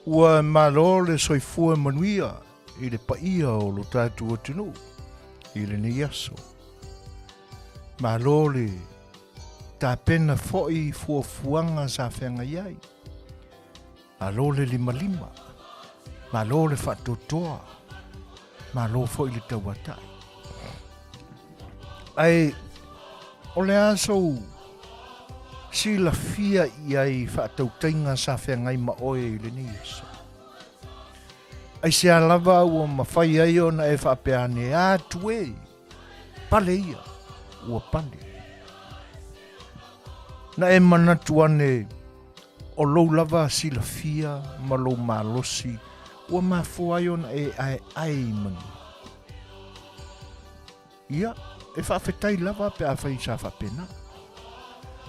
Ua malo le soifua manuia i le paia o lo tatou atunuu i lenei aso. Malo le tapena foi i fuafuaga sa feagai ai. Malo le limalima, malo le faatoatoa, malo foi le tauatai. Ae o le a sou silafia i ai i faatautaiga sa feagai ma oe i lenei aso? Aisea lava ua mafai ai ona e faapea ane, Atu e, pale ia, ua pale. Na e manatu ane o lou lava silafia ma lou malosi ua mafua ai ona e aeae i manu. Ia, e faafetai lava pe afai sa faapena.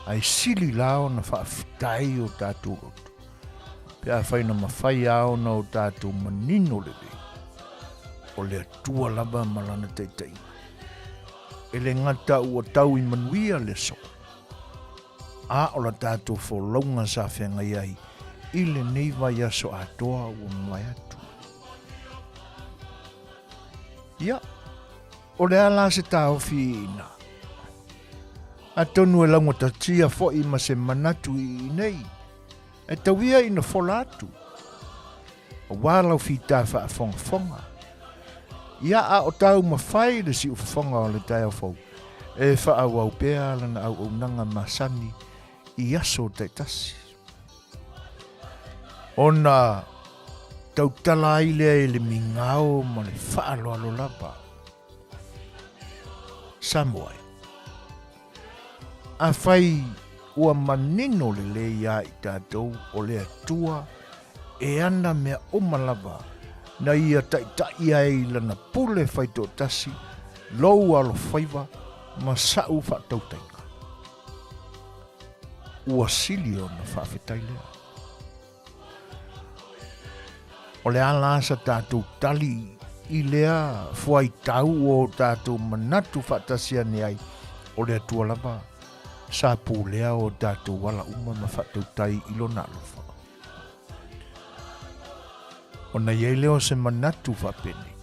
Ae sili la ona faafetai o tatou loto pe afai na mafai lava ona o tatou manino lelei o le Atua lava ma lana taitaiga. E le gata ua tau i manuia le aso, a o la tatou folauga sa feagai ai i lenei vaiaso atoa ua mavae atu. Ia, o le a la se taofi i ina? Atonu e laugatatia foi ma se manatu i inei, e tau ia ina fola atu, aua lau fita faafogafoga. Ia, a o taumafai le siufofoga o le taeao fou, e faaauau pea lana auaunaga masani i aso taitasi. Ona tautala ai lea i le migao ma le faaaloalo lava. Samoa e, afai ua manino lelei iā i tatou o le Atua e ana mea uma lava na ia taitai ai i lana pule faitoatasi lou alofaiva ma sa'u faatautaiga. Ua sili ona faafetai lea. O le a la sa tatou tali i lea fuaitau ua o tatou manatu faatasi ane ai, o le Atua lava sa pulea o tatou ala uma ma faatautai i Lona alofa. Ona i ai lea o se manatu faapenei.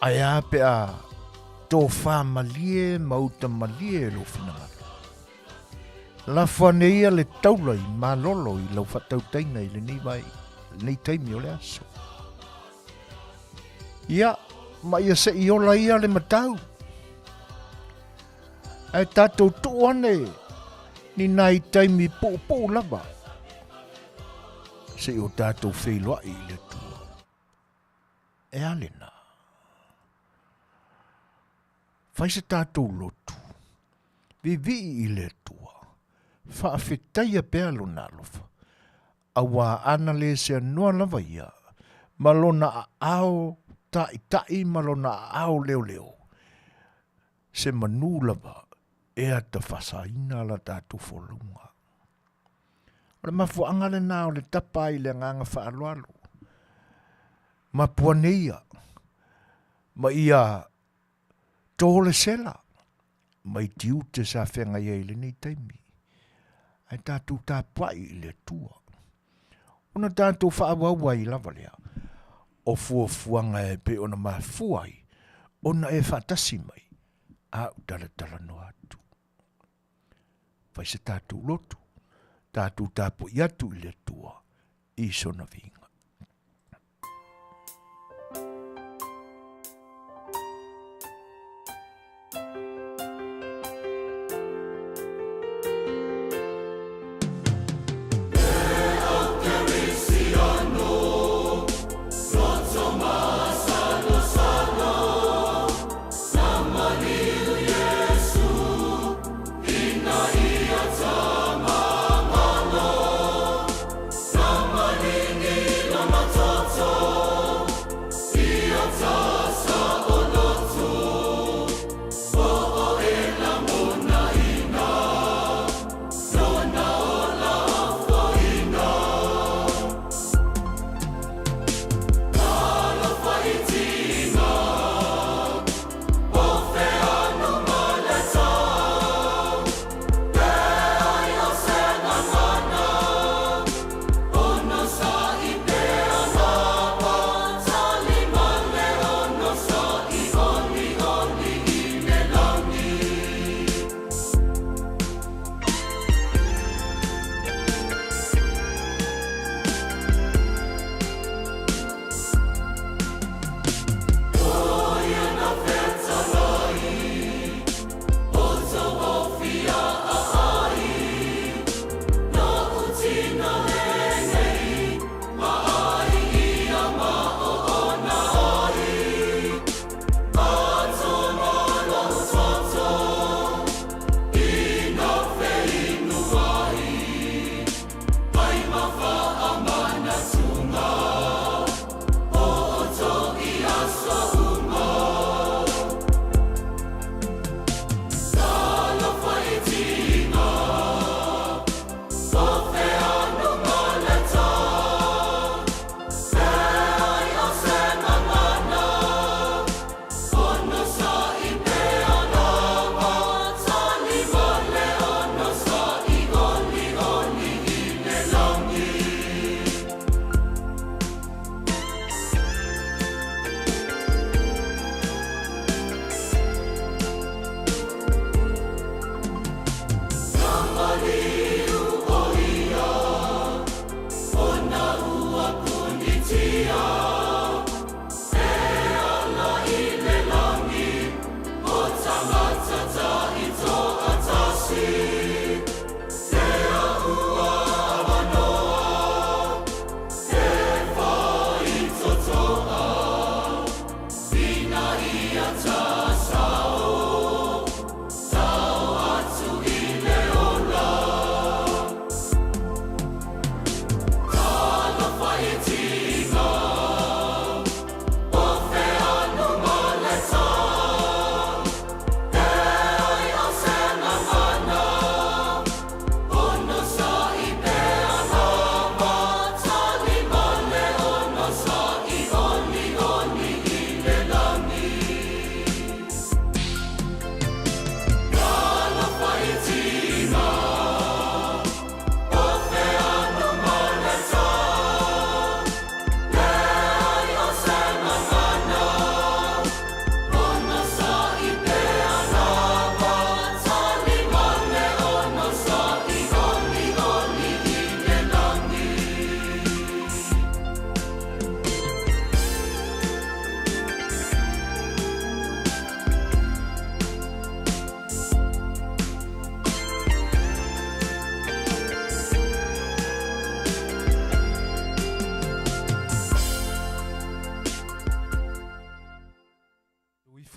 Ae a pe a tofā malie ma uta malie lou finagalo? Lafo ane ia le taula i malolo i lau faatautaiga i lenei vai, lenei taimi o le aso. Ia, ma ia se i ola ia le matau. Ae tatou tuu ane ni nai taimi puupuu lava se i o tatou feiloai i le Atua. E a lena? Fai se tatou lotu, vivii i le Atua, faafetaia pea Lona alofa, auā ana le seanoa lava ia ma Lona aao taʻitaʻi ma Lona aao leoleo, se manu lava e atafasaina la tatou folauga. O le mafuaaga lena o le tapa ai i le agaga faaaloalo, ma puaneia, ma ia tō le sela mai tiute sa feagai ai i lenei taimi, ae tatou tapuai i le Atua. Ona tatou faaauau ai lava lea o fuafuaga e pei ona mafua ai ona e faatasi mai a ou talatalanoa atu. Fai se tatou lotu, tatou tapuai atu i le Atua i sona viiga.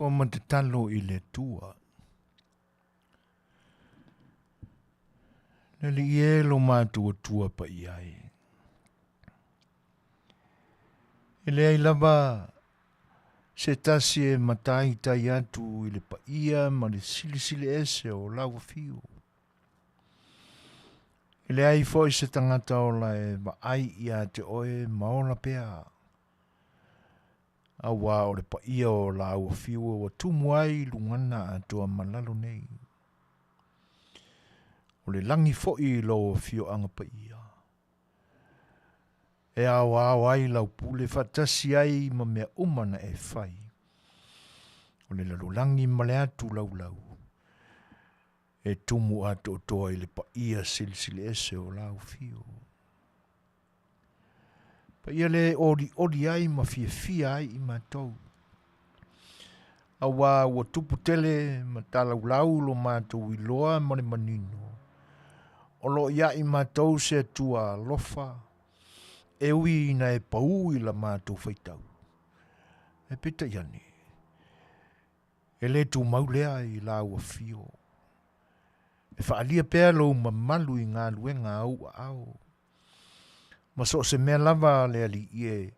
Lafo ma tatalo i le Atua. Le Alii e lo matou Atua paia ai. E leai lava se tasi e mataitai atu i le paia ma le silisili ese o lau afio. E leai foi se tagata ola e vaai ia te oe ma ola pea. Auā o le paia o lau afio ua tumu ai lugana atoa ma lalo nei. O le lagi foi i lou afioaga paia. E aoao ai lau pule faatasi ai ma mea uma na e fai. O le lalolagi ma le atu laulau e tumu atoatoa i le paia silisili ese o lau afio. Paia le olioli ai ma fiafia ai i matou. Auā ua tupu tele ma talaulau lo matou iloa ma le manino, o lo o ia i matou se Atua alofa, e ui ina e pau i la matou faitau. Ae peitai ane, e le tumau lea i lau afio. E faaalia pea lou mamalu i galuega a ou aao. Ma so o se mea lava a le Alii e,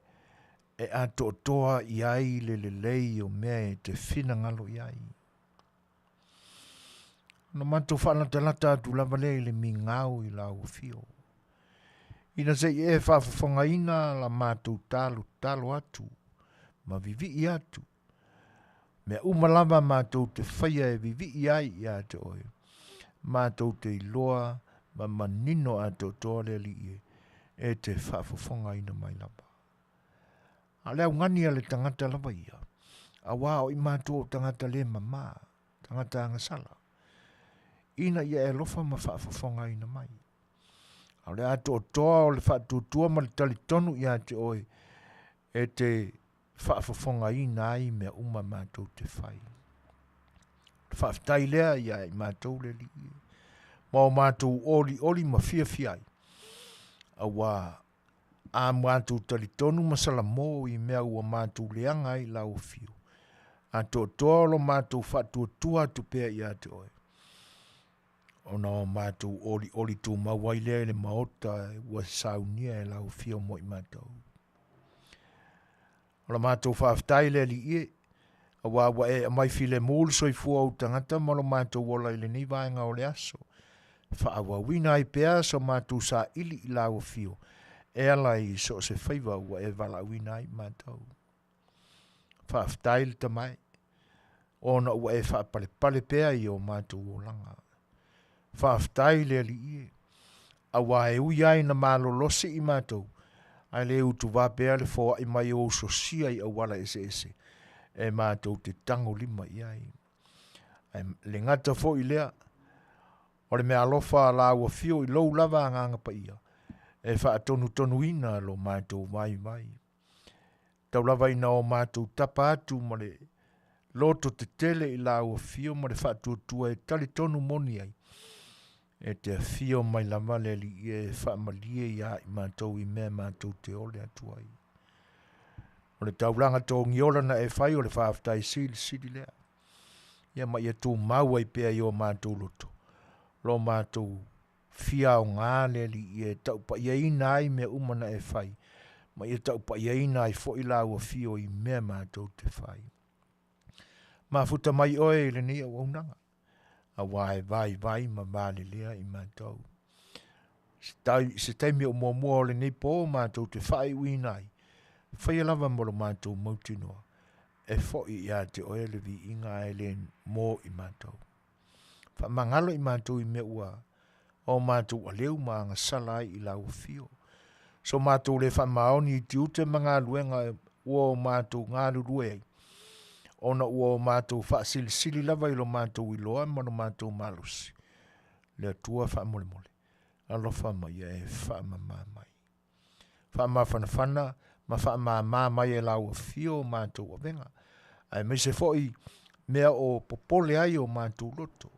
e atoatoa i ai le lelei o mea e te finagalo i ai. Ona matou faalatalata atu lava lea i le migao i lau afio. Ina se i e faafofogaina la matou talotalo atu ma vivii atu. Mea uma lava matou te faia e vivii ai ia te oe. Matou te iloa ma manino atoatoa le Alii e, e te faafofogaina mai lava. A o le augani a le tagata lava ia, auā o i matou o tagata le mamā, tagata agasala, ina ia e alofa ma faafofogaina mai. A o le atoatoa o le faatuatua ma le talitonu ia te oe, e te faafofogaina ai mea uma matou te fai. O le faafetai lea ia i matou le Alii, ma o matou olioli ma fiafia ai, auā a matou talitonu ma salamo i mea ua matou leaga ai i lau afio, atoatoa o lo matou faatuatua atu pea ia te oe, ona o matou olioli tumau ai lea i le maota ua saunia e lau afio mo i matou. O la matou faafetai le Alii e, auā ua e aumai filemu le soifua o ou tagata ma lo matou ola i lenei vaega o le aso. Faaauauina ai pea so matou saili i lau afio e ala i so o se faiva ua e valaauina ai matou. Faafetai le Tama e, ona ua e faapalepale pea i o matou olaga. Faafetai le Alii e, auā e ui lava ina malolosi i matou, ae le utuvā pea le foai mai o ou sosia i auala eseese e matou te tagolima i ai. Ae le gata foi i lea, o le meaalofa a lau afio i lou lava Agaga Paia, e faatonutonuina lo matou vaivai. Tau lava ina o matou tapa atu ma le loto tetele i lau afio ma le faatuatua e talitonu moni ai, e te afio mai lava le Alii e faamalie ia i matou i mea matou te ole atu ai. O le taulaga togiola na e fai o le faafetai silisili lea. Ia ma ia tumau ai pea i o matou loto, lo matou fia aoga le Alii e taupaiaina ai mea uma na e fai, ma ia taupaiaina ai foi lau afio i mea matou te fai. Mafuta mai oe i lenei auaunaga, auā e vaivai ma valelea i matou. Se taimi o muamua o lenei pō matou te faaiuina ai, faia lava mo lo matou mautinoa, e foi ia te oe le viiga ae le mō i matou. Faamagalo i matou i mea ua o matou aleu ma agasala ai i lau afio. So matou le faamaoni i tiute ma galuega ua o matou galulue ai, ona ua o matou faasilisili lava i lo matou iloa ma lo matou malosi. Le Atua faamolemole, alofa ma ia e faamama mai. Faamafanafana ma faamama mai e lau afio o matou avega, aemaise foi mea o popole ai o matou loto,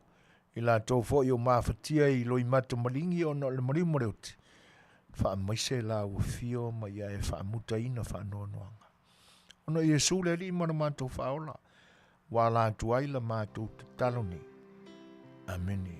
i latou foi o mafatia i loimata maligi ona o le maliu ma le oti, faamaise lau afio ma ia e faamutaina faanoanoaga. Ona o Iesu le Alii ma lo matou Faaola. Ua ala atu ai la matou tatalo nei. Amene.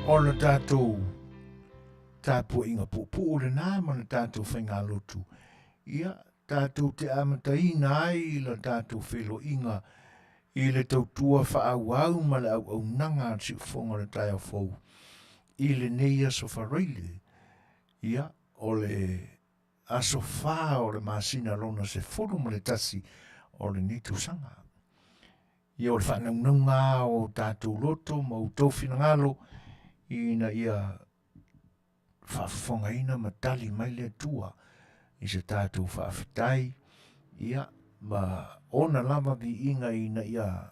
O le tatou tapuaiga puupuu lenā ma le tatou faigalotu. Ia, tatou te amataina ai la tatou feiloaiga i le tautua faaauau ma le auaunaga a le siufofoga o le taeao fou i lenei aso Faraile, ia, o le aso 4 o le masina lona 11 o lenei tausaga. Ia o le faanaunauga lava o tatou loto ma outou finagalo ina ia faafofogaina ma tali mai le Atua i se tatou faafetai ia ma ona lava viiga ina ia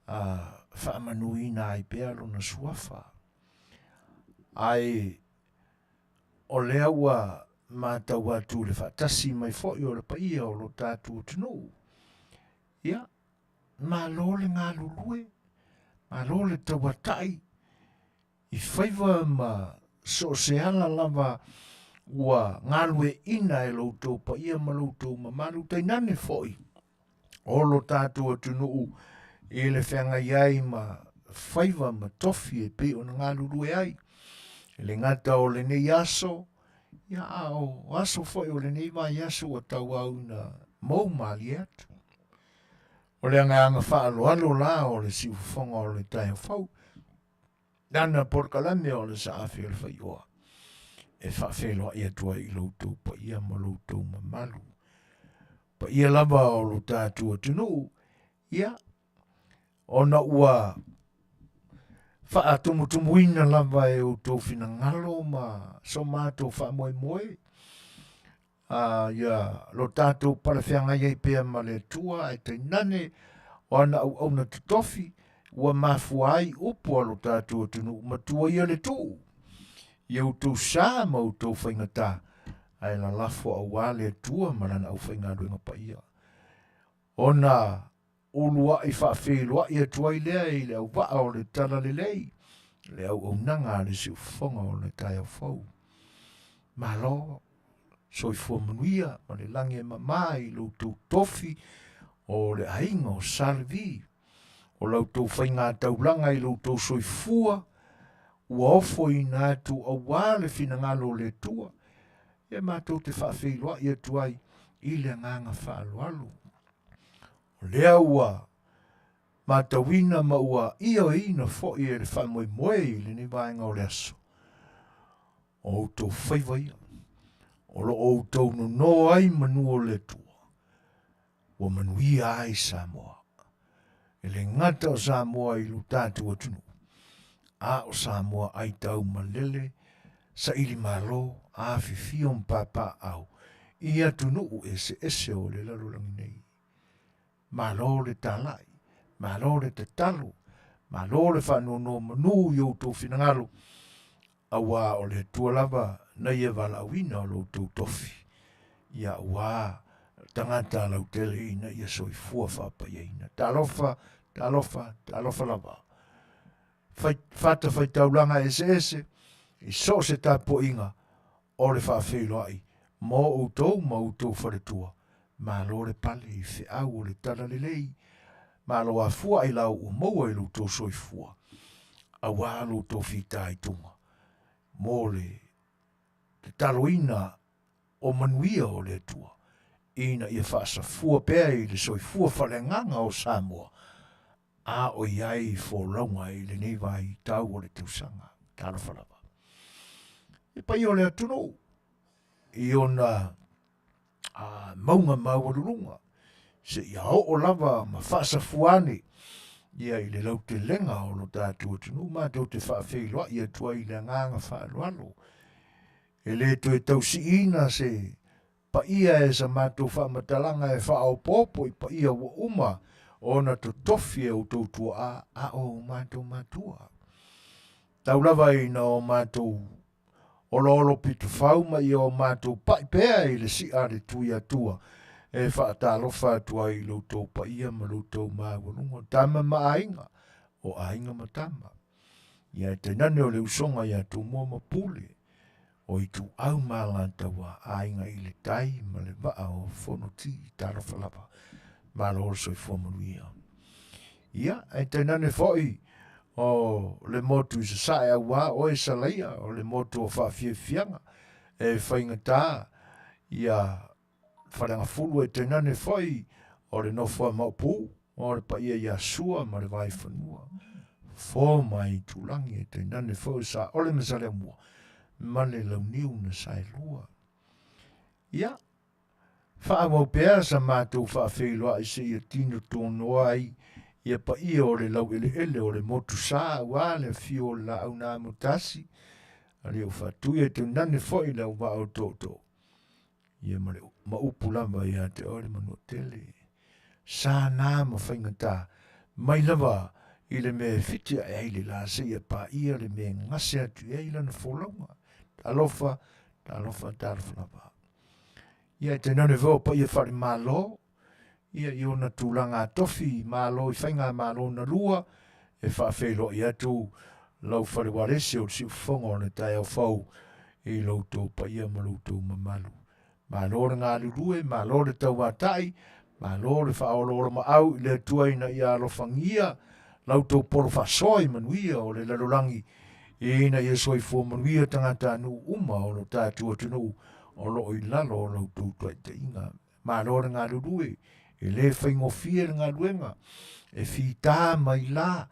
a faamanuina ai pea lona suafa. Ae o lea ua matau atu i le faatasi mai foi o le paia o lo tatou atunuu, ia, malo le galulue, malo le tauatai i faiva ma so o se ala lava ua galueaiina e lo outou paia ma lo outou mamalu, tainane foi o lo tatou atunuu i le feagai ai ma faiva ma tofi e pei ona galulue ai. E le gata o lenei aso, ia a o aso foi o lenei vaiaso ua tauau ina mou malie atu. O le agaga faaaloalo la o le siufofoga o le taeao fou, lana polokalame o le saafi o le faioa e faafeiloai atu ai i lo outou paia ma lo outou mamalu. Paia lava o lo tatou atunuu, ia, ona ua faatumutumuina lava e outou finagalo ma so matou faamoemoe a ia lo tatou palefeagai ai pea ma le Atua ae tainane o ana auauna totofi ua mafua ai upu a lo tatou atunuu matua ia le tuu i outou sa ma outou faigata ae lalafo auā le Atua ma lana aufaigaluega paia ona uluai faafeiloai atu ai lea i le auvaa o le Talalelei, le auaunaga a le siufofoga o le taeao fou. Malo, soifua manuia ma le lagi e mama i lo outou tofi o le aiga o Sa Levi, o la outou faiga taulaga i lo outou soifua ua ofoina atu auā le finagalo o le Atua, e matou te faafeiloai atu ai i le agaga faaaloalo. O lea ua matauina ma ua ioeina foi e le faamoemoe i lenei vaega o le aso, o outou faiva ia, o lo o outou nono ai manu o le Atua, ua manuia ai Samoa. E le gata o Samoa i lo tatou atunuu, a o Samoa ai tau malele, saili malo, afifio ma papaaao i atunuu eseese o le lalolagi nei. Malo le talai, malo le tatalo, malo le faanonomanu i outou finagalo, auā o le Atua lava na ia valaauina o lo outou tofi, ia auā tagata lautele ina ia soifua faapaiaina. Talofa, talofa, talofa lava. Fai, fatafaitaulaga eseese i so o se tapuaiga o le faafeiloai mo outou ma outou faletua. Malo le pale i feau o le talalelei, malo afua ailao ua maua i lo outou soifua, auā lo outou fitaituga mo le tataloina o manuia o le Atua ina ia faasafua pea i le soifua faaleagaga o Samoa a o i ai folauga i lenei vaitau o le tausaga. Talofa lava. I paia o le atunuu i ona a, mauga maualuluga seia oo lava ma faasafua ane ia i le lautelega o lo tatou atunuu matou te faafeiloai atu ai i le agaga faaaloalo. E le toe tausiiina se paia e sa matou faamatalaga e faaopoopo i paia ua uma ona totofi e outou tuaa a o matou matua. Tau lava ina o matou oloolo pitofau ma ia o matou pai pea i le si'a a le Tuiatua e faatalofa atu ai i lo outou paia ma lo outou maualuga, o tama ma aiga, o aiga ma tama. Ia e tainane o le usoga ia Tumua ma Pule, o Ituau ma Alataua, Aiga i le Tai ma le Vaa o Fonoti, talofa lava, malo le soifua manuia. Ia, e tainane foi o le motu i Sasae auā oe Salaia, o le motu o faafiafiaga e faigata ia Faleagafulu e tainane foi o le nofo a Maopu, o le paia ia Sua ma le Vaifanua, Fofo ma Aitulagi e tainane foi o Saole ma Saleaaumua ma le Launiu na Saelua. Ia, faaauau pea sa matou faafeiloai seia tino tonoa ai. Ia paia o le laueleele o le motu sa aua le afio o le laau na amotasi, a le ufaatui e tainane foi le auvaa o tootoo. Ia ma le ma upu lava ia te oe le Manuatele. Sa na ma faigata mai lava i le mea e fiti ae ai le la seia paia le mea e gase atu i ai lana folauga. Talofa, talofa, talofa lava. Ia e tainane foi o paia faale-Malo, ia i ona tulaga tofi malo i faigamalo na lua e faafeiloai atu lau fale ualesi o le siufofoga o le taeao fou i lo outou paia ma lo outou mamalu. Malo le galulue, malo le tauatai, malo le faaoloolomaau i le Atua ina ia alofagia la outou polo faasoa i manuia o le lalolagi ina ia soifua manuia tagatanuu uma o lo tatou atunuu o lo o i lalo o la outou taitaiga. Malo le galulue, e le faigofie le galuega, e fita mai la,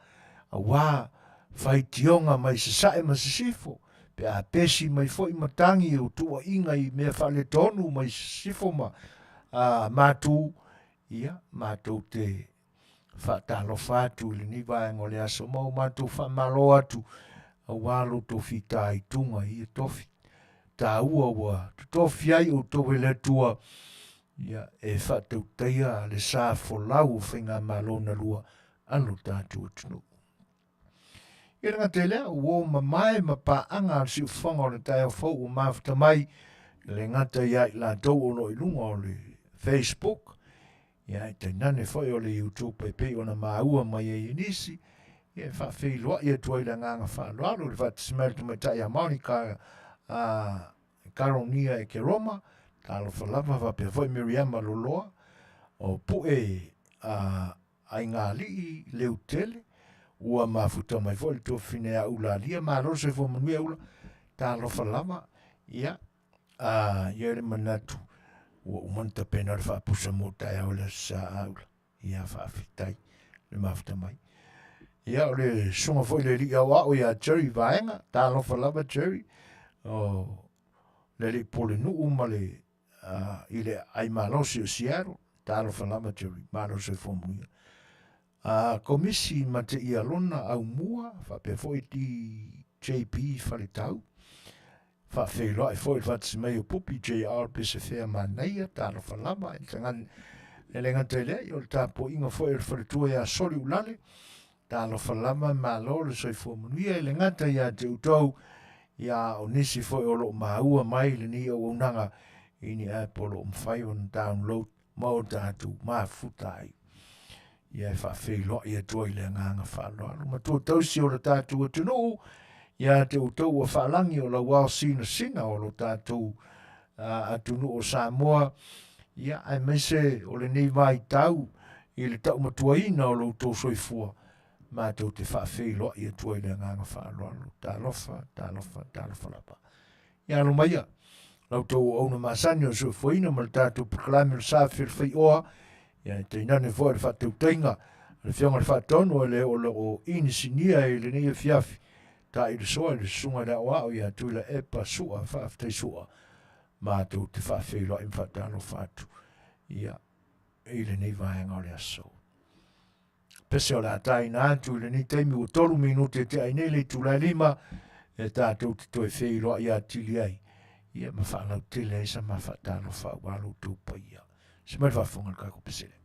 auā faitioga mai sasae ma sisifo, pe a pesi mai foi matagi o tuuaiga i mea faaletonu mai sisifo ma a, matu, ia, matou te faatalofa atu i lenei vaega o le aso ma o matou faamalo atu auā lo outou fitaituga i ia tofi taua ua totofi ai outou e le Atua ia e faatautaia le sa folau o faigamalo na lua a lo tatou atunuu. Ia le gata i lea, ua o mamae ma paaga a le siufofoga o le taeao fou ua mafuta mai le gata ia i latou o lo o i luga o le Facebook, ia ae tainane foi o le YouTube e pei ona maua mai ai e nisi, ia e faafeiloai atu ai le agaga faaaloalo i le faatasi mai o le tamaitai ia Monica a Karonia e Keroma, talofa lava faapea foi Miriama Loloa o Pue a Aigalii Leutele, ua mafuta mai foi le tuafafine ia Ulalia, malo le soifua manuia Ula, talofa lava, ia, a i ai le manatu ua uma ona tapena le faapusa mo taeao i le Aso Sa a Ula. Ia, faafetai le mafuta mai. Ia, o le susuga foi i le alii aoao ia Jerry Vaega, talofa lava Jerry, o le alii pulenuu ma le i le ai malosi o Seattle, talofa lava Jerry, malo le soifua manuia. Komisi ma te ia lona aumua, faapea foi DJB Faletau, faafeiloai foi le faatasi mai o Pupi JR Pesefea Manaia, talofa lava, e tagani, e le gata i lea, o le tapuaiga foi o le faletua ia Soli Ulale, Talofa lava, malo le soifua manuia i le gata ia te outou, ia o nisi foi o lo o maua mai lenei auaunaga i ni app o lo o mafai ona download ma o tatou mafuta ai. Ia e faafeiloai atu ai le agaga faaaloalo. Matua tausi o le tatou atunuu, ia te outou ua faalagi o lau ao sinasina o lo tatou atunuu o Samoa, ia aemaise o lenei vaitau i le taumatuaina o lo outou soifua, matou te faafeiloai atu ai le agaga faaaloalo. Talofa, talofa, talofa lava. Ia alo maia, la outou auauna masani o le soifuaina ma le tatou polokalame o le sa fefelefai-oa, ia e tainane foi le faatautaiga a le Afioga i le Faatonu e le o lo o inisinia i lenei afiafi, Taailosoa i le Susuga i le Aoao ia Tuilaepa Sua, faafetai Sua, matou te faafeiloai ma faatalofa atu ia i lenei vaega o le aso. Pese o le a taina atu i lenei taimi ua 3 minute e tea ai nei le itula e 5 e tatou te toe feiloai atili ai ia ma faalautele ai sa ma faatalofa aua lo outou paia. Se mai le faafofoga i le tatou pesele.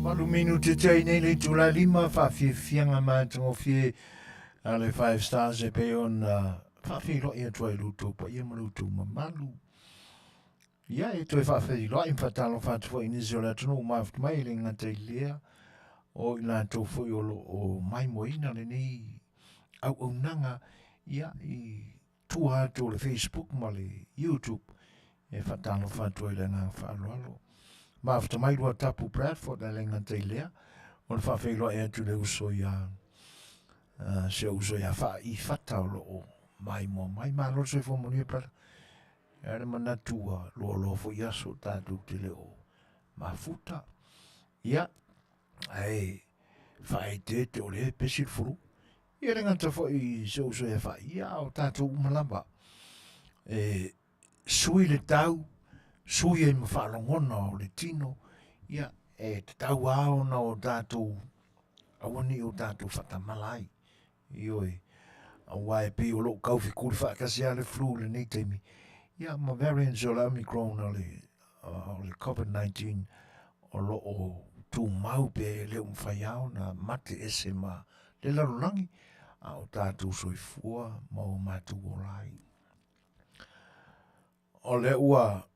Valu minute tea nei le itula e lima faafiafiaga matagofie a le Five Stars e pei ona faafeiloai atu ai i lo outou paia ma lo outou mamalu. Ia, e toe faafeiloai ma faatalofa atu foi i nisi o le atunuu mafuta mai e le gata i lea, o i latou foi o lo o maimoaina lenei auaunaga ia, i tua atu o le Facebook ma le YouTube e faatalofa atu ai le agaga faaaloalo. Mafuta mai lua tapu Bradford a le gata i lea, o le faafeiloai atu i le uso ia uh, si ou uso ia Faaifata o lo o maimoa mai. Malo le soifua manuia, brother. E ai le manatu ua loaloa foi aso tatou te le o mafuta. Ia, ae faaeteete o lea e pesi le fulu. Ia le gata foi i se uso ia faaia, a o tatou uma lava. E sui le tau, sui ai ma faalogona o le tino, ia, e tatau lava ona o tatou, aua ne i o tatou faatamala ai. Ioe, aua e pei o lo o taufetuli faatasi lava le flu i lenei taimi, ia ma variants o le Omicron o le, o le COVID-19 o lo o tumau pea e le o mafai lava ona mate ese ma le lalolagi, a o tatou soifua ma o matou ola ai. O lea ua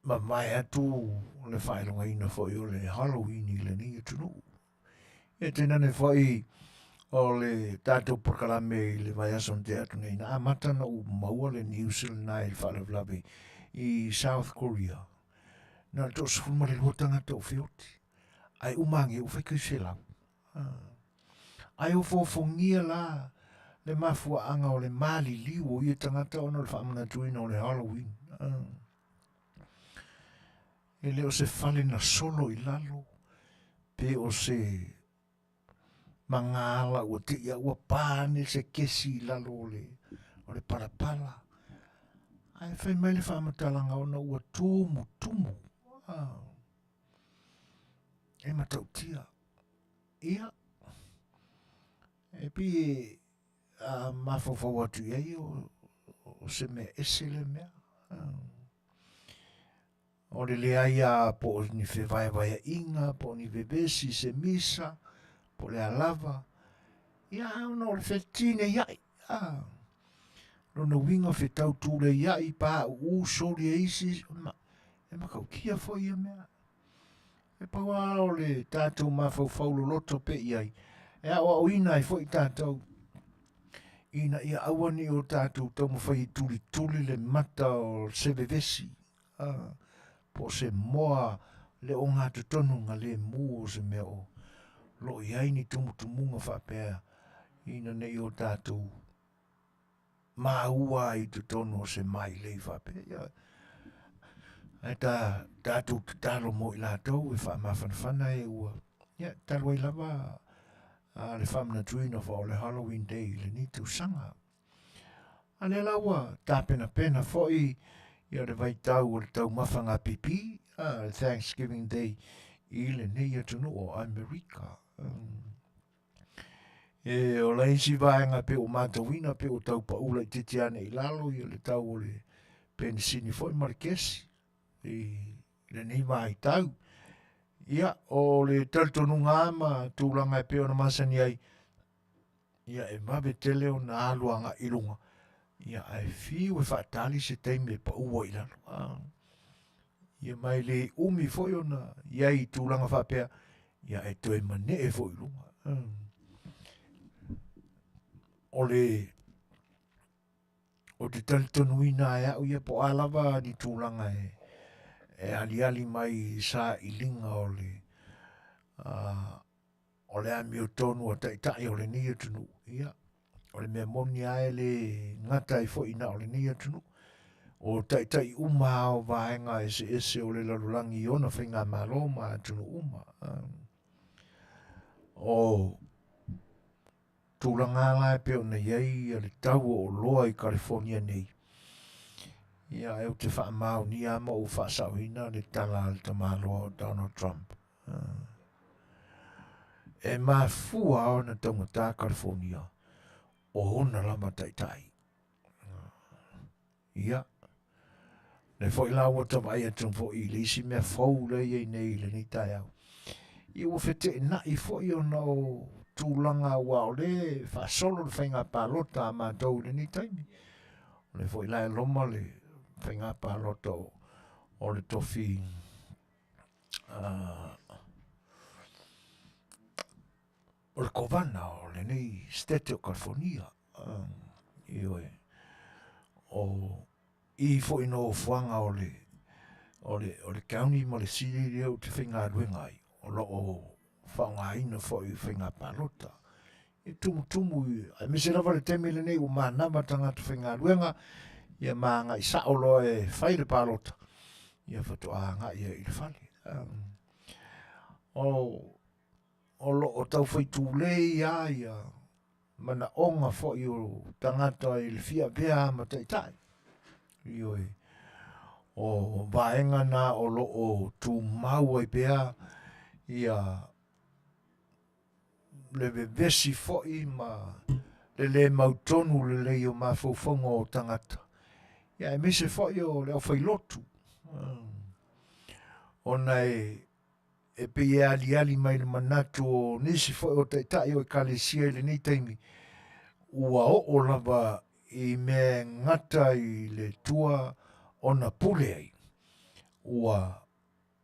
mavae atu le faailogaina foi o le Halloween i lenei atunuu. E tainane foi o le tatou polokalame i le vaiaso na tea atu nei, na amata ona ou maua le news lena i le faalavelave i South Korea. Na o le 12 tagata o feoti. Ae uma age ua fai tau $100. Ae ofoofogia la le mafuaaga o le maliliu o ia tagata ona o le faamanatuina o le Halloween. E le o se fale na solo i lalo pe o se magaala ua te i a ua pa ane se kesi i lalo o le, o le palapala. Ae fai mai le faamatalaga ona ua tumutumu. Ah. E matautia. Ia, e pei e a mafaufau atu i ai o, o se mea ese lea mea. Ah. O le leai a po o ni fevaevaeaʻiga, po o ni vevesi i se misa, po o le a lava. Ia, ae ona o le fetineiaʻi, a. Lona uiga fetau tuleiaʻi, paʻuʻu, soli e isi, ma, e matautia foi ia mea. E pau lava o le tatou mafaufau loloto pea i ai, e aoaoina ai foi tatou ina ia aua ne i o tatou taumafai e tulituli le mata o se vevesi, a, po o se moa le ogatotonu galemu o se mea o lo o i ai ni tumutumuga faapea ina ne i o tatou maua ai i totonu o se mailei faapea. Ia, ae ta tatou tatalo mo i latou e faamafanafana e ua, ia, talu ai lava a, le faamanatuina foi o le Halloween Day i lenei tausaga. A lea la ua tapenapena foi ia le vaitau o le taumafa gapipi, a, le Thanksgiving Day i lenei atunuu o Amerika. E o le isi vaega pei ua matauina pei ua tau pau laitiiti ane i lalo ia le tau o le penisini foi ma le kesi i lenei vaitau. Ia, o le talitonuga lava ma tulaga e pei ona masani ai, ia e vave tele ona alu agai i luga, ia ae fiu e faatali se taimi e pau ai i lalo. A. Ia ma e le umi foi ona i ai i tulaga faapea, ia e toe manee foi i luga. O le o te talitonuina e au ia po o a lava ni tulaga e, e aliali mai i sailiga o le uh, o le amiotonu a taitai o lenei atunuu, ia, o le mea moni lava e le gata ai foi na o lenei atunuu, o taitai uma lava o vaega eseese o le lalolagi i ona faigamalo ma atunuu uma. O tulaga la e pei ona i ai le tau o oloa i California nei, ia ae ou te faamaonia ma ou faasaoina le tala a le tamaloa o Donald Trump. E mafua ona taugata California o ona lava taitai. Ia, le foi la ua ta vaai atu foi i le isi mea fou lea i ai nei i lenei taeao. Ia ua feteenai foi ona o tulaga aua o lea e faasolo le faiga palota a matou i lenei taimi. O lea foi la e loma le faiga palota o, o le tofi o le kovana o lenei Setete o Kalifonia. Ioe. O i foi nofoaga o le, o le, o le county ma le city lea ou te faigaluega ai, o lo o faaaogaina foi i faiga palota. E tumutumu, aemaise lava le taimi lenei ua manava tagata faigaluega, ia ma agai sao loa e fai le palota, ia faatoa agai ai i le fale. O, o lo o taufai tulei lava ia manaoga foi o tagata i le fia avea ma taitai. Ioe. O vaega na o lo o tumau ai pea ia le vevesi foi ma le lē mautonu lelei o mafaufauga o tagata, ia aemaise foi o le aufailotu, ona e e pei e aliali mai le manatu o nisi foi o taitai o Ekalesia i lenei taimi, ua oo lava i mea e gata i le Atua ona pule ai, ua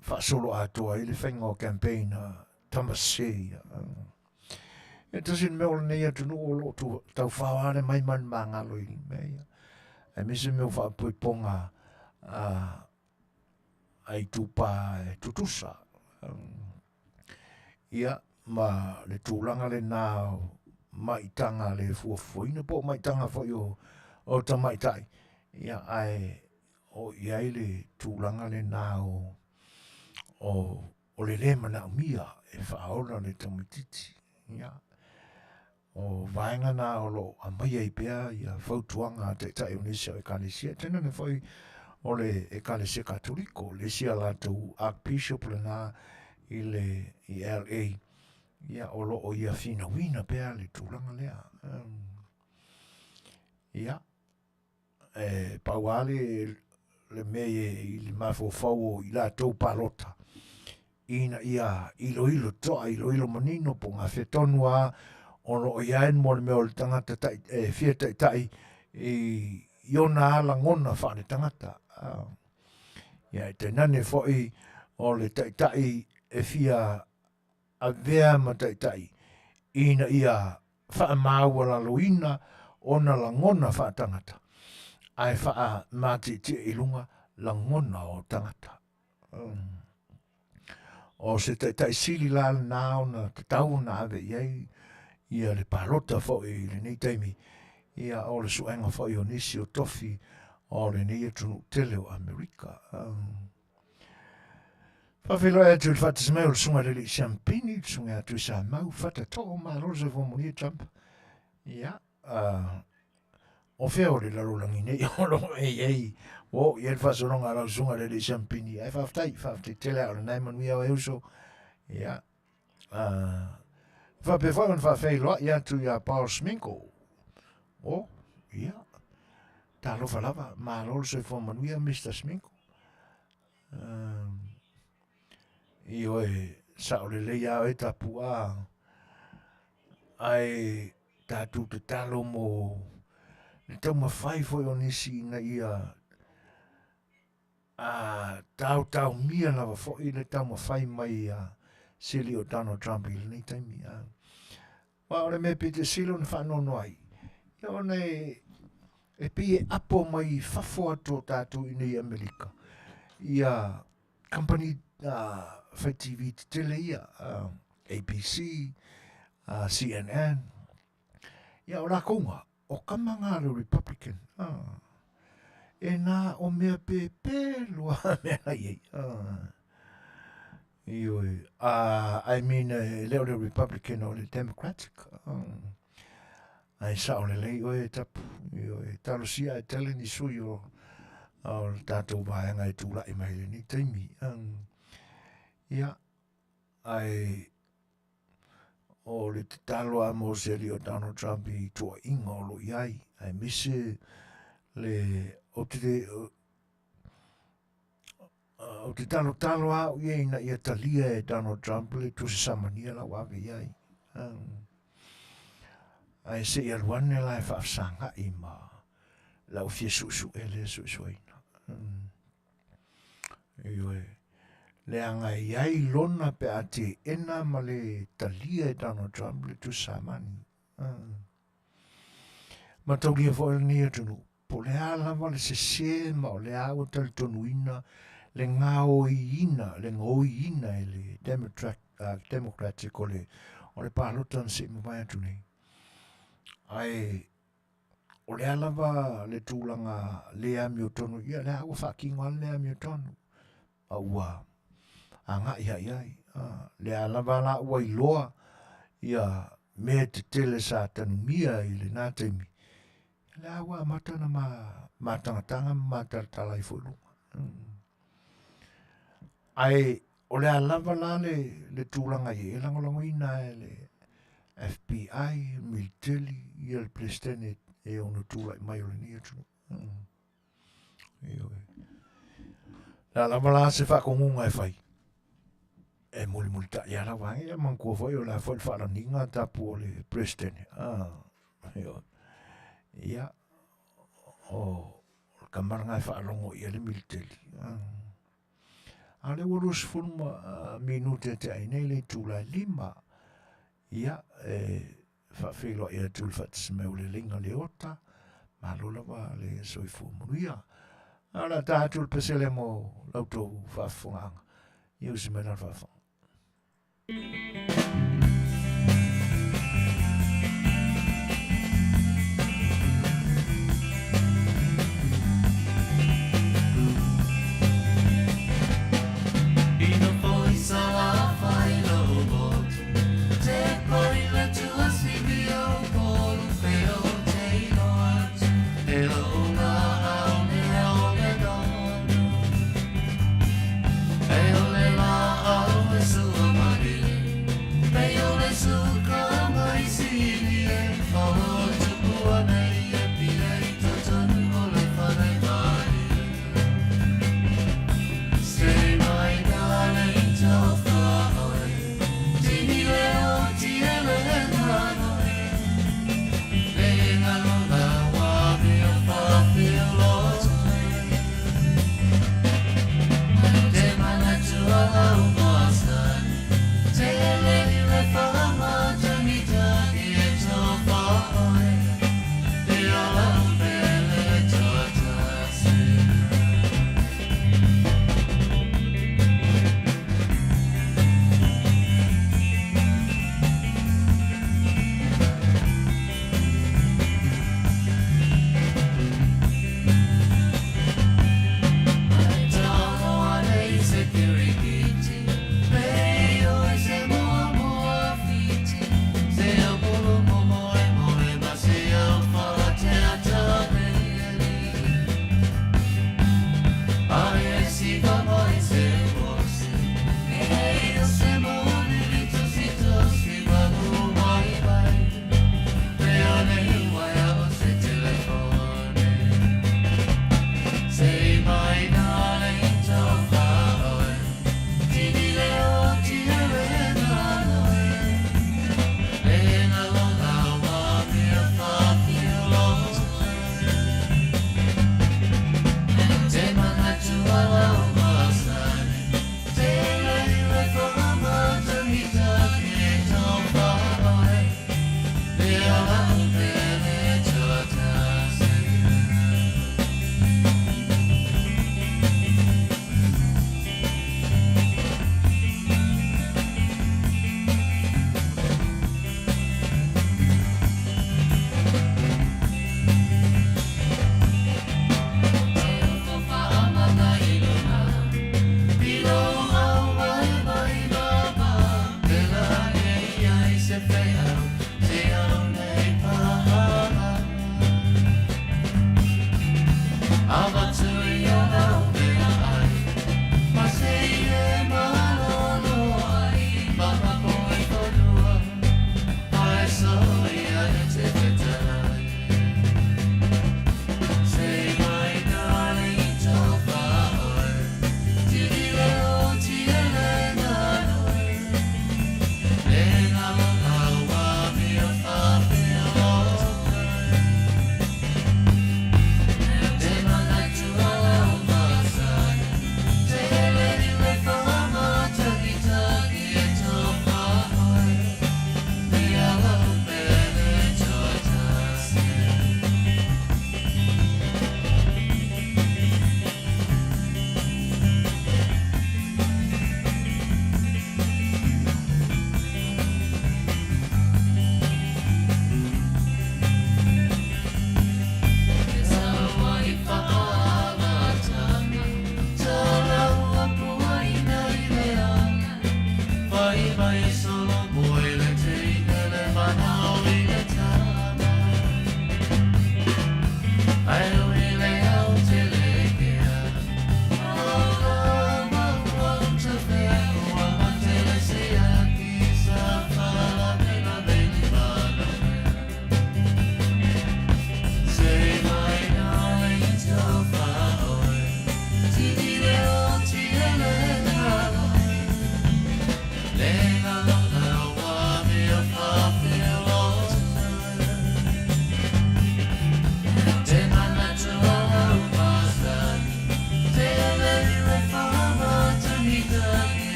faasolo atoa ai le faiga o campaign a tama sese ia. E tasi le mea o lenei atunuu o lo o taufao lava le mai manumagalo i mea ia. Aemaise mea o faapoipoga a, a itupa e tutusa. Ia, ma le tulaga lena o maitaga le fuafuaina po o maitaga foi o, o tamaitai, ia, ae o i ai le tulaga lena o, o, o le lē manaomia e faaola le tamaititi. Ia, O vaega na o lo o aumai ai pea ia fautuaga a taitai o nisi o ekalesia, tainane foi o le ekalesia Katoliko, le isi a latou Archbishop lena i le i LA, ia o lo o ia finauina pea le tulaga lea. Ia, e pau lava le, le mea i le mafaufau o i latou palota, ina ia iloilo totoa, iloilo manino po o gafea tonu lava o lo o i ai mo le mea o le tagata tai, e fia taitai i, i ona lava lagona faaletagata. Ia e tainane foi o le taitai e fia avea ma taitai ina ia faamaualaloina ona lagona faatagata ae faamatietie i luga lagona o tagata. O se taitai sili la lena ona tatau ona ave i ai ia le palota foi i lenei taimi, ia o le suega foi o nisi o tofi o lenei atunuu tele o Amerika. Faafeiloai atu i le faatasi mai o le susuga i le Alii Siampini, le susuga ia Tuisamau, Fatatoo, malo le soifua manuia Trump. Ia, o fea o le lalolagi nei o lo o e i ai, ua oo i ai le faasologa a lau susuga i le Alii Siampini. Ae faafetai, faafetai tele a o lena e manuia oe uso. Ia, faapea foi ona faafeiloai atu ia Paul Sminko. O, ia, talofa lava, malo le soifua manuia Mr. Sminko. Ioe, sao lelei lava oe Tapu'a, ae tatou tatalo mo le taumafai foi o nisi ina ia a taotaomia lava foi le taumafai mai a sili o Donald Trump i lenei taimi. Aua o le mea pito sili ona faanoanoa ai, ia ona e, e pei e apo mai i fafo atu o tatou i nei Amerika, ia company uh, fai TV tetele ia, uh, ABC, uh, CNN, ia o lakou nga, o kama nga le Republican. Uh, e nā o mea pēpē loa mea la i ai. Uh, Ioe, uh, I mean, e le o le Republican o le Democratic. Ae sao lelei oe e tapu. Ioe, talosia e tele ni sui o, o le tatou vaega e tulai mai lenei taimi. Um, ia, ae o le tatalo a mo se alii o Donald Trump i tuuaiga o lo o i ai, aemaise le, o te, Ou te talotalo lava au ia ina ia talia e Donald Trump le tusi samania la ua ave i ai. Ae se i alu ane la e faafesagai ma lau fia suesue lea suesueina. Ioe. Leaga e i ai lona pe a teena ma le talia e Donald Trump le tusi samani. Mataulia foi lenei atunuu, po o le a lava le sesē ma o le a ua talitonuina le gaoiina, le gaoiina e le Democrat, uh, Democratic o le, o le palota na sei mavae atu nei. Ae o le a lava le tulaga le amiotonu, ia le a ua faatino lava le amiotonu. a ua agai lava i ai. Lea lava la ua iloa ia mea tetele sa tanumia i lena taimi, lea ua amata ona ma, matagataga ma matalatala ai foi luga. Mm. Ae o le a lava la le, le tulaga i e lagolagoina e le FBI, militeli, ia le Peresetene e ono tulai mai o lenei atunuu. Mm. Ioe. Le a lava la se faatonuga e fai, e mulimulitai lava lau vaega. Ia manatua foi o le a foi le faalaniga tapu o le President. Ah, ioe. Ia, o le tama lena e faalogo i ai le militeli. Ah. A o lea ua 20 ma minute te ai nei le itula e 5. Ia, e faafeiloai atu i le faatasi mai o le leiga Leota, malo lava le soifua manuia. A o le a ta atu le pesele mo la outou faafofogaaga. Ia usi mai la le faafofoga.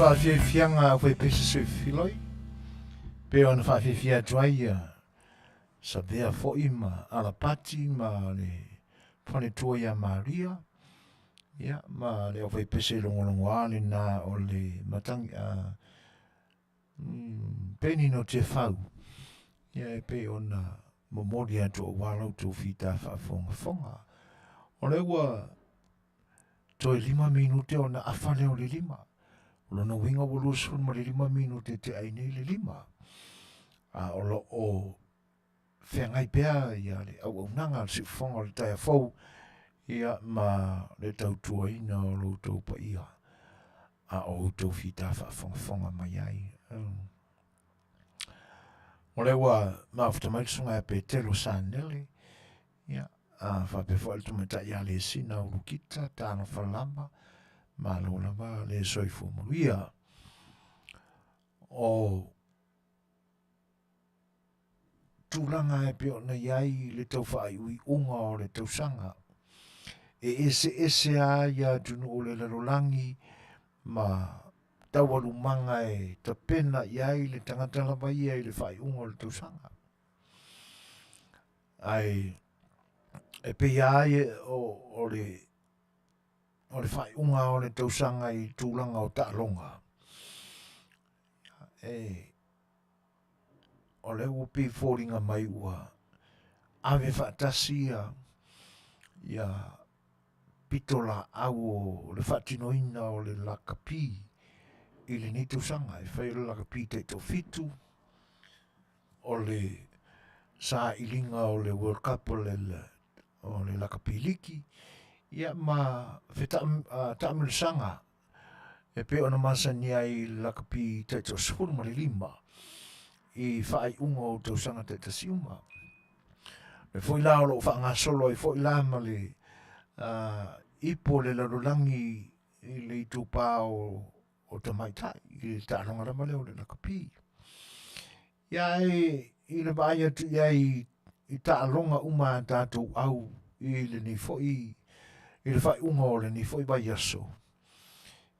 Faafiafiaga faipese soifiloi pe ona faafiafia atu ai ia Savea foi ma Alapati ma le faletua ia Maria ia ma le aufaipese logologoa lena o le matagi a Peni no te fau ia e pei ona momoli atu aua la outou fita faafogafoga. O lea ua toe 5 minute ona afa lea o le 5. O lona uiga ua 25 minute te ai nei le 5. A o lo o feagai pea ia le auaunaga a le siufofoga o le taeao fou ia ma le tautuaina o lo outou paia a o outou fita faafogafoga mai ai. O lea ua mafuta mai le susuga ia Petelo Sanele, ia, a faapea foi le tamaitai ia Lesina Ulukita, talofa lava, malo lava le soifua manuia. O tulaga e pei ona i ai le tau faaiuiuga o le tausaga. E eseese lava ia atunuu o le lalolagi ma taualumaga e tapena i ai le tagata lava ia i le faaiuga o le tausaga. Ae e pei lava o, o le o le faaiuga o le tausaga i tulaga o taaloga e o lea ua pei foliga mai ua ave faatasi ia ia pitolaau o le faatinoina o le lakapi i lenei tausaga e fai o le lakapi taitoafitu o le sailiga o le World Cup o le o le lakapi liki ia ma fetaamilosaga e pei ona masani ai i le lakapi taitoasefulu ma le 5 i faaiuga o tausaga taitasi uma. Le foi la o loo faagasolo ai foi la ma le ipu o le lalolagi i le itupa o o tamaitai i le taaloga lava lea o le lakapi. Ia ae i le vaai atu i ai i taaloga uma a tatou au i lenei foi i le faaiuga o lenei foi vaiaso,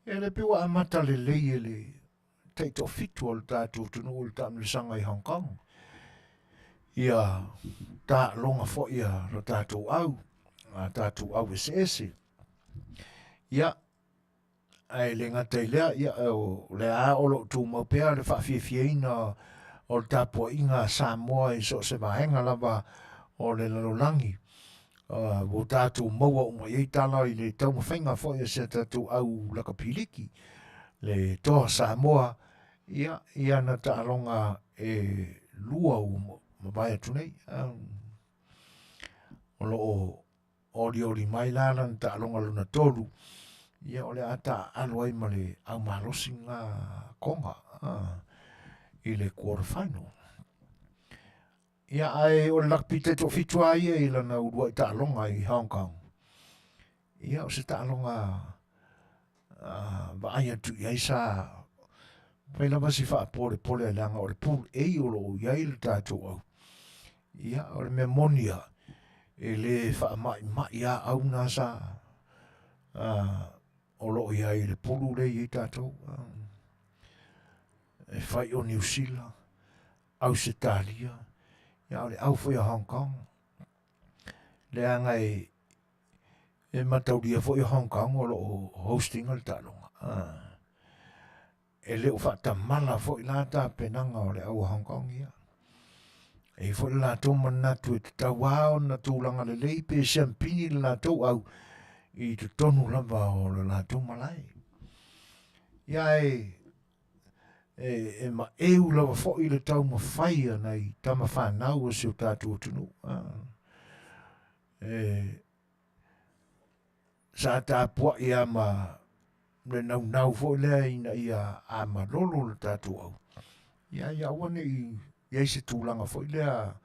e le pei ua amata lelei e le taitoafitu o le tatou atunuu i le taamilosaga i Hong Kong ia taaloga foi a lo tatou au, a tatou au eseese. Ia. Ae le gata i lea, ia, o lea lava o lo o tumau pea le faafiafiaina o le tapuaiga a Samoa i so o se vaega lava o le lalolagi. Ua tatou maua uma i ai tala i le taumafaiga foi a si a tatou au lakapi liki, le Toa Samoa, ia, i ana taaloga e lua ua mavae atu nei. O lo o olioli mai la lana taaloga lona tolu, ia o le a taaalo ai ma le au malosi lena Tonga i le quarter final. Ia ae o le lakapi taitoafitu lava ia i lana uluai taaloga i Hong Kong. Ia o se taaloga vaai atu i ai sa fai lava si faapolepole leaga o le Pool A o lo o i ai le tatou au. Ia o le mea moni lava, e le faama'ima'i lava au na sa o lo o i ai i le pulu lea e i ai tatou. E fai o Niu Sila, Ausetalia, ia a o le au foi a Hong Kong. Leaga e e mataulia foi o Hong Kong o lo o host ina le taaloga. E le o faatamala foi la tapenaga o le au a Hong Kong ia. E i ai foi le latou manatu e tatau lava ona tulaga lelei pe siampini le latou au i totonu lava o le latou malae. Ia e e, e maeu lava foi le taumafai a nai tama fanau o si o tatou atunuu. E, sa tapuai lava ma le naunau foi lea ina ia a malolo le tatou au, ia ia aua ne i i ai se tulaga foi lea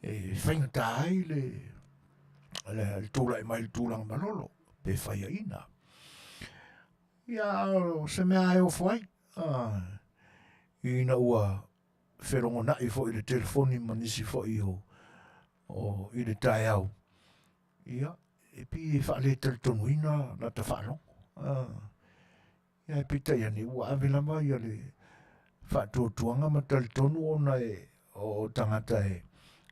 e faigata ai le le tulai mai i le tulaga malolo pe faiaina. Ia o se mea e ofo ai, ina ua felogonai foi i le telefoni ma nisi foi o, o i le taeao, ia, e pei e faalettalitonuina lata faalogo. Ia ae peitai ane ua ave lava ia le faatuatuaga ma talitonu ona e o tagata e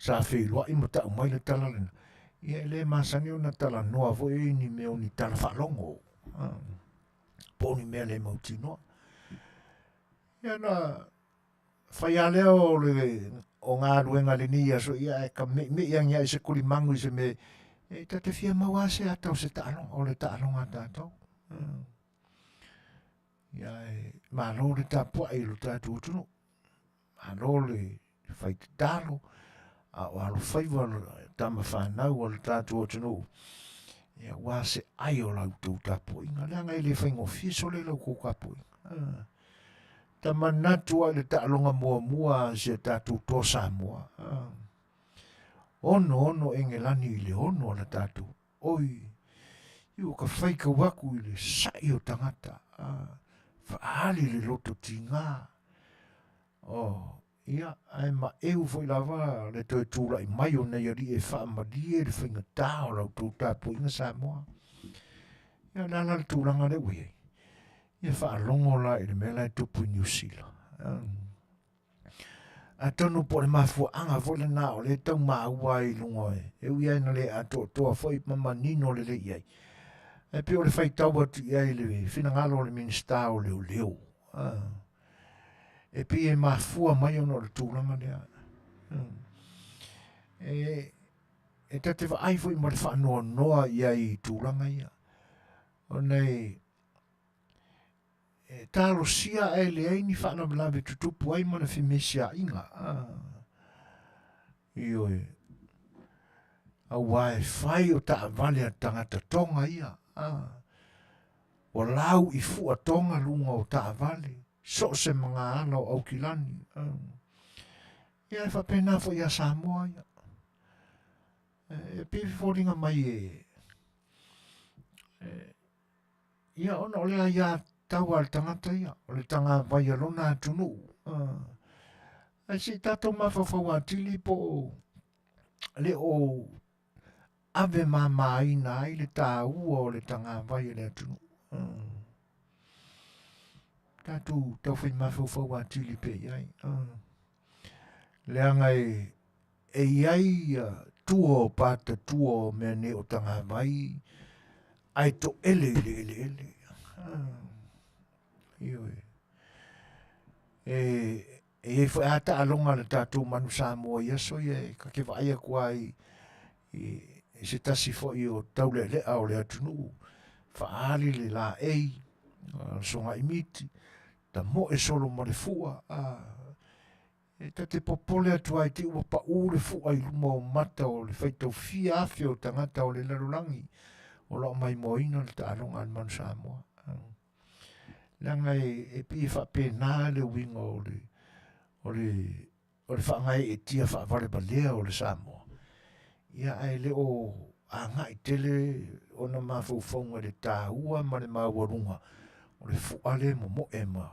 sa feiloai ma tau mai le tala lena, ia e le masani ona talanoa foi i ni mea o ni tala faalogo po o ni mea le mautinoa. Ia na fai lava lea o le o galuega i lenei aso, ia ae ka meimei ane lava i se kulimagu i se mea e ta te fia maua lava se ata o se taaloga, o le taaloga a tatou. Ia ae malo le tapuai i lo tatou atunuu. Malo le fai tatalo, a o alofaiva tama fanau a le tatou atunuu, ia aua se ai o la outou tapuaiga, leaga e le faigofie sole la outou tapuaiga. Ah. Ta manatu lava i le taaloga muamua a si a tatou Toa Samoa. Ah. Ono ono Engelani i le ono a le tatou. Oi, i ua ka faitau aku i le sa'i o tagata. Ah. Faaali le loto tigā. Oh, ia, ae maeu foi lava le toe tulai mai o nei alii e faamalie le faigatā o la outou tapuaiga Samoa. Ia, o le a la le tulaga lea ua i ai? Ia faalogo la i le mea la e tupu i Niu Sila. Atonu po o le mafuaaga foi lena o lea e tau maua ai i luga e ui lava ina le atoatoa foi ma manino lelei i ai. Ae pei o le faitau atu i ai i le finagalo o le Minisita o Leoleo. E pei e mafua mai ona o le tulaga lea. E, e ta te vaai foi ma le faanoanoa i ai i tulaga ia. Ona e, e talosia ae leai ni faalavelave tutupu ai ma le femesiaiga. Ioe. Aua e fai o taavale a tagata Tonga ia. Ua lau i fua Tonga luga o taavale, so o se magaala o Aukilani. Ia e faapena foi ia Samoa ia. E pei e foliga mai e, e ia ona o le aiatatau a le tagata ia, o le tagavai a lona atunuu. Ae se i tatou mafaufau atili po o le o ave mamaina ai le taua o le tagavai a le atunuu. Tatou taufai mafaufau atili pea i ai. Leaga e, e i ai tua o pata tua o mea nei o tagavai ae toele i le eleele. E e i ai foi a taaloga a le tatou Manu Samoa i aso ia e ta te vaai atu lava i i se tasi foi o taulealea o le atunuu faaali le laei le Susuga Miti, tamoe solo ma le fua a e ta te popole atu ai te i ua pau le fua i luma o mata o le faitau fia afe o tagata o le lalolagi o lo o maimoaina le taaloga a le Manu Samoa. Leaga e pei e faapena le uiga o le o le o le faagaeetia faavalevalea o le Samoa, ia ae le o agai tele ona mafaufauga i le taua ma le maualuga o le fua lea e momoe ma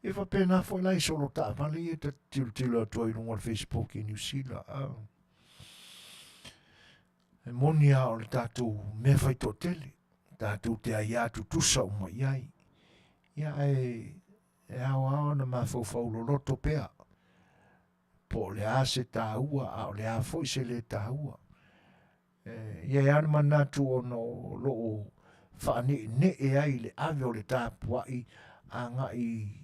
e faapena foi la i solo taavale ia ta te tilotilo atu ai i luga o le Facebook i Niu Sila. E moni lava o le tatou mea fai toatele, tatou te aiā tutusa uma i ai. Ia ae e ao lava ona mafaufau loloto pea po o le a se taua a o le a foi se lē taua. E i ai lava le manatu ona o lo o faaneenee ai le ave o le tapuai agai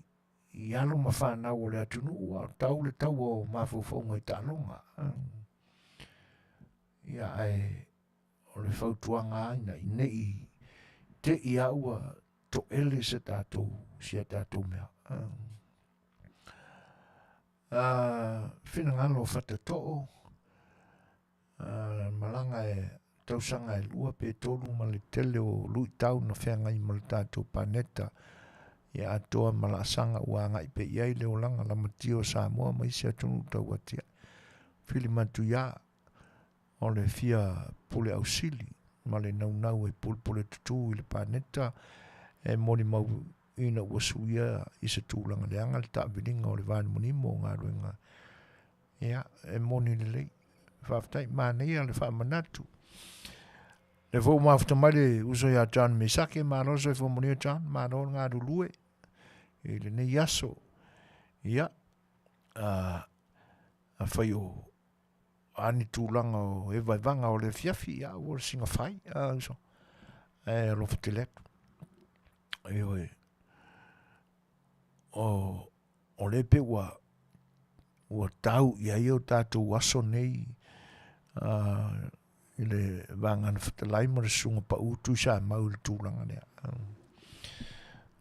i alo ma fanau o le atunuu a o tau le taua o mafaufauga i taaloga. Ia ae o le fautuaga lava ina ne i te i lava ua toele se tatou si a tatou mea. Finagalo o Fatatoo, malaga e tausaga e 2 pe 3 ma le tele o luitau na feagai ma le tatou paneta ia atoa ma laasaga ua agai pea i ai le olaga lamatia o Samoa ma isi atunuu tauatiae. Filimantuia o le fia pule ausili ma le naunau e pulepule tutū i le paneta e molimau ina ua suia i se tulaga leaga le taaviliga o le vaanimonimo o galuega. Ia, e moni lelei. Faafetai, manaia le faamanatu. Le foi ua mafuta mai le uso ia John Mesake, malo le soifua manuia John, malo le galulue i lenei aso. Ia, afai o a ni tulaga o evaevaga o le afiafi, ia ua sina fai, a uso. Ae alofa tele atu. Ioe. O, o lea pei ua, ua tau i ai o tatou aso nei i le Vagana Fetalai ma le Susuga Pau Tuisamau i le tulaga lea.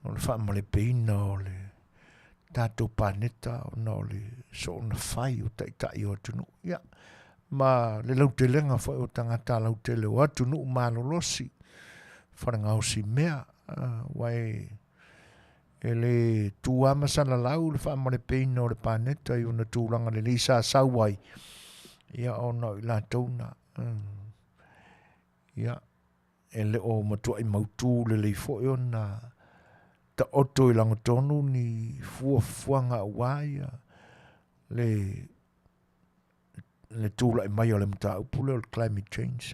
O le faamalepeina o le tatou paneta ona o le soona fai o taitai o atunuu. Ia, ma le lautelega foi o tagata lautele o atunuu malolosi, falegaosi mea, aua e E le tu lava ma salalau le faamalepeina o le paneta i ona tulaga lelei sa sau ai, ia ona o i latou na. Ia, e le o matuai mautu lelei foi ona taoto i lagatonu ni fuafuaga aua ia le le tulai mai o le mataupu lea o le climate change.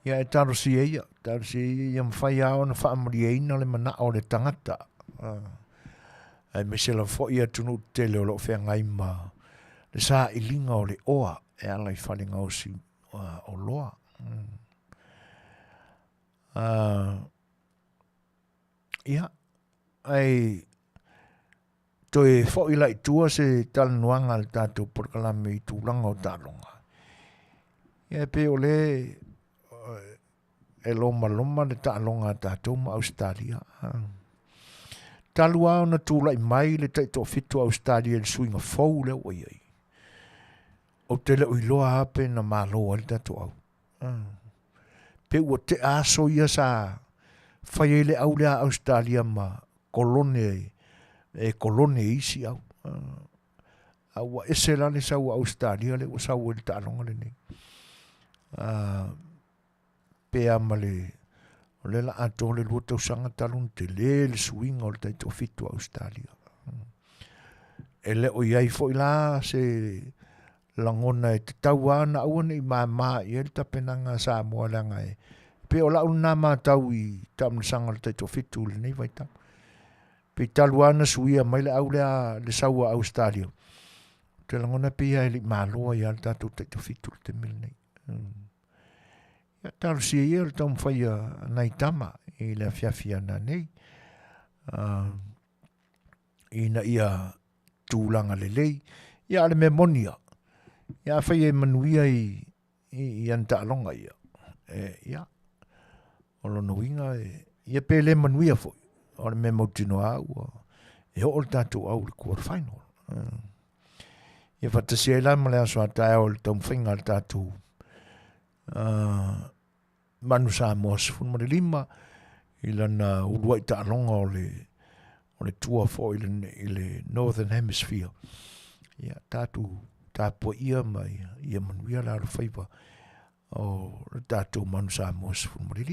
Ia e talosia ia, talosia ia ia mafai lava ona faamalieina le manao o le tagata. Aemaise lava foi atunuu tetele o lo o feagai ma le sailiga o le oa e ala i fale gaosi oloa. Ia, ae toe foi la i tua se talanoaga a le tatou polokalame i tulaga o taaloga. Ia e pei o le e lomaloma le taaloga a tatou ma Ausetalia. Talu lava ona tulai mai le taitoafitu a Ausetalia i le suiga fou lea ua i ai, ou te le o iloa lava pe na malo ai le tatou au. Pe ua tea aso ia sa fai ai le au lea a Ausetalia ma kolone e kolone i isi au. A ua ese la le sau a Ausetalia lea ua sau ai le taaloga lenei. Pe a ma le o lea la atoa le 2 tausaga talu ona tele le suiga o le taitoafitu a Ausetalia. E le o i ai foi la se lagona e tatau lava ona aua ne i mama i ai le tapenaga a Samoa leaga e pei o lau lena matau i taamilosaga o le taitoafitu i lenei vaitau. Pei talu lava ona suia mai le au lea le sau a Ausetalia, ou te lagona pei lava e le i malo ai lava le tatou taitoafitu i le taimi lenei. Ia talosia ia le taumafai a nai tama i le afiafi ananei. Ina ia tulaga lelei. Ia, a o le mea moni ia, ia afai e manuia i, i, i ana taaloga ia, e, ia, o lona uiga, e, ia pe le manuia foi, o le mea mautinoa a ua e oo le tatou au i le quarter final. Ia faatasi ai la ma le aso a taeao i le taumafaiga a le tatou Manu Samoa 15 i lana uluai taaloga o le o le tua foi i le, i le Northern Hemisphere. Ia, tatou tapuaia ma ia, ia manuia le alofaiva o le tatou Manu Samoa 15.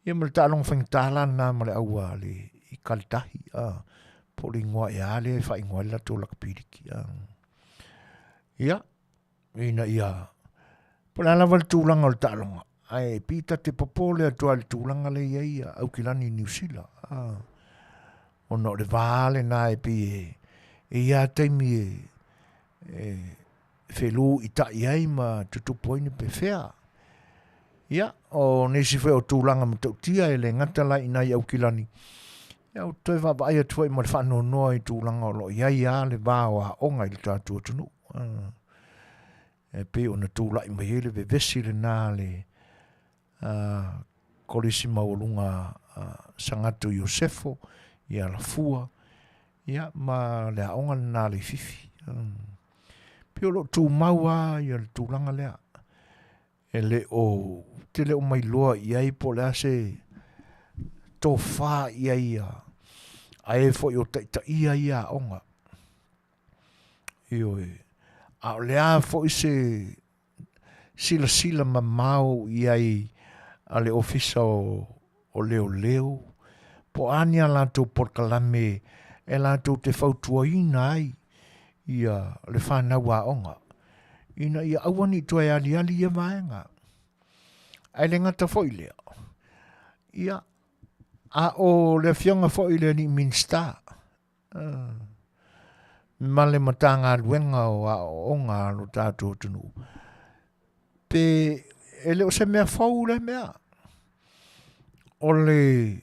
Ia ma le taaloga faigata la lena ma le au a le i Kalitahi, a, po o le igoa ea lea e faaigoa ai le latou lakapiliki. A. Ia, ina ia po o le a lava le tulaga o le taaloga, ae pei ta te popole atu lava i le tulaga lea e i ai Aukilani i Niu Sila, ona o le va lena e pei e e i ai lava taimi e e feluitai ai ma tutupu ai ni pefea. Ia, o nisi foi o tulaga matautia e le gata la i nai Aukilani, ia ua toe vaavaai atu foi ma le faanoanoa i tulaga o lo o i ai lava le va o aoga i le tatou atunuu. E pei ona tulai mai ai le vevesi lena a le Kolisi Maualuga a Sagato Iosefo i Alafua, ia, ma le aoga lena a Leififi. Pei o lo o tumau lava ia le tulaga lea. E le o, te le o mailoa i ai po o le a se tofa i ai a e foi o taitaia ia aoga. Ioe. A o le a foi se silasila mamao i ai a le Ofisa o, o Leoleo, po o a ni a latou polokalame e latou te fautuaina ai ia le fanau aoga, ina ia aua ne i toe aliali ia vaega. Ae le gata foi i lea, ia, a o le afioga foi i le alii Minisita, ma le Matagaluega o Aoaoga a lo tatou atunuu, pe e le o se mea fou lea mea, o le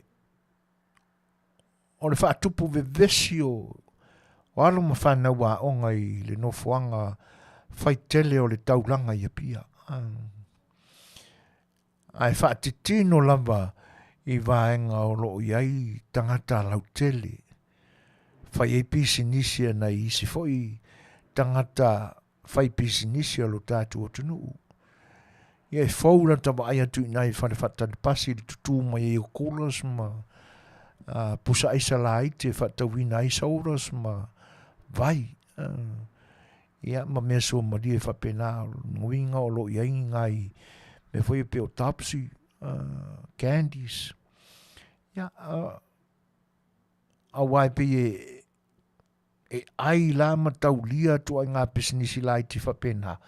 o le faatupu vevesi o, o alo ma fanau aoga i le nofoaga faitele o le taulaga i Apia. Ae faatitino lava i vaega o lo o i ai tagata lautele, fai ai pisinisi a nai isi foi tagata fai pisinisi o lo tatou atunuu. Ia e fou lata vaai atu i ina i fale faatali pasi i le tutū mai ai o coolers ma uh, pusa aisa laiti e faatauina ai sodas ma vai. Uh, ia ma mea suamalie faapena, o lona uiga o lo o i ai ni nai mea foi ia pei o topsy, uh, candies. Ia, uh, aua e pei e, e ai la ma taulia atu ai ngā pisinisi laiti faapena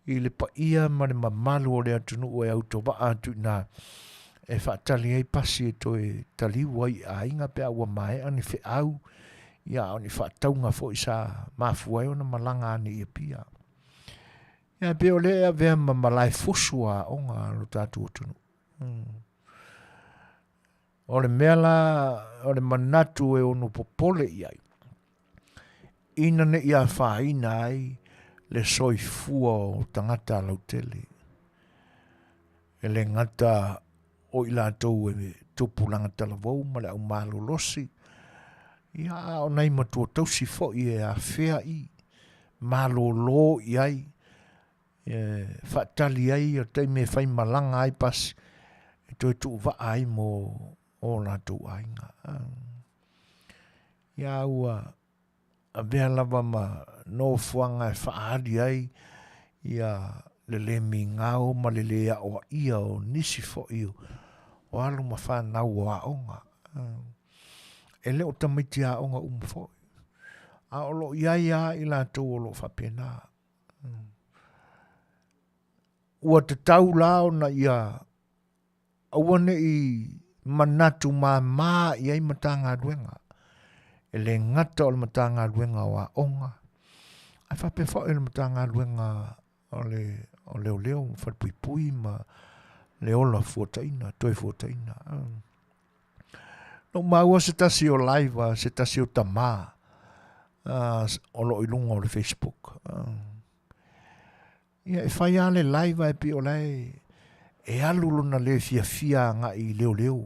i le paia ma le mamalu o le atunuu e autovaa atu i ina e faatali ai pasi e toe taliu ai i aiga pe a ua maea ni feau ia a o ni faatauga foi sa mafua ai ona malaga ane i Apia. Ia pei o lea e avea ma malae fusu a aoga a lo tatou atunuu. Hmm. O le mea la, o le manatu e ono popole i ai, ina ne i afaina ai le soifua o tagata lautele. E le gata o i latou e tupulaga talavou ma le au malolosi, ia a o nai matua tausi foi e afea i, malolo i ai, e faatali ai o taimi e fai malaga ai pasi, e toe tuuvaa ai mo o latou aiga. Ia ua avea lava ma nofoaga e faaali ai ia le le migao ma le le aoaia o nisi foi o alo ma fanau o aoga. E le o tamaiti aoga uma foi, a o lo o i ai lava i latou o lo o faapena. Ua tatau la ona ia aua ne i manatu māmā i ai Matagaluega, e le gata o le Matagaluega o Aoga, ae faapea foi le Matagaluega o le o Leoleo ma Falepuipui ma le ola fuataina, toe fuataina. Na ou maua se tasi o live a se tasi o tamā o lo o i luga o le Facebook. Ia e fai lava le live ae pei o la e e alu lona le fiafia agai i leoleo.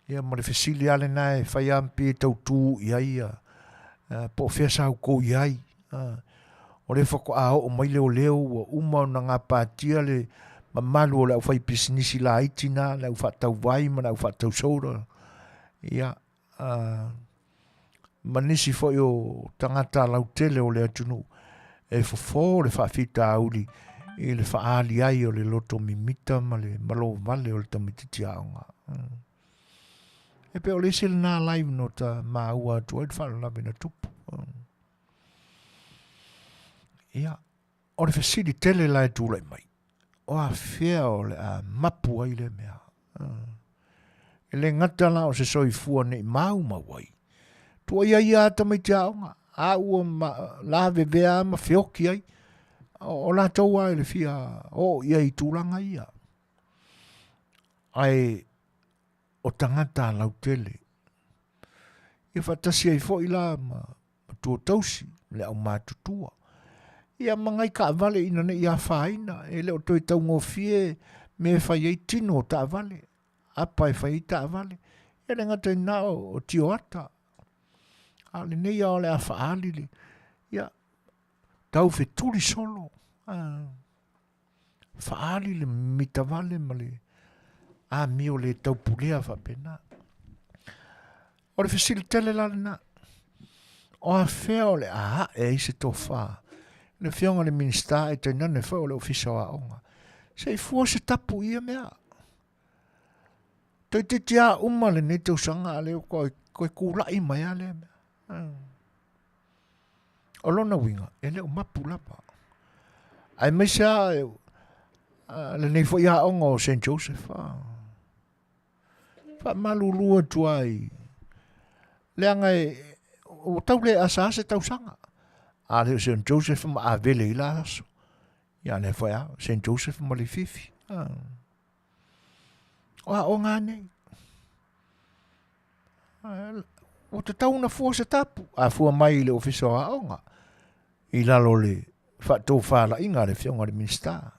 Ia ma le fesili lava lena e fai lava pe tau tu i ai ia po o fea sa outou i ai. O lea faatoa oo mai leoleo ua uma ona gapatia le mamalu o le aufaipisinisi laiti na, le au faatau vai ma le au faatau soda. Ia, ma nisi foi o tagata lautele o le atunuu e fofo le faafitauli i le faaali ai o le loto mimita ma le malo vale o le tamaitiiti aoga. E pei o le isi lena live no ta maua atu ai le faalavelave na tupu. Ia, o le fesili tele la e tulai mai, o afea o le a mapu ai lea mea? E le gata la o se soifua nei maumau ai, tuuaia ia a tamaiti aoga, a ua lavevea ma feoki ai, o latou lava i le fia oo i ai i tulaga ia. Ae o tagata lautele, ia faatasi ai foi la ma matua tausi, le aumatutua. Ia ma nai taavale ina ne i afaina, e le o toe taugofie mea e fai ai tino o taavale, apa e fai ai taavale. E le gata i lena o tioata. A o lenei lava o le a faaali le, ia, tau fetuli solo. Ah. Faaali le mimita vale ma le amio le taupulea faapena. O le fesili tele la lena, o afea o le a ae ai se tofa i le Afioga i le Minisita ae tainane foi o le Ofisa o Aoga, se i fua se tapu i ia mea. Toeitiiti lava uma lenei tausaga a o lea ua toe tulai mai lava lea mea. O lona uiga, e le o mapu lava. Aemaise lava lenei foi aoga o St. Joseph. Faamalulu atu ai, leaga e, ua tau le asa se tausaga. A le o St. Joseph ma Avele i la aso. Ia lea foi a, St. Joseph ma Leififi. O aoga nei. Ua tatau ona fua se tapu, a fua mai i le Ofisa o Aoga, i lalo o le faatofalaiga a le Afioga i le Minisita.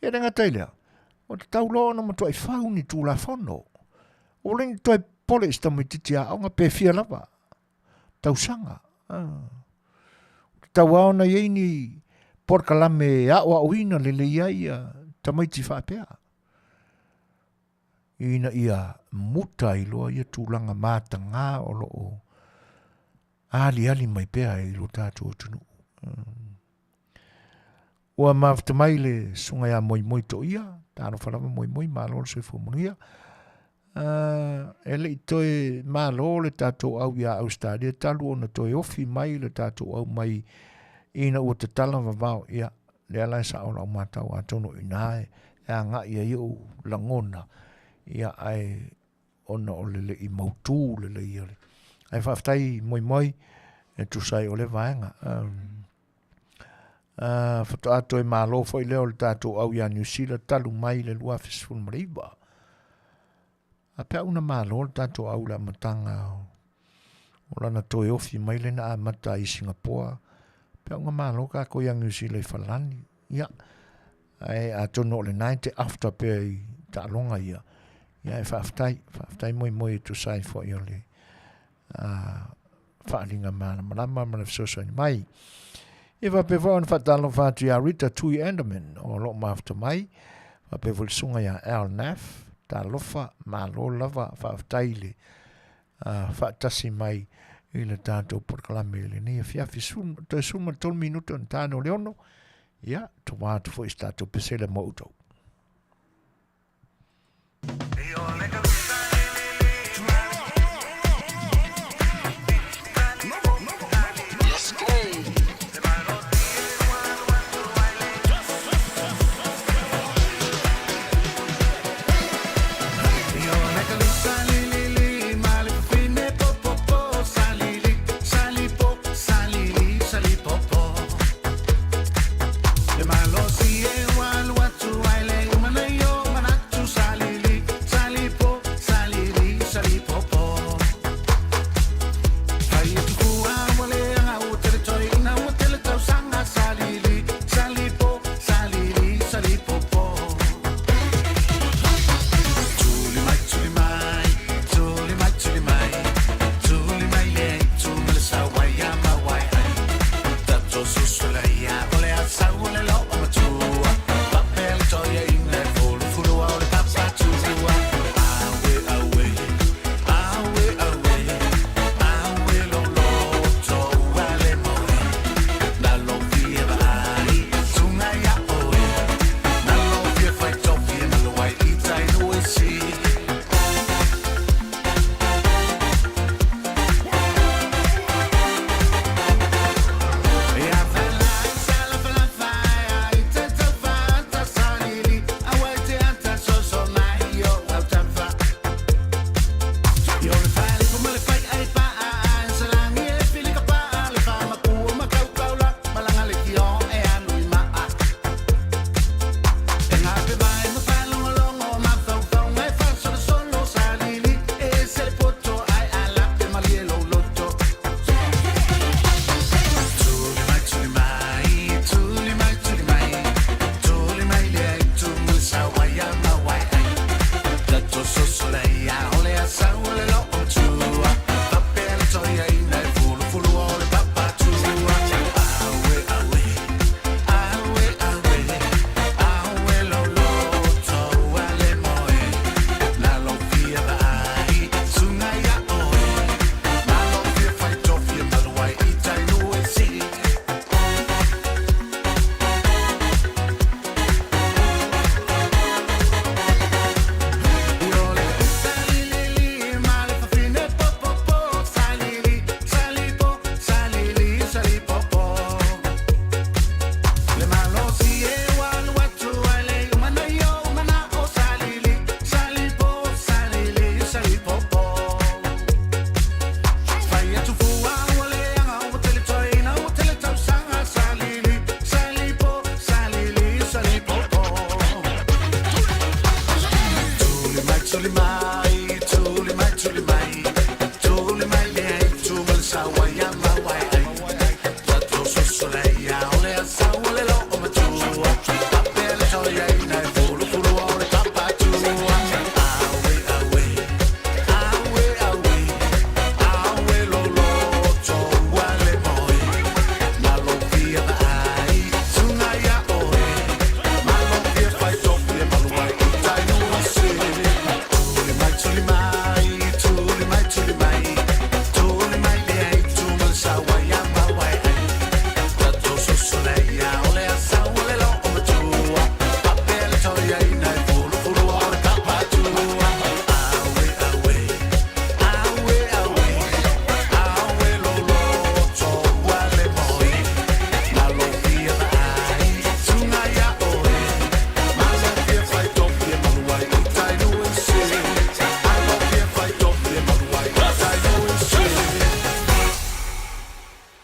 E le gata i lea, ua tatau loa ona matuai fau ni Tulafono. Ua le ni toe popole i se tamaitiiti aoga pe fia lava tausaga. Ua tatau lava ona i ai ni polokalame e aoaoina lelei ai ia tamaiti faapea. Ina ia muta ai loa ia tulaga mataga o lo o aliali mai pea i lo tatou atunuu. Ua mafuta mai le susuga ia Moimoi Toia, talofa lava Moimoi, malo le soifua manuia. E le i toe malo le tatou au ia Ausetalia talu ona toe ofi mai le tatou au mai ina ua tatala vavao. Ia, lea la e sao lau matau atonu o i ina e agai ai ou lagona, ia ae ona o le le i mautū lelei o le. Ae faafetai Moimoi e tusa ai o le vaega. Faatoa toe malo foi lea o le tatou au ia Niu Sila talu mai le 2019. A pe a una malo le tatou au i le amataga o lana toe ofi mai lea na amata i Singapoa, pe a una malo tatou ia Niu Sila i Falani. Ia, ae atonu o lena e te after pea i taaloga ia, ia e faafetai, faafetai Moimoi e tusa ai foi o le faaaliga malamalama ma le fesoasoani mai. Ia faapea foi ona faatalofa atu ia Rita Tui Anderman o lo o mafuta mai, faapea foi le susuga ia Al Naff, talofa, malo lava, faafetai le faatasi mai i le tatou polokalame i lenei afiafi, toe 13 minute ona tano le 6, ia, tua atu foi i se tatou pesele mo outou.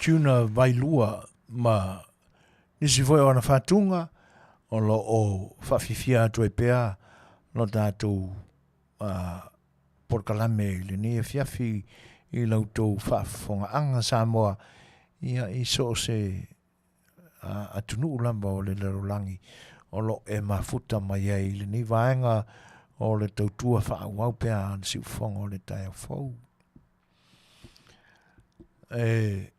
Tuna Vailua ma nisi foi o ana faatuga o lo o faafifia atu ai pea lo tatou polokalame i lenei afiafi i la outou faafofogaaga Samoa ia i so o se atunuu lava o le lalolagi o lo o e mafuta mai ai i lenei vaega o le tautua faaauau pea a le siufofoga o le taeao fou. E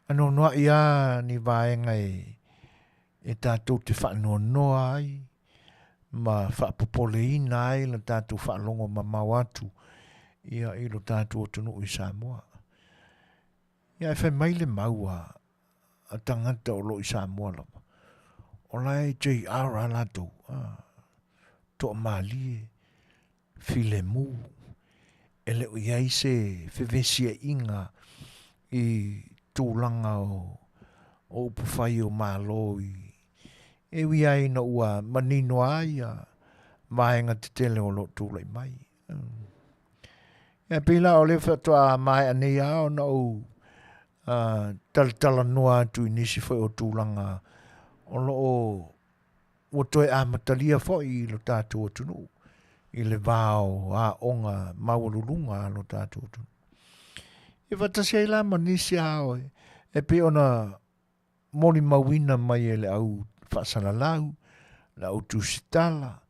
anoanoai lava ni vaega e tatou te faanoanoa ai ma faapopoleina ai le tatou faalogo mamao atu ia i lo tatou atunuu i Samoa. Ia ae fai mai le mau a a tagata o lo o i Samoa lava, o la e JR a latou, a, toamalie, filemu, e le o i ai se fevesiaiga i tulaga o, o upufai o Malo i, e ui lava ina ua manino lava ia vaega tetele o lo o tulai mai. Ia pei la o lea faatoa maea nei lava ona ou talatalanoa atu i nisi foi o tulaga o lo o ua toe amatalia foi i lo tatou atunuu i le va o aoga maualuluga a lo tatou atunuu. Ia faatasi ai la ma nisi lava e pei ona molimauina mai e le au faasalalau, le au tusitala,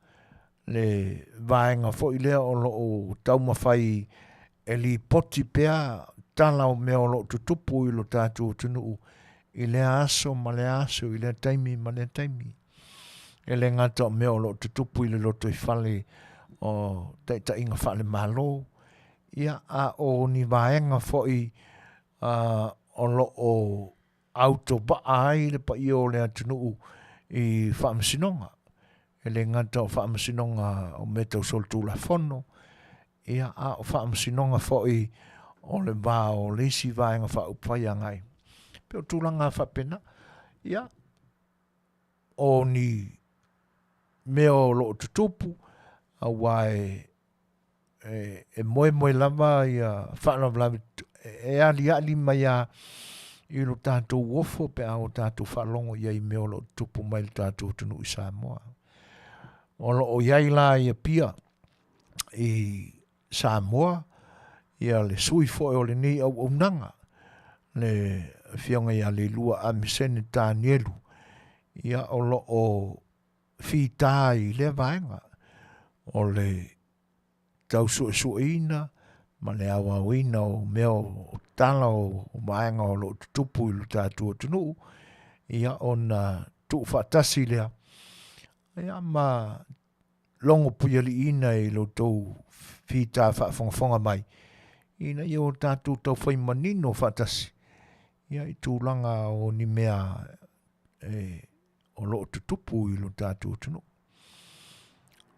le vaega foi lea o lo o taumafai e lipoti pea tala o mea o lo o tutupu i lo tatou atunuu i lea aso ma lea aso, i lea taimi ma lea taimi. E le gata o mea o lo o tutupu i le lotoifale o taitaiga faale-Malo, ia, a o ni vaega foi o lo o autovaa ai le paia o le atunuu i faamasinoga. E le gata o faamasinoga o mea tau solitulafono, ia, a o faamasinoga foi o le va o le isi vaega faaupufai agai. Pei o tulaga faapena. Ia, o ni mea o lo o tutupu, aua e e moemoe lava ia faalavelave e aliali mai lava i lo tatou ofo pe a ua tatou faalogo i ai i mea o lo o tutupu mai i le tatou atunuu i Samoa. O lo o i ai la i Apia i Samoa ia le sui foi o lenei auaunaga, le Afioga ia Leilua Amisene Tanielu, ia o lo o fita i lea vaega. o le tau suesueina ma le aoaoina o mea o tala o vaega o lo o tutupu i lo tatou atunuu, ia ona tuufaatasi lea, ia ma logo puialiiina i lo outou fita faafogafoga mai, ina ia o tatou taufai manino faatasi, ia i tulaga o ni mea e o lo o tutupu i lo tatou atunuu.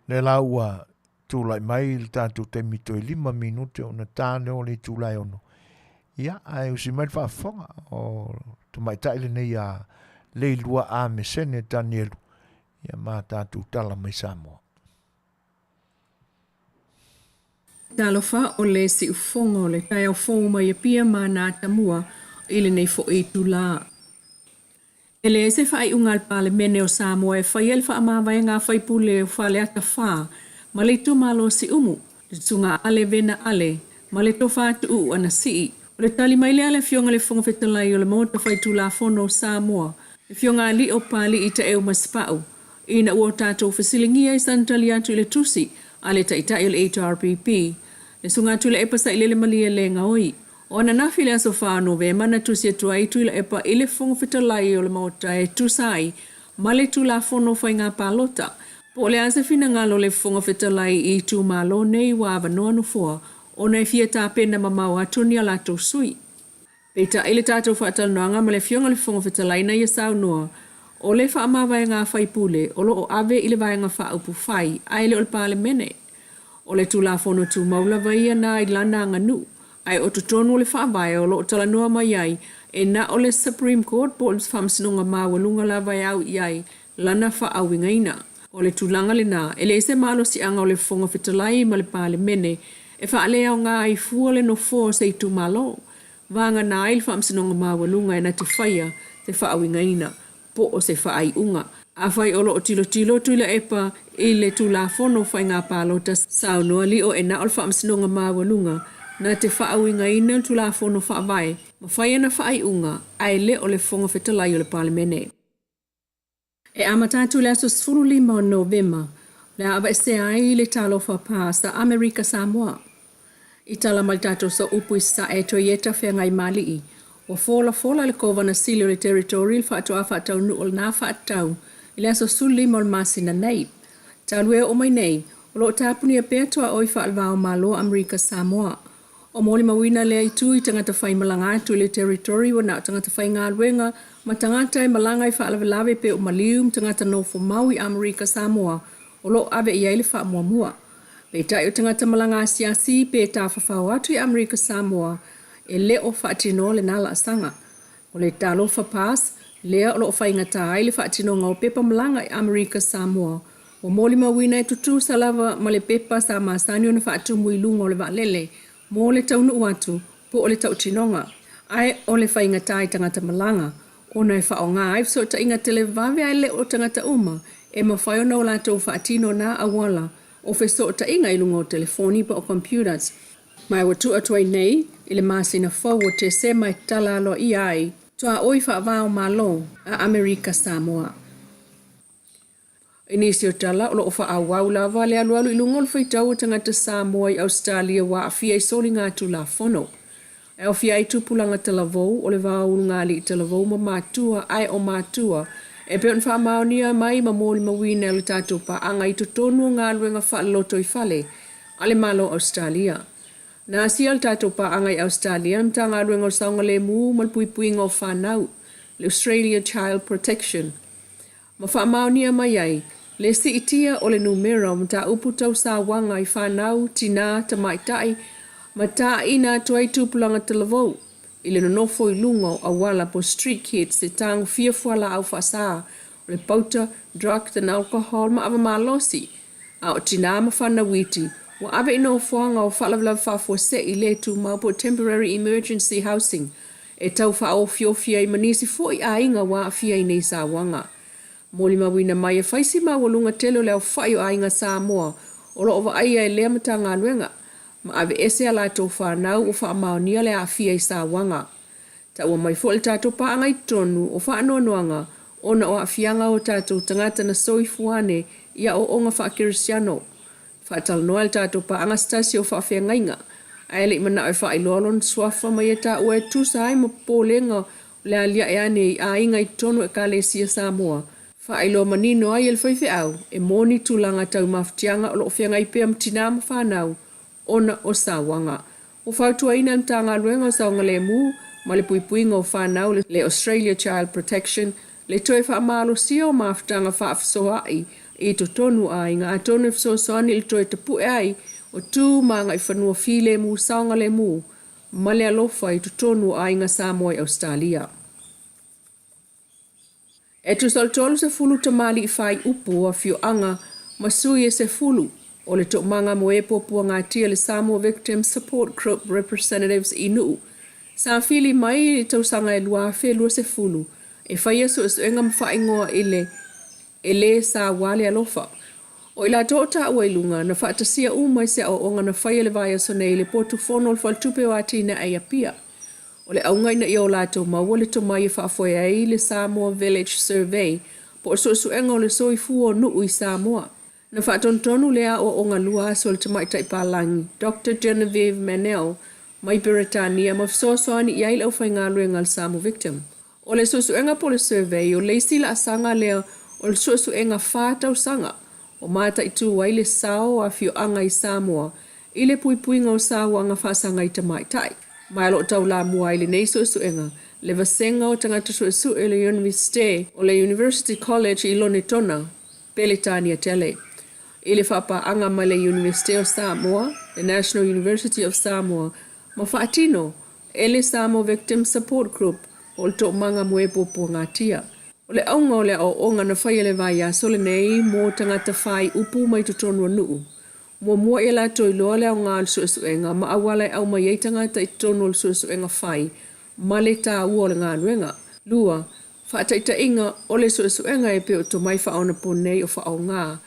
Lea la ua tulai mai le tatou taimi toe 5 minute ona ta lea o le itula e 6. Ia, ae usi mai le faafofoga o tamaitai lenei a Leilua Amesene Tanielu, ia ma tatou tala mai Samoa. Talofa o le siufofoga o le taeao fou mai Apia ma na Atamua i lenei foi itula. E leai se faaiuga a le Palemene o Samoa e faia le faamavaega a faipule o Faleata 4 ma le itumalo o Siumu, le Susuga Ale Vena Ale ma le Tofa Tuuu Anasii. O le tali mai lea a le Afioga i le Fofoga Fetalai o le Maota Faitulafono o Samoa, le Afioga a Lio Papalii Taeu Masepau, ina ua tatou fesiligia i sana tali atu i le tusi a le Taitai o le HRPP, le Susuga Tuilaepa Sailele Malielegaoi. O ananafi le aso 4 o Novema na tusi atu ai Tuilaepa i le Fofoga Fetalai o le Maota e tusa ai ma le Tulafono o Faiga Palota. Po o le a se finagalo o le Fofoga Fetalai i itumalo nei ua avanoa nofoa ona e fia tapena mamao atu ni a latou sui. Peitai i le tatou faatalanoaga ma le Afioga i le Fofoga Fetalai na ia saunoa, o le faamavaega a faipule o lo o ave i le Vaega Faaupufai ae le o le Palemene. O le Tulafono Tumau lava ia na i lana aganuu, ae o totonu o le Faavae o lo o talanoa mai ai e na o le Supreme Court po o le Faamasinoga Maualuga lava e au i ai lana faauigaina. O le tulaga lena, e leai se malosiaga o le Fofoga Fetalai ma le Palemene e faaleaoga ai fua le nofoa o se itumalo, vagana ai le Faamasinoga Maualuga e na te faia se faauigaina po o se faaiuga. Afai o lo o tilotilo Tuilaepa i le Tulafono o Faiga Palota, saunoa Lio e na o le Faamasinoga Maualuga na te faauigaina le Tulafono Faavae ma fai ana faaiuga ae le o le Fofoga Fetalai o le Palemene. E amata atu i le aso 15 o Novema, o le a aveesea ai le Talofa Pass a Amerika Samoa. I tala mai le tatou sooupu i Sasae Toieta Feagaimali'i, ua folafola e le Kovana Sili o le Territory le faatoa faataunuu o lena faatatau i le aso 15 o le masina nei. Talu e oo mai nei, o lo o tapunia pea tuaoi faale-va o Malo a Amerika Samoa. O molimauina lea itu i tagata faimalaga atu i le Territory ua na o tagata faigaluega ma tagata e malaga i faalavelave pei o maliu ma tagata nofo mau i Amerika Samoa o lo o ave i ai le faamuamua. Peitai o tagata malaga asiasi pe tafafao atu i Amerika Samoa e le o faatinoa lena laasaga. O le Talofa Pass lea o lo o faigata ai le faatinoga o pepa malaga i Amerika Samoa Ua molimauina e tutusa lava ma le pepa sa masani ona faatumu i luga o le vaalele mo le taunuu atu po o le tautinoga, ae o le faigata i tagata malaga ona e faaaoga ai fesootaiga televave ae le o tagata uma e mafai ona o latou faatino na auala o fesootaiga i luga o telefoni po o computers. Ma ua tuu atu ai nei i le masina fou o Tesema e tatala aloaia ai tuaoi faava-o-Malo a Amerika Samoa. I nisi o tala, o lo o faaauau lava le alualu i luga o le faitau o tagata Samoa i Ausetalia ua aafia i soligatulafono. E aofia ai tupulaga talavou, o le vao ulugalii talavou ma matua ae o matua e pei ona faamaonia mai ma molimauina e le tatou paaga i totonu o galuega faalelotoifale a le Malo o Ausetalia. Na asia le tatou paaga i Ausetalia, le Matagaluega o le Saogalemu ma le Puipuiga o Fanau, le Australia Child Protection, ma faamaonia mai ai le siitia o le numera o mataupu tau sauaga i fanau, tinā, tamaitai, ma tāina atu ai tupulaga talavou i le nonofo i luga o auala po street kids e tagofia fualaau faasā o le pauta, drugs and alcohol ma ava malosi, a o tinā ma fanau iti ua ave i nofoaga o faalavelave faafuasei le tumau po temporary emergency housing e tau faaofiofi ai ma nisi foi aiga ua aafia i nei sauaga. Molimauina mai e fai si maualuga tele o le aofai o aiga Samoa o lo o vaaia e lea Matagaluega ma aveese a latou fanau ua faamaonia le aafia i sauaga. Taua mai foi le tatou paaga i totonu o faanoanoaga ona o aafiaga o tatou tagata na soifua ane i aoaoga faakerisiano. Faatalanoa e le tatou paaga se tasi o faafeagaiga, ae le i manao e faailoa lona suafa ma ia taua e tusa ai ma popolega o le aliae ane i aiga i totonu o Ekalesia Samoa. Faailoa manino ai e le faifeau e moni tulaga tau mafatiaga o lo o feagai pea ma tinā ma fanau ona o sauaga. Ua fautuaina e le Matagaluega o Saogalemu ma le Puipuiga o Fanau le Australia Child Protection le toe faamalosia o mafutaga faafesoaai i totonu o aiga atonu e fesoasoani i le toe tapue ai o tu ma agaifanua filemu saogalemu ma le alofa i totonu o aiga Samoa i Ausetalia. E tusa o le 30 tamalii faaiupu o afioaga ma sui e 10 o le toomaga mo e puapuagatia le Samoa Victims Support Group Representatives i Nuu sa fili mai i le tausaga e 2020 e faia suesuega ma faaigoa i le E lē saua le alofa. O i latou o taua i luga, na faatasia uma i se aoaoga na faia i le vaiaso nei i le potu fono o le Faletupe o Atinae i Apia. O le auga ina ia o latou maua le tomai e faafoe ai le Samoa Village Survey po o suesuega o le soifua o nuu i Samoa. Na faatonutonu lea aoaoga lua aso e le Tamaitai Palagi, Doctor Genevieve Mannell, mai Peretania ma fesoasoani i ai le aufaigaluega a le Samoa Victim. O le suesuega po o le survey, o le isi laasaga lea o le suesuega tausaga o mataitu ai le sao o afioaga i Samoa i le puipuiga o sauaga faasaga i tamaitai. Ma o lo o taulamua ai lenei suesuega le Vasega o Tagata Suesue o le Iunivesite o le University College i Lonetona, Peletania tele. I le faapaaga ma le Iunivesite o Samoa, le National University of Samoa, ma faatino e le Samoa Victim Support Group po o le Toomaga mo e Puapuagatia. O le auga o le aoaoga na faia i le vaiaso lenei mo tagata faaiupu mai totonu o nuu. Muamua ia latou iloa le aoga o le suesuega ma auala e aumai ai tagata i totonu o le suesuega fai ma le taua o le galuega. 2, Faataitaiga o le suesuega e pei o tomai faaonaponei o faaaoga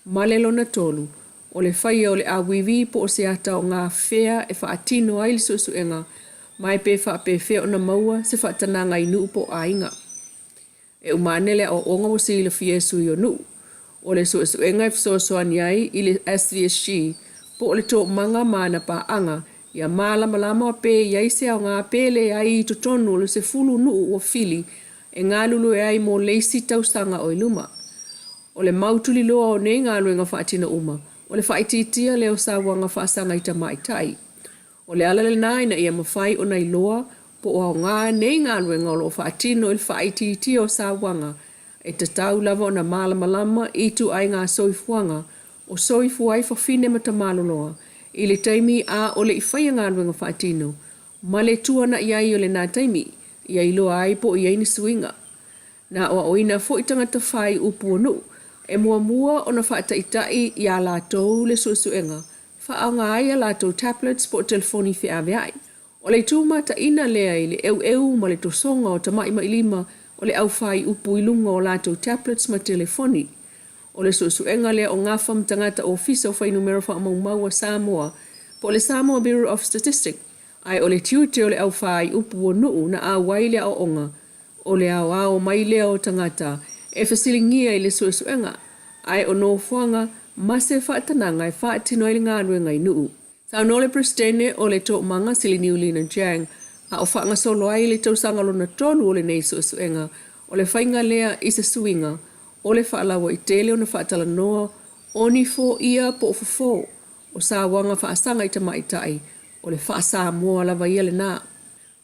ma le lona tolu, o le faia o le āwīwī po o se ata o gafea e faatino ai le suesuega ma e pe faapefea ona maua se faatanaga i nuu po o aiga. E uma ane le aoaoga ua silafia e sui o nuu. O le suesuega e fesoasoani ai i le SVSG po o le toomaga ma ana paaga ia malamalama pe i ai se aoga pe leai i totonu o le 10 nuu ua fili e galulue ai mo le isi tausaga o i luma. O le mau tuliloa o nei galuega faatino uma, o le faaitiitia lea o sauaga faasaga i tamaitai. O le ala lena ina ia mafai ona iloa po o aoga nei galuega o lo o faatino i le faaitiitia o sauaga, e tatau lava ona malamalama i ituaiga soifuaga o soifua ai fafine ma tamaloloa i le taimi a o le i faia galuega faatino ma le tuanai ai o lena taimi, ia iloa ai po o i ai ni suiga. Na aoaoina foi tagata fai upu o nuu e muamua ona faataitai iā latou le suesuega, faaaoga ai a latou tablets po o telefoni feaveai. O le itu mataina lea i le eueu ma le tosoga o tamaimailima o le au fai upu i luga o latou tablets ma telefoni. O le suesuega lea o gafa ma tagata Ofisa o Fuainumera Faamaumau a Samoa po o le Samoa Bureau of Statistics, ae o le tiute o le au fai upu o nuu na auai le aoaoga O le aoao mai lea o tagata e fesiligia i le suesuega, ae o nofoaga ma se faatanaga e faatino ai le galuega i nuu. Saunoa le Peresetene o le Toomaga Siliniu Lina Jiang, a o faagasolo ai le tausaga lona tolu o lenei suesuega, o le faiga lea i se suiga o le faalauaitele ona faatalanoa o ni foia po o fofo o sauaga faasaga i tamaitai, o le faa-Samoa lava ia lena.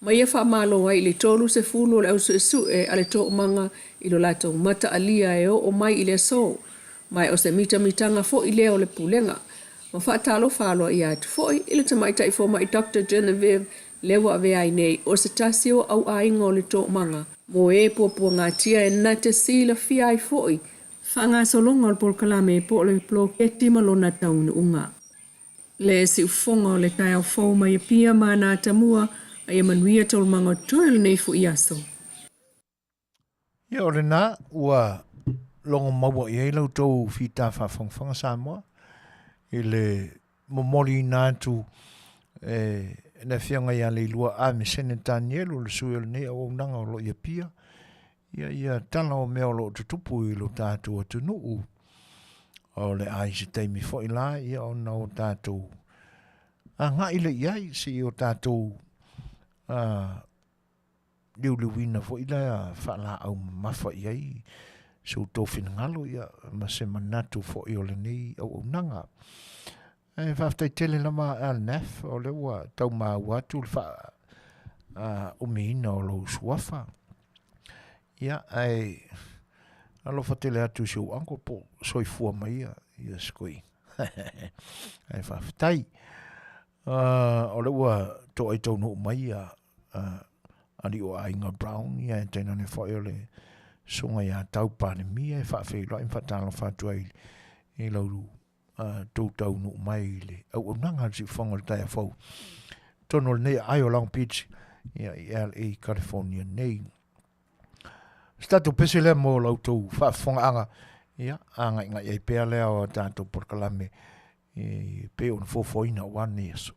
Ma ia faamalo ai i le 30 o le au suesue a le Toomaga i lo latou mataalia e oo mai i le aso, ma e o se mitamitaga foi lea o le Pulega. Ma faatalofa aloaia atu foi i le Tamaitai Fomai Doctor Genevieve lea ua avea ai nei o se tasi o au aiga o le Toomaga mo e puapuagatia e na te silafia ai foi faagasologa o le polokalame po o le poloketi ma lona taunuuga. Le siufofoga o le taeao fou mai Apia ma ana atamua, a ia manuia taualumaga o totoe o lenei foi aso. Ia o lena ua logo maua i ai la outou fita faafogafoga Samoa i le momoliina atu e le Afioga ia Leilua A. Mesene Tanielu, le sui o lenei auaunaga o lo o i Apia, ia, ia tala o mea o lo o tutupu i lo tatou atunuu. O le a i se taimi foi la ia ona o tatou agai lea i ai se i o tatou liuliuina foi lea faalaau mamafa i ai so outou finagalo ia ma se manatu foi o lenei auaunaga. Ae faafetai tele lava Alnaf o lea ua tau maua atu le faa umiina o lou suafa. Ia, ae alofa tele atu i si ou uncle po o soifua mai ia, ia Squee. Ae faafetai. O lea ua toai taunuu mai ia alii o aiga Brown, ia e tainane foi o le susuga ia Tau Palemia e faafeiloai ma faatalofa atu ai i lau tou taunuu mai i le auaunaga a le siufofoga o le taeao fou totonu o lenei aai o Long Beach ia, i LA, California nei. Se tatou pese lea mo la outou faafofogaaga, ia, agaigai ai pea lea o tatou polokalame e pei ona fuafuaina aua lenei aso.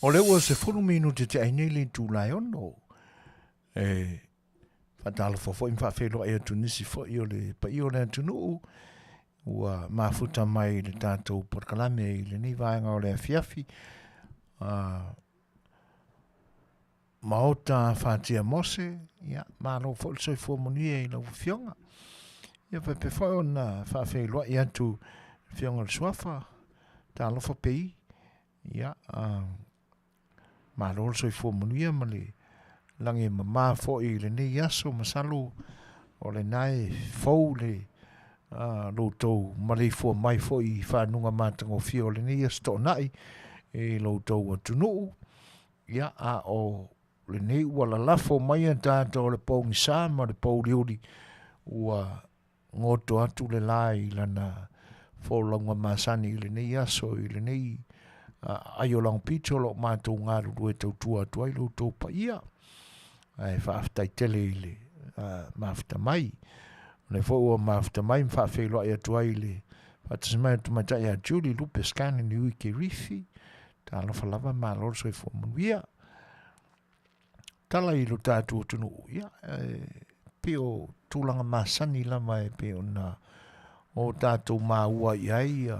O lea ua 10 minute te ai nei le itula e 6. E faatalofa foi ma faafeiloai atu nisi foi o le paia o le atunuu ua mafuta mai i le tatou polokalame i lenei vaega o le afiafi. Maota Fatia Mose, ia, malo foi le soifua manuia i lau afioga. Ia faapea foi ona faafeiloai atu afioga i le Suafa, talofa pei, ia, malo le soifua manuia ma le lagi e mama foi i lenei aso, masalo o lena e fou le lo outou maleifua mai foi i fanuga matagofie o lenei aso toonai i lo outou atunuu. Ia, a o lenei ua lalafo mai a tatou o le pogisa ma le pouliuli, ua goto atu le la i lana folauga masani i lenei aso, i lenei aiolago pito o lo o matou galulue tautua atu ai lo outou paia. Ae faafetai tele i le mafuta mai. O lea foi ua mafuta mai ma faafeiloai atu ai i le faatasi mai o le tamaitai ia Julie Lupe Scanlan i Uike Rifi. Talofa lava, malo le soifua manuia. Tala i lo tatou atunuu, ia, e pei o tulaga masani lava e pei ona o tatou maua i ai ia,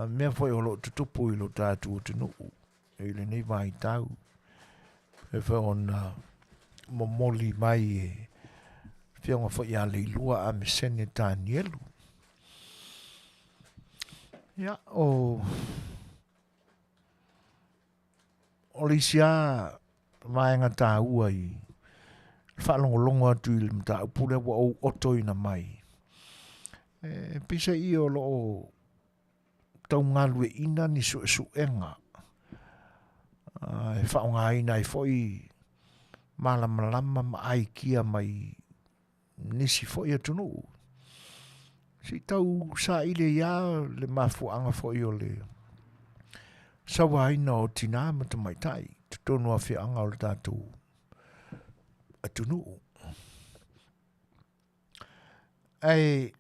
mea foi o lo o tutupu i lo tatou atunuu i lenei vaitau. E foi ona momoli mai e Afioga foi ia Leilua Amesene Tanielu. Ia, o o le isi lava vaega taua i le faalogologo atu i le mataupu lea ua ou otoina mai, e peiseai o lo o taugalueaiina ni suesuega e faaaogaina ai foi malamalama ma aikia mai nisi foi atunuu. Se i tau saili ai lava le mafuaaga foi o le sauaina o tinā ma tamaitai i totonu o afioaga o le tatou atunuu. Ae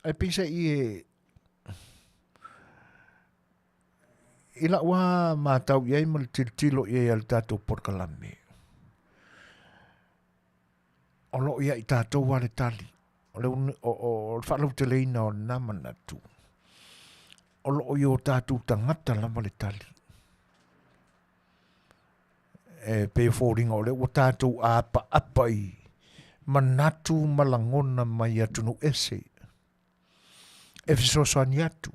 e peiseai e i lau lava matau i ai ma le tilotilo i ai a le tatou polokalame, o lo o ia i tatou lava le tali. O le, o, o, o le faalauteleina o lena manatu, o lo o i o tatou tagata lava le tali. E pei e foliga o lea ua tatou apaapa i manatu ma lagona mai atunuu ese e fesoasoani atu.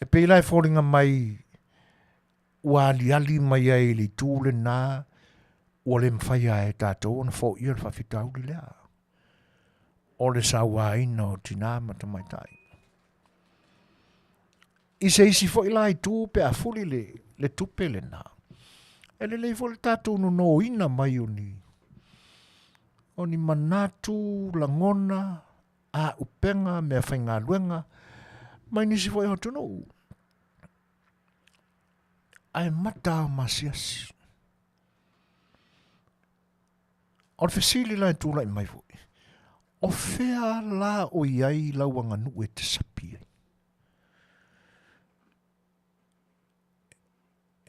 E pei la e foliga mai ua aliali mai ai i le itu lena ua le mafai lava e tatou ona foia le faafitauli lea o le sauaina o tinā ma tamaitai. I se isi foi la itu pe a fuli le, le tupe lena, e lelei foi le tatou nonoina mai o ni, o ni manatu, lagona, auupega, meafaigaluega mai nisi foi o atunuu. Ae mata ao masiasi. O le fesili la e tulai mai foi, o fea la o i ai lau aganuu e te sapi ai?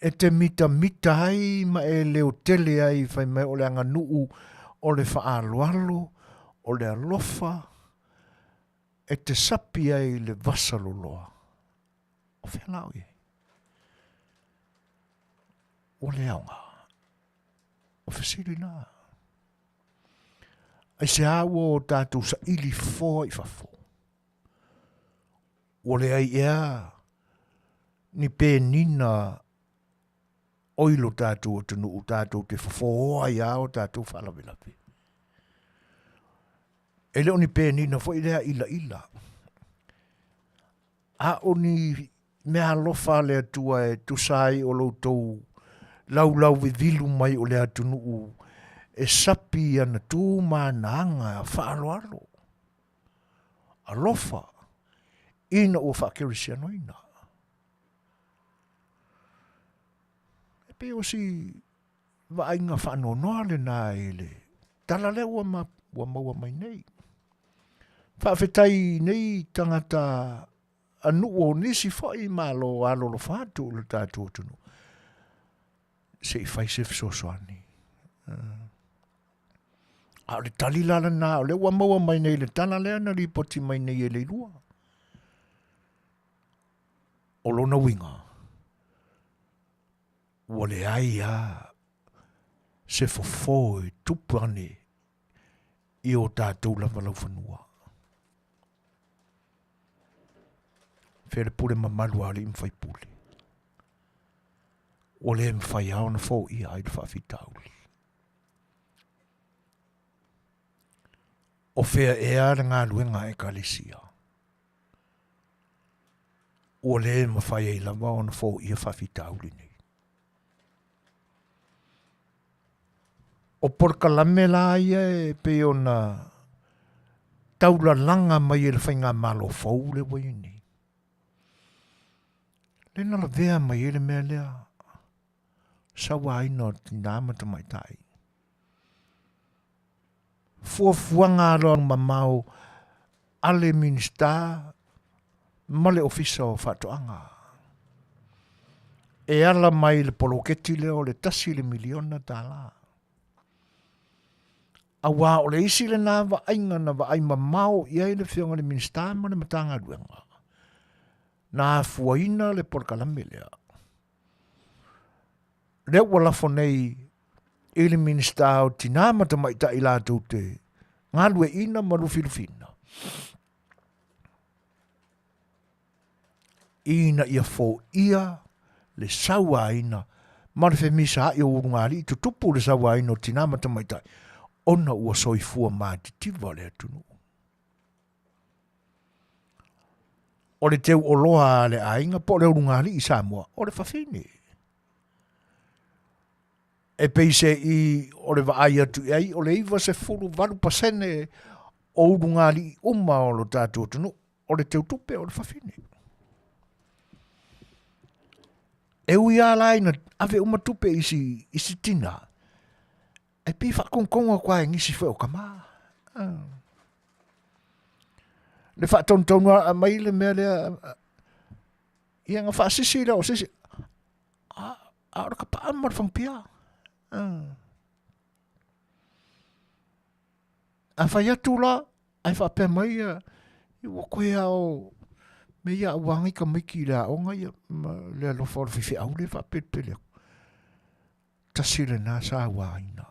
E te mitamita ai ma e leotele ai fai mai o le aganuu o le faaaloalo, o le alofa, e te sapi ai i le vasa loloa. O fea la o i ai? Ua le aoga. O fesili na. Aisea ua o tatou saili foa i fafo? Ua leai ea ni penina o i lo tatou atunuu tatou te fofooa ai lava o tatou faalavelave. E le o ni penina foi lea ilaila, a o ni meaalofa a le Atua e tusa ai o lo outou laulauvivilu mai o le atunuu e sapi i ana tu ma ana aga faaaloalo. Alofa ina ua faakerisianoina. E pei o si vaaiga faanoanoa lena i le tala lea ua, ma, ua maua mai nei. Faafetai i nei tagata nuu o nisi foi malo alolofa atu i le tatou atunuu se i fai se fesoasoani. A o le tali la lena, o lea ua maua mai nei le tala lea na lipoti mai nei e Leilua. O lona uiga, ua leai lava se fofo e tupu ane i o tatou lava laufanua. Fea le pule mamalu a alii ma faipule. Ua le mafai lava ona foia ai le faafitauli. O fea ea le galuega a Ekalesia? Ua le mafai ai lava ona foia faafitauli nei. O polokalame la ia e pei ona taulalaga mai e le faigamalo fou lea ua i ai nei, lea na lavea mai ai le mea lea, sauaina o tinā ma tamaitai. Fuafuaga alualumamao a le Minisita ma le Ofisa o Faatoaga e ala mai i le poloketi lea o le $1 miliona. Aua o le isi lena vaaiga na vaai mamao i ai le Afioga i le Minisita ma le Matagaluega na afuaina le polokalame lea. Lea ua lafo nei i le Minisita o Tinā ma Tamaitai latou te galueaiina ma lufilufiina ina ia foia le sauaina ma le femisaai o ulugalii tutupu le sauaina o tinā ma tamaitai ona ua soifua matitiva le atunuu. O le teu oloa a le aiga po o le ulugalii i Samoa, o le fafine. E pei se i o le vaai atu i ai, o le 98% o ulugalii uma o lo tatou atunuu, o le teutupe o le fafine. E ui lava la ina ave uma tupe i si, i si tinā, e pei faatogatogo atu lava e nisi foi o tama. Le faatonutonu mai le mea lea, ia na faasisi lea o se isi, a, a o le tapaa ma le fagupia. A fai atu la, ae faapea mai ia, ua toe lava o mea ia aua nei tamaiti i le aoga ia, ma le alofa o le faifeau lea e faapelepele atu. Tasi lena sauaina.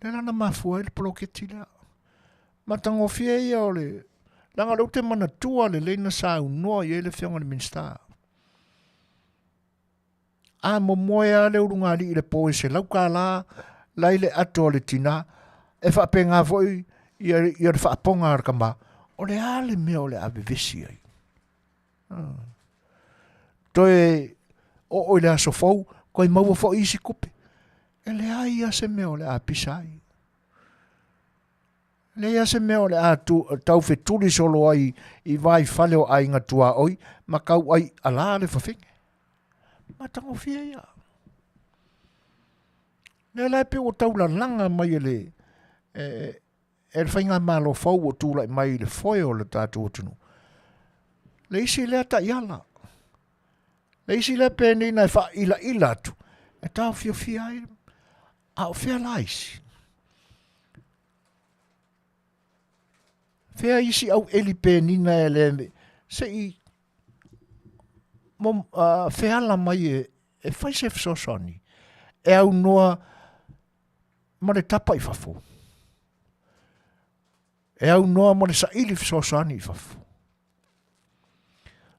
Lea la na mafua ai le poloketi lea. Matagofie ia o le... Leaga o lea ou te manatua lelei na saunoa i ai le Afioga i le Minisita. A momoe lava le ulugalii i le po e $100 la i le ato a le tinā, e faapena foi ia, ia le faapoga a le tama, o le a le mea o le a vevesi ai? Toe oo i le aso fou, toe maua foi isi tupe. E leai lava se mea o le a pisa ai. E leai lava se mea o le a taufetuli solo ai i vaifale o aiga tuaoi ma tau ai alā le fafine. Matagofie ia. Lea la e pei ua taulalaga mai e le, e, e le faigamalo fou ua tulai mai i le foe o le tatou atunuu. Le isi lea taiala. Le isi lea penina e faailaila atu, e taofiofia ai, a o fea la isi? Fea isi au eli penina e le, se i mo, uh, feala mai e, e fai se fesoasoani, e aunoa ma le tapa i fafo. E aunoa ma le saili fesoasoani i fafo.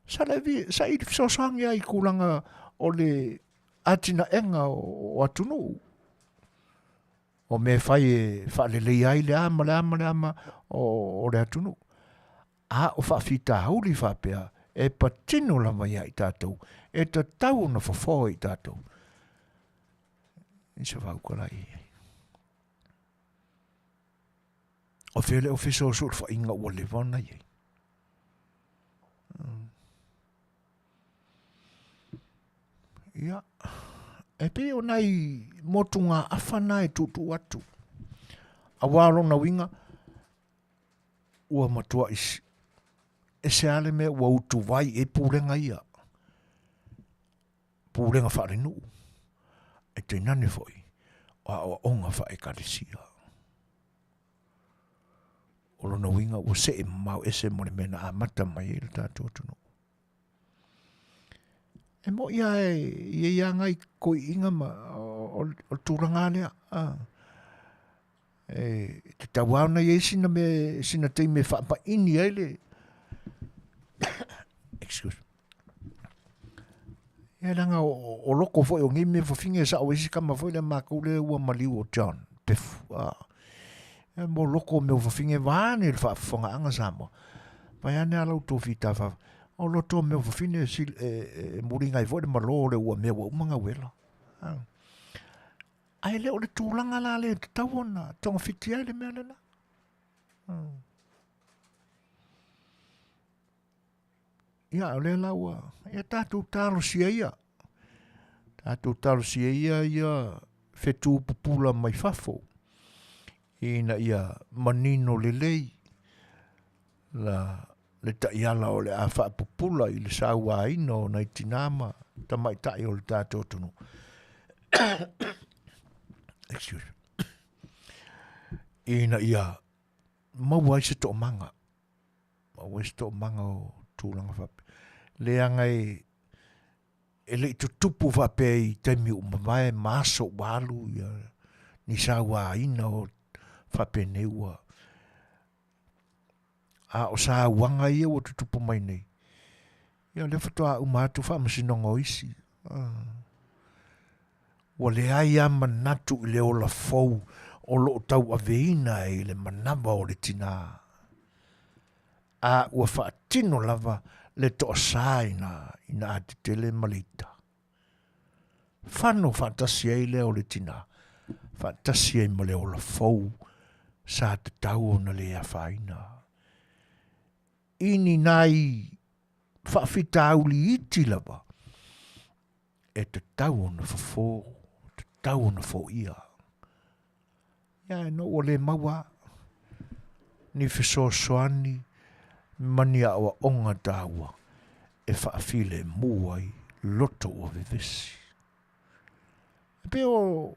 Saili fesoasoani ai i tulaga o le atinaega o atunuu. O mea e fai e faaleleia ai le a ma le a ma le a ma o le atunuu. A o faafitauli faapea e patino lava ia i tatou, e tatau ona fofoa i tatou. I se faautala i ai. O fea le Ofisa o Sulufaiga ua leva ona i ai? Ia, e pei o nai motugaafa na e tuutuu atu. Aua o lona uiga, Ua matuai ese lava le mea ua utuvai i ai pulega ia, pulega faalenuu, ae tainane foi o aoaoga faale-Ekalesia. O lona uiga ua see mamao ese ma le mea na amata mai ai le tatou atunuu. E moni lava e i ai lava nai toeaiina ma o le tulaga lava lea, e tatau lava ona i ai sina mea, sina taimi e faamaini ai le excuse me. Ia leaga o loko foi o nei mea fafine e sao ai si tama foi lea matou lea ua maliu o John Pefu. E mo loko o mea fafine vaeane le faafofogaaga Samoa. Vaeane lava la outou fita fa o loto o mea fafine e muliga ai foi le malo o le ua mea ua uma ona uela. Ae le o le tulaga la lea e tatau ona togafiti ai le mea lena. Ia, o lea la ua, ia tatou talosia ia, tatou talosia ia ia fetu pupula mai fafo, ina ia manino lelei la le taiala o le a faapupula i le sauaina o nai tinā ma tamaitai o le tatou atunuu. Excuse me. Ina ia maua ai se toomaga Maua ai se toomaga o tulaga faapea. Leaga e, e le i tutupu faapea i taimi ua mavae ma aso ua alu ia ni sauaina o faapenei ua a o sauaga ia ua tutupu mai nei, ia o lea faatoa uma atu faamasinoga o isi. Ua leai lava manatu i le ola fou o lo o tauaveina i le manava o le tinā, a ua faatino lava le toasā i nā ina a tetele ma le ita. Fano faatasi ai lea o le tinā, faatasi ai ma le ola fou sa tatau ona le afaina. I ni nai faafitauli iti lava, e tatau ona fofo, tatau ona foia. Ia e no ua le maua ni fesoasoani ma ni aoaoga taua e faafilemu ai loto ua vevesi. E pei o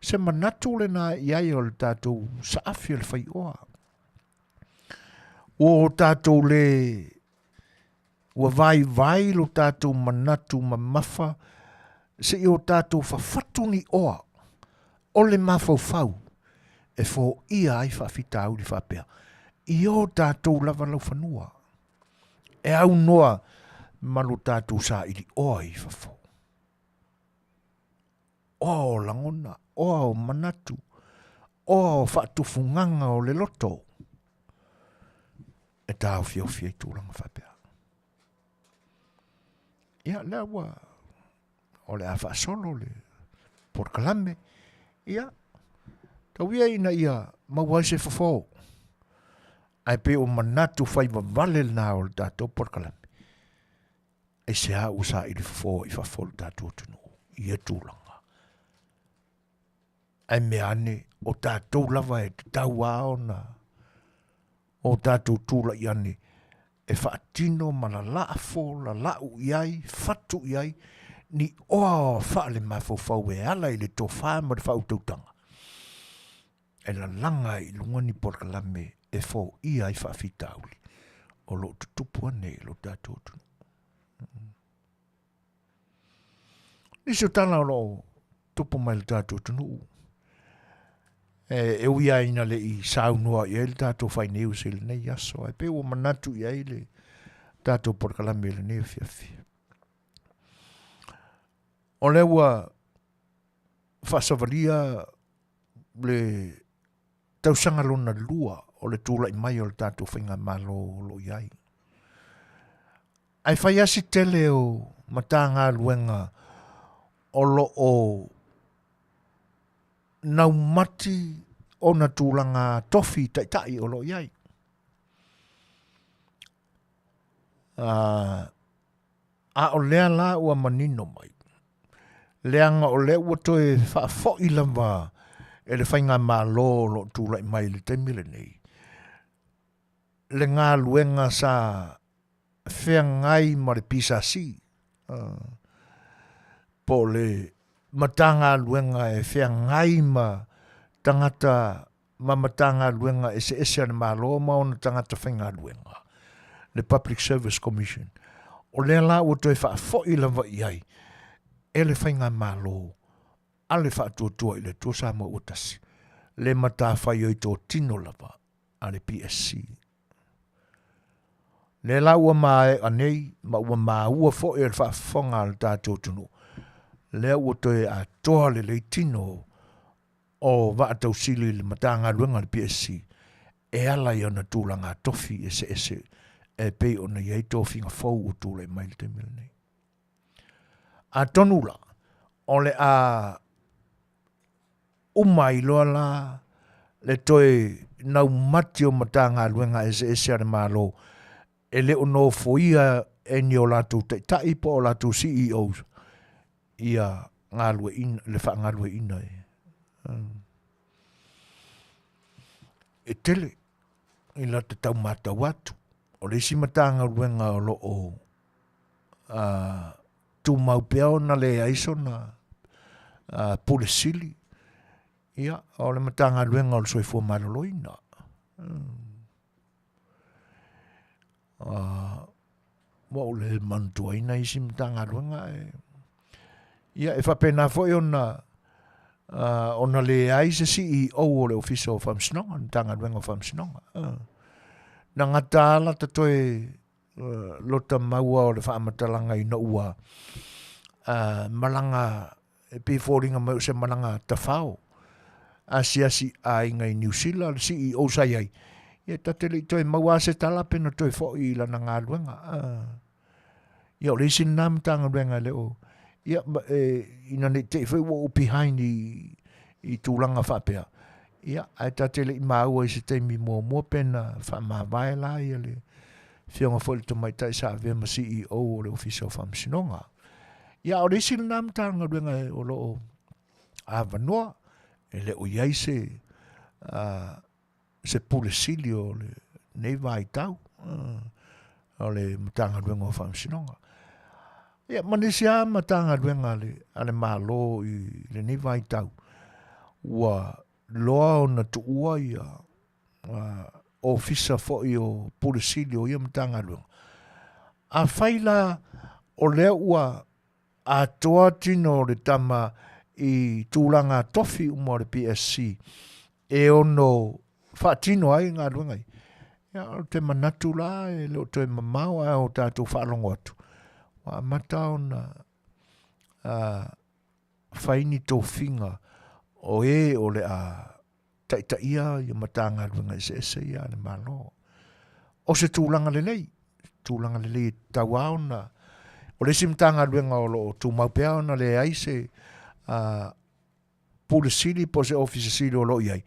se manatu lena i ai o le tatou saafi o le faioa. Ua o tatou le Ua vaivai lo tatou manatu mamafa se i o tatou fafatu ni oa o le mafaufau e foia ai faafitauli faapea i o tatou lava laufanua e aunoa ma lo tatou saili oa i fafo. Oa o lagona, oa o manatu, oa o faatufugaga o le loto. E taofiofi ai tulaga faapea. Ia, lea ua, o le a faasolo le polokalame, ia, tau ia ina ia maua ai se fofo, ae pei o manatu fai vavale lena o le tatou polokalame, aisea ua saili fofo i fafo o le tatou atunuu i ia tulaga. Ae mea ane, o tatou lava e tatau lava ona o tatou tulai ane e faatino ma lalafo, lalau i ai, fatu i ai, ni oa faale-mafaufau e ala i le tofa ma le faautautaga, e lalaga ai i luga ni polokalame e foia ai faafitauli o lo o tutupu ane i lo tatou atunuu. Nisi o tala o lo o tupu mai le tatou atunuu, e ui lava ina le i saunoa i ai le tatou fai news i lenei aso, ae pei ua manatu i ai le tatou polokalame i lenei afiafi. O lea ua faasavalia le tausaga lona lua o le tulai mai o le tatou faigamalo o lo o i ai. Ae fai lava si tele o Matagaluega o lo o naumati ona tulaga tofi taitai o lo o i ai. A o lea la ua manino mai, leaga o lea ua toe faafoi lava e le faigamalo o lo o tulai mai i le taimi lenei. le galuega sa feagai ma le PSC, po o le Matagaluega e feagai ma tagata ma Matagaluega eseese a le Malo ma ona tagata faigaluega, le Public Service Commission. O lea la ua toe faafoi lava i ai e le Faigamalo a le Faatuatua i le Atua Samoa ua Tasi le matafaioi totino lava a le PSC. Lea la ua maea nei ma ua maua foi e le faafofoga a le tatou atunuu, lea ua toe atoa lelei tino o vaatausili i le Matagaluega a le PSC e ala i ona tulaga tofi eseese e pei ona i ai tofiga fou ua tulai mai i le taimi lenei. Atonu la, o le a uma ai loa la le toe naumati o Matagaluega eseese a le Malo e le o nofoia e ni o latou taitai po o latou CEOs ia galueina, le faagalueina e. E tele i lata tau matau atu, o le isi Matagaluega o lo o tumau pea ona leai sona Pule Sili, ia, o le Matagaluega o le Soifua Maloloina. Ua ou le manatuaina isi Matagaluega e, ia, e faapena foi ona ona leai se CEO o le Ofisa o Faamasinoga, le Matagaluega o Faamasinoga. Na gata lava lata toe lota maua o le faamatalaga ina ua malaga e pei foliga mai o se malaga tafao asiasi aiga i Niu Sila, le CEO sa i ai, ia ta te le i toe maua lava se tala pe na toe foi i lana galuega. Ia o le isi lena Matagaluega e le o, ia e, ina ne i te i foi ua ou behind i, i tulaga faapea, ia ae ta te le i maua i se taimi muamua pe na faamavae la ia le afioga foi i le tamaitai sa avea ma CEO o le Ofisa o Faamasinoga. Ia a o le isi lena Matagaluega o lo o avanoa, e le o i ai se, se Pule Sili o lenei vaitau o le Matagaluega o Faamasinoga. Ia, ma nisi lava Matagaluega a le, a le Malo i lenei vaitau, ua loa ona tuua ia ofisa foi o Pule Sili o ia Matagaluega. Afai la o lea ua atoa tino o le tama i tulaga tofi uma o le PSC e ono faatino ai galuega ia. Ia, ou te manatu la e le o toe mamao ae o tatou faalogo atu, ua amata ona fai ni tofiga o e o le a taitaia ia Matagaluega eseese ia a le Malo. O se tulaga lelei, tulaga lelei e tatau lava ona, o le isi Matagaluega o lo o tumau pea ona leai se Pule Sili po o se Ofisa Sili o lo o i ai,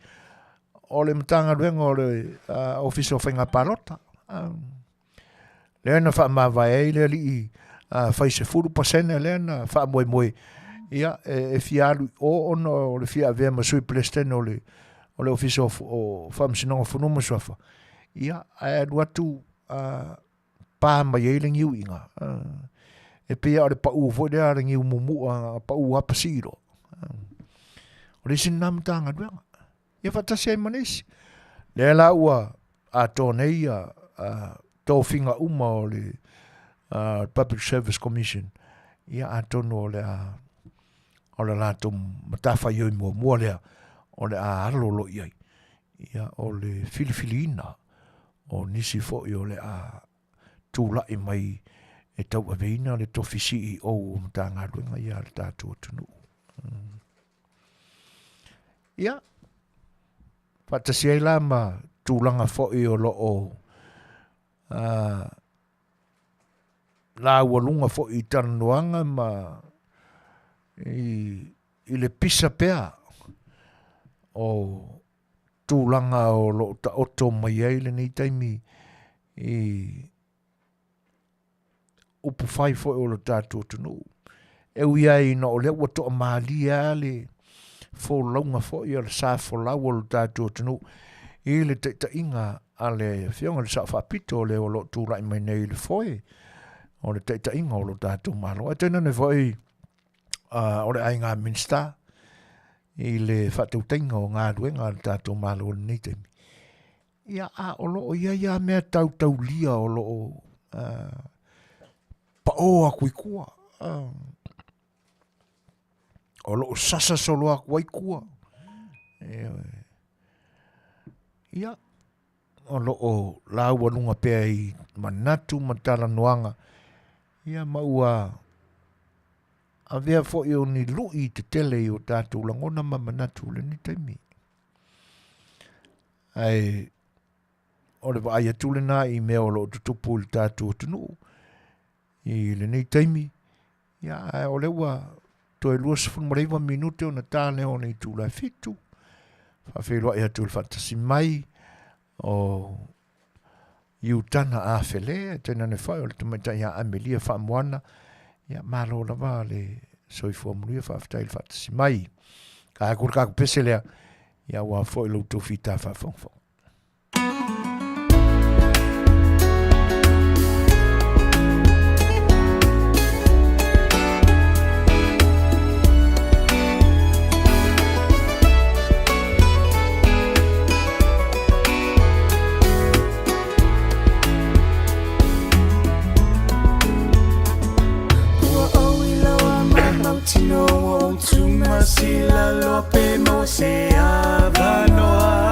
o le Matagaluega o le Ofisa o Faiga Palota. Lea na faamavae ai le alii fai 10% lea na faamoemoe ia e fia alu i o ona o le fia avea ma sui Peresetene o le o le Ofisa o Faamasinoga o Fanua ma Suafa. Ia, ae alu atu pa mai ai le niuiga. E pei lava o le pau foi lea a le niu mumu'a, pau lava pasii loa. O le isi lena Matagaluega. Ia faatasi ai ma le isi. Lea la ua atoa nei ia tofiga uma o le Public Service Commission, ia atonu o le a o le latou matafaioi muamua lea o le a alo loa i ai, ia o le filifiliina o nisi foi o le a tulai mai e tauaveina le tofi CEO o Matagaluega ia a le tatou atunuu. Ia, faatasi ai la ma tulaga foi o lo o laualuga foi i talanoaga ma i, i le pisa pea o tulaga o lo o taoto mai ai lenei taimi i upu fai foi o lo tatou atunuu. E ui ai ina o lea ua toamalie lava le folauga foi o le sa folau o lo tatou atunuu i le taitaiga a le Afioga i le Sao Faapito o le o lo o tulai mai nei i le foe o le taitaiga o lo tatou Malo. Ae tainane foi o le aiga Minisita i le faatautaiga o galuega a le tatou Malo i lenei taimi. Ia, a o lo o i ai lava mea tautaulia o lo o pao atu i tua. O lo o sasa solo atu ai tua. Ia, o lo o laualuga pea i manatu ma talanoaga, ia ma ua avea foi o ni lu'i tetele i o tatou lagona ma manatu i lenei taimi. Ae o le vaai atu lena i mea o lo o tutupu i le tatou atunuu i lenei taimi, ia, ae o lea ua toe 29 minute ona ta lea o le itula e 7. Faafeiloai atu i le faatasi mai o Iutana Afele, tainane foi o le tamaitai ia Amelia Faamoana. Ia, malo lava le soifua manuia, faafetai i le faatasi mai. Ka atu le tatou pese lea, ia aua foi lo outou fita faafogafoga. Ua ou iloa ma mautino ua ou tumasila loa pe maua se avanoa.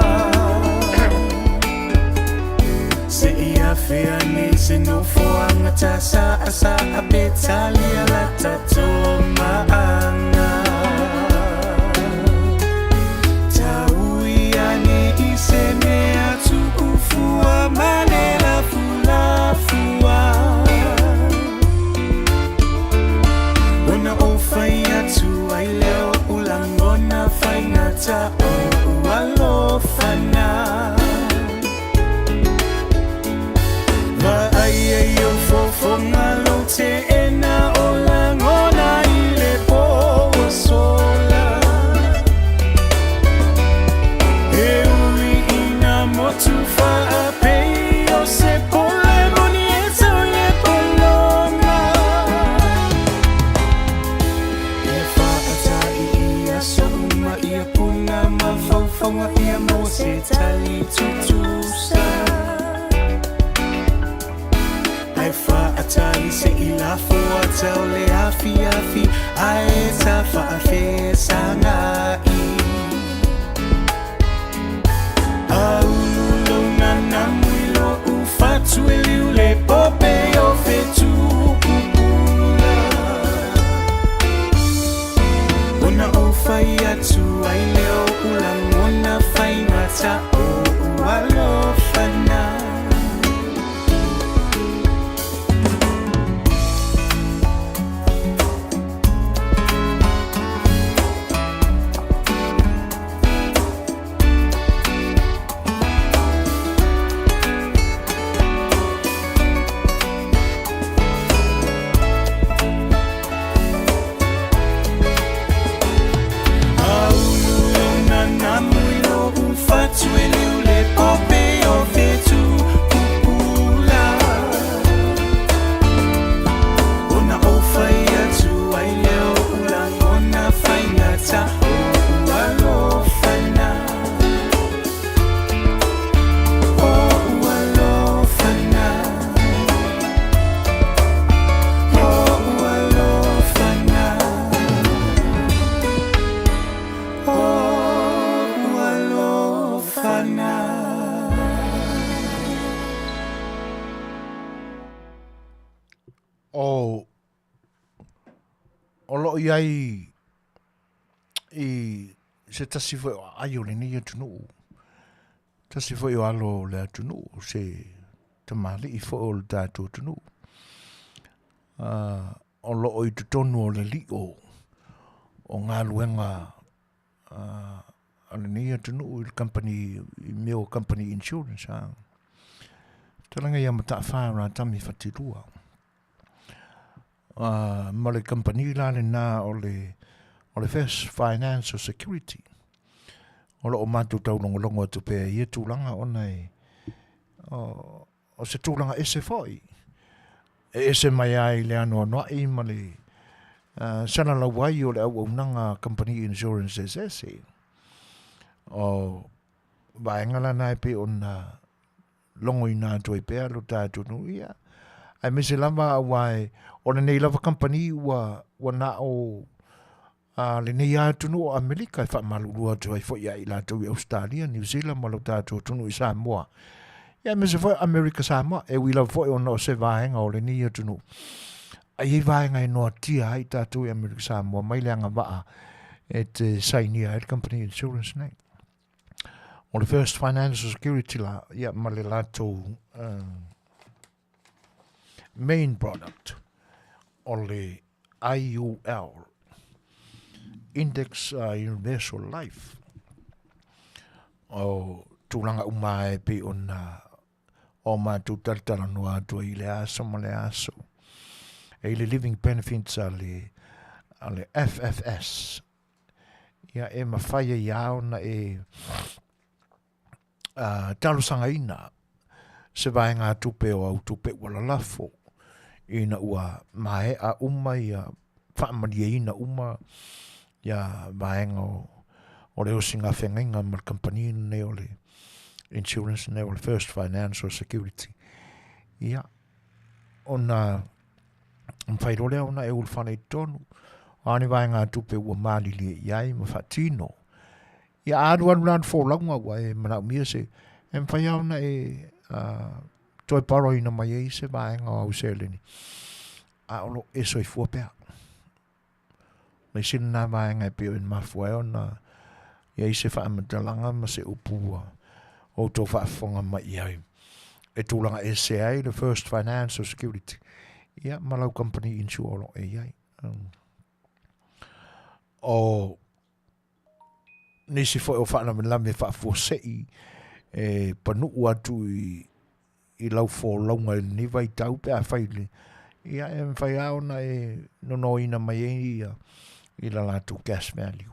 Se i afea nei se nofoaga ta sa'a pe talia la tatou ma'aga. Taui ane i se mea tu'ufua ma le lafulafua. Ona ou fai atu ai lea o lagona faigata o alofana. Vaai ai o fofoga lou teena o lagona i le po ua sola. E ui ina motu faapei o se pole moni e tau i le pologa. Ia faata'i i aso uma ia puna mafaufauga ia maua se tali tutusa. Ae faatali se i lafo ata o le afiafi ae ta faafesaga'i. Aulu lou nanamu i lo'u fatu e liu le pope o fetu pupula. Ona ou fai atu ai lea o lagona faigata o alofana. Aulu lou nanamu i lo'u fatu e liu le pope o fetu pupula. Ona ou fai atu ai lea o lagona faigata o alofana. O alofana. O alofana. O alofana. O o lo o i ai i se tasi foi o aai o lenei atunuu, tasi foi o alo o le atunuu, se tamalii foi o le tatou atunuu, o lo o i totonu o le lio o galuega a lenei atunuu i le company, i mea o company insurance. Fetalaiga ia Mataafa Ratami Fatilua. Ma le kamupani la lena o le o le First Financial Security. O lo o matou taulogologo atu pea i ia tulaga ona e O, o se tulaga ese foi e ese mai ai le anoanoai ma le uh, salalau ai o le auaunaga company insurance eseese. O vaega lana e pei ona logoina atu ai pea lo tatou nuu ia aemaise lava auā e o lenei lava kamupani ua ua na o a lenei lava atunuu o Amerika e faamalulu atu ai foi ia i latou i Ausetalia, Niu Sila ma lo tatou atunuu i Samoa. Ia aemaise foi Amerika Samoa, e ui lava foi ona o se vaega o lenei atunuu. Ae i ai vaega e noatia ai tatou i Amerika Samoa mai le agavaa e te sainia ai le company insurance nei. O le First Financial Security la, ia ma le latou uh, main product o le IUL, Index uh, Universal Life. O tulaga uma e pei ona o matou talatalanoa atu ai i le aso ma le aso. E i le living benefits a le, a le FFS. Ia e mawhai ai a ona e uh, talosagaina se vaegatupe o au tupe ua lalafo ina ua maea uma ia faamalieina uma ia vaega o, o le osiga feagaiga ma le kamupani lenei o le insurance lenei o le First Financial Security. Ia, ona mafai loa lea ona e ulufale i totonu, o a ni vaegatupe ua malilie i ai ma faatino. Ia a alualu la le folauga ua e manaomia se, e mafai lava ona e uh, toe borrow-ina mai ai se vaega o au seleni, a o lo o e soifua pea. Le isi lena vaega e pei o e mafua ai ona i ai se faamatalaga ma se upu ua outou faafofoga mai i ai e tulaga ese ai le First Financial Security ia ma lau company insure o lo o e i ai. O nisi foi o faalavelave faafuasei e panuu atu i, i lau folauga i lenei vaitau pe afai le, ia e mafai lava ona e nonoina mai ai ia i la latou cash value.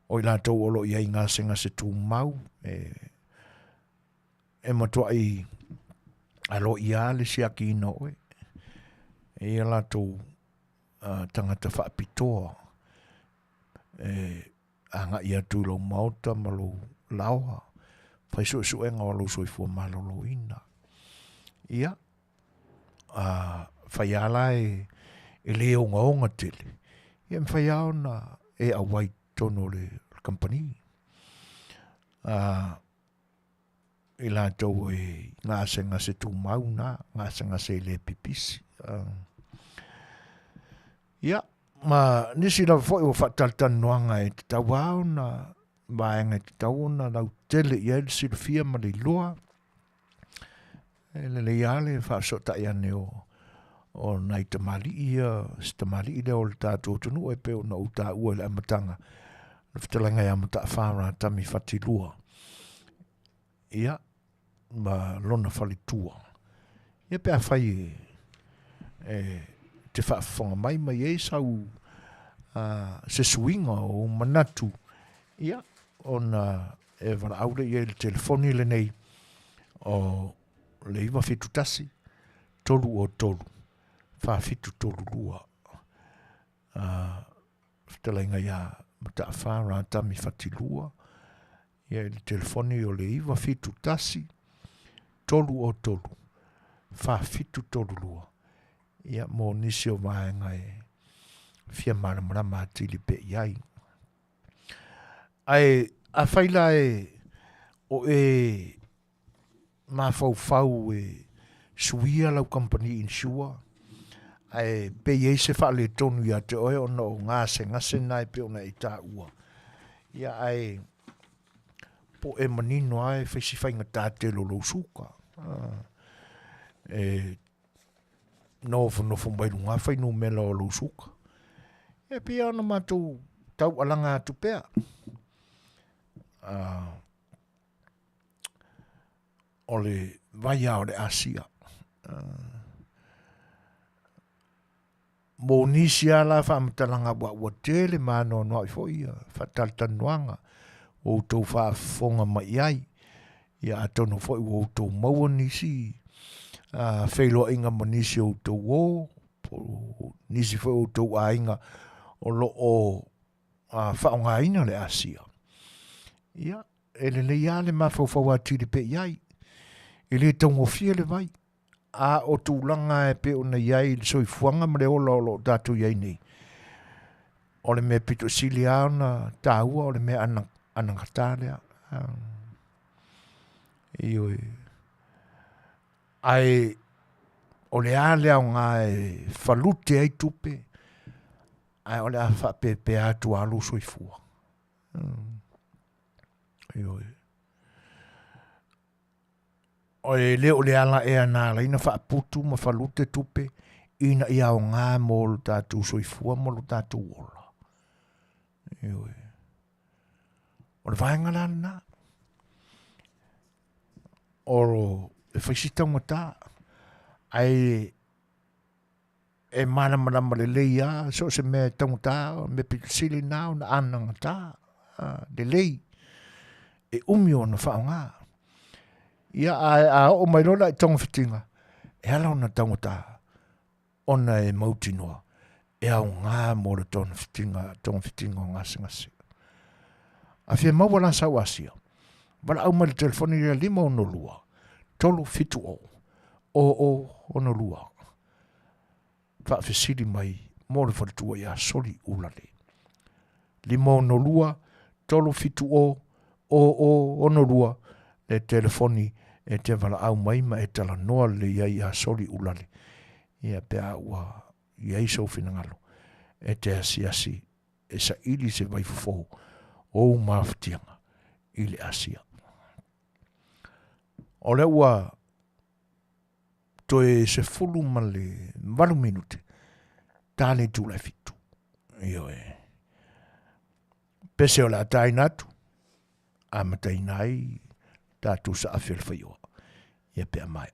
O i latou o lo o i ai gasegase tumau e, e matuai aloaia le siakiina o oe. E ia latou uh, tagata faapitoa e agai atu i lou maota ma lou laoa, fai suesuega o lou soifua maloloina. Ia, a fai lava la e, e le ogaoga tele, ia e mafai lava ona e auai i totonu o le kamupani. A, i latou e gasegase tumau na, gasegase e le pipisi. Ia, ma nisi lava foi o faatalatalanoaga e tatau lava ona vaega e tatau ona lautele i ai le silafia ma le iloa. E lelei lava le faafesootai ane o, o nai tamalii ia, se tamalii lea o le tatou atunuu e pei ona ou taua i le amataga, le fetalaiga ia Mataafa Ratami Fatilua. Ia, ma lona faletua. Ia pe afai e, e te faafofoga mai ma i ai sau uh, se suiga o ou manatu, ia, ona e valaau lea i ai le telefoni lenei o le 971 303 4732. Uh, fetalaiga ia Mataafa Ratami Fatilua, ia i le telefoni o le 971 303 4732. Ia mo nisi o vaega e fia malamalama atili pea i ai. Ae afai la e o e mafaufau e suia lau kamupani insure, ae pe i ai se faaletonu ia te oe ona o gasegase na e pei ona e taua, ia ae po o e manino lava e fai si faigata tele o lou suka. E nofonofo mai luga fuainumera o lou suka. E pei lava ona matou taualaga atu pea. Uh, o le vai lava o le Asia. Uh, mo nisi lava la faamatalaga ua ua tele ma anoanoai foi ia faatalatalanoaga ua outou faafofoga mai i ai. Ia atonu foi ua outou maua nisi feiloaiga ma nisi o outou o, po o nisi foi o outou aiga o lo o faaaogaina le asia. Ia, e lelei lava le mafaufau atili pea i ai. E le taugofie le vai, a o tulaga e pei ona i ai le soifuaga ma le ola o lo o tatou i ai nei, o le mea pito sili lava ona taua o le mea anagata lea. Ioe. Ae o le a le aoga e falute ai tupe, ae o le a faapepea atu lava lou soifua. Ioe. E le o le ala ea na ala ai ona faaputu ma falute tupe ina ia aoga mo lo tatou soifua ma lo tatou ola. Ioe. O le vaega la lena. O e fai si taugata, ae e malamalama lelei lava so o se mea e taugata, o le mea pito sili lena ona anagata lelei, e umi ona faaaoga. Ia, ae a oo mai loa la i togafitiga, e ala ona taugata, ona e mautinoa e aoga mo le togafitiga, togafitiga o gasegase. A fia maua la sau asia, valaau mai le telefoni lea 562 370 0062. Faafesili mai mo le faletua ia Soli Ulale. 562 370 0062 le telefoni e te valaau mai ma e talanoa lelei ai ia Soli Ulale. Ia pe a ua i ai sou finagalo e te asiasi e saili se vaifofo o ou mafatiaga i le Asia. O lea ua toe 18 minute ta le itula e fitu. Ioe. Pese o le a taina atu, amataina ai tatou saafi o le faioa. Ia pe a maea.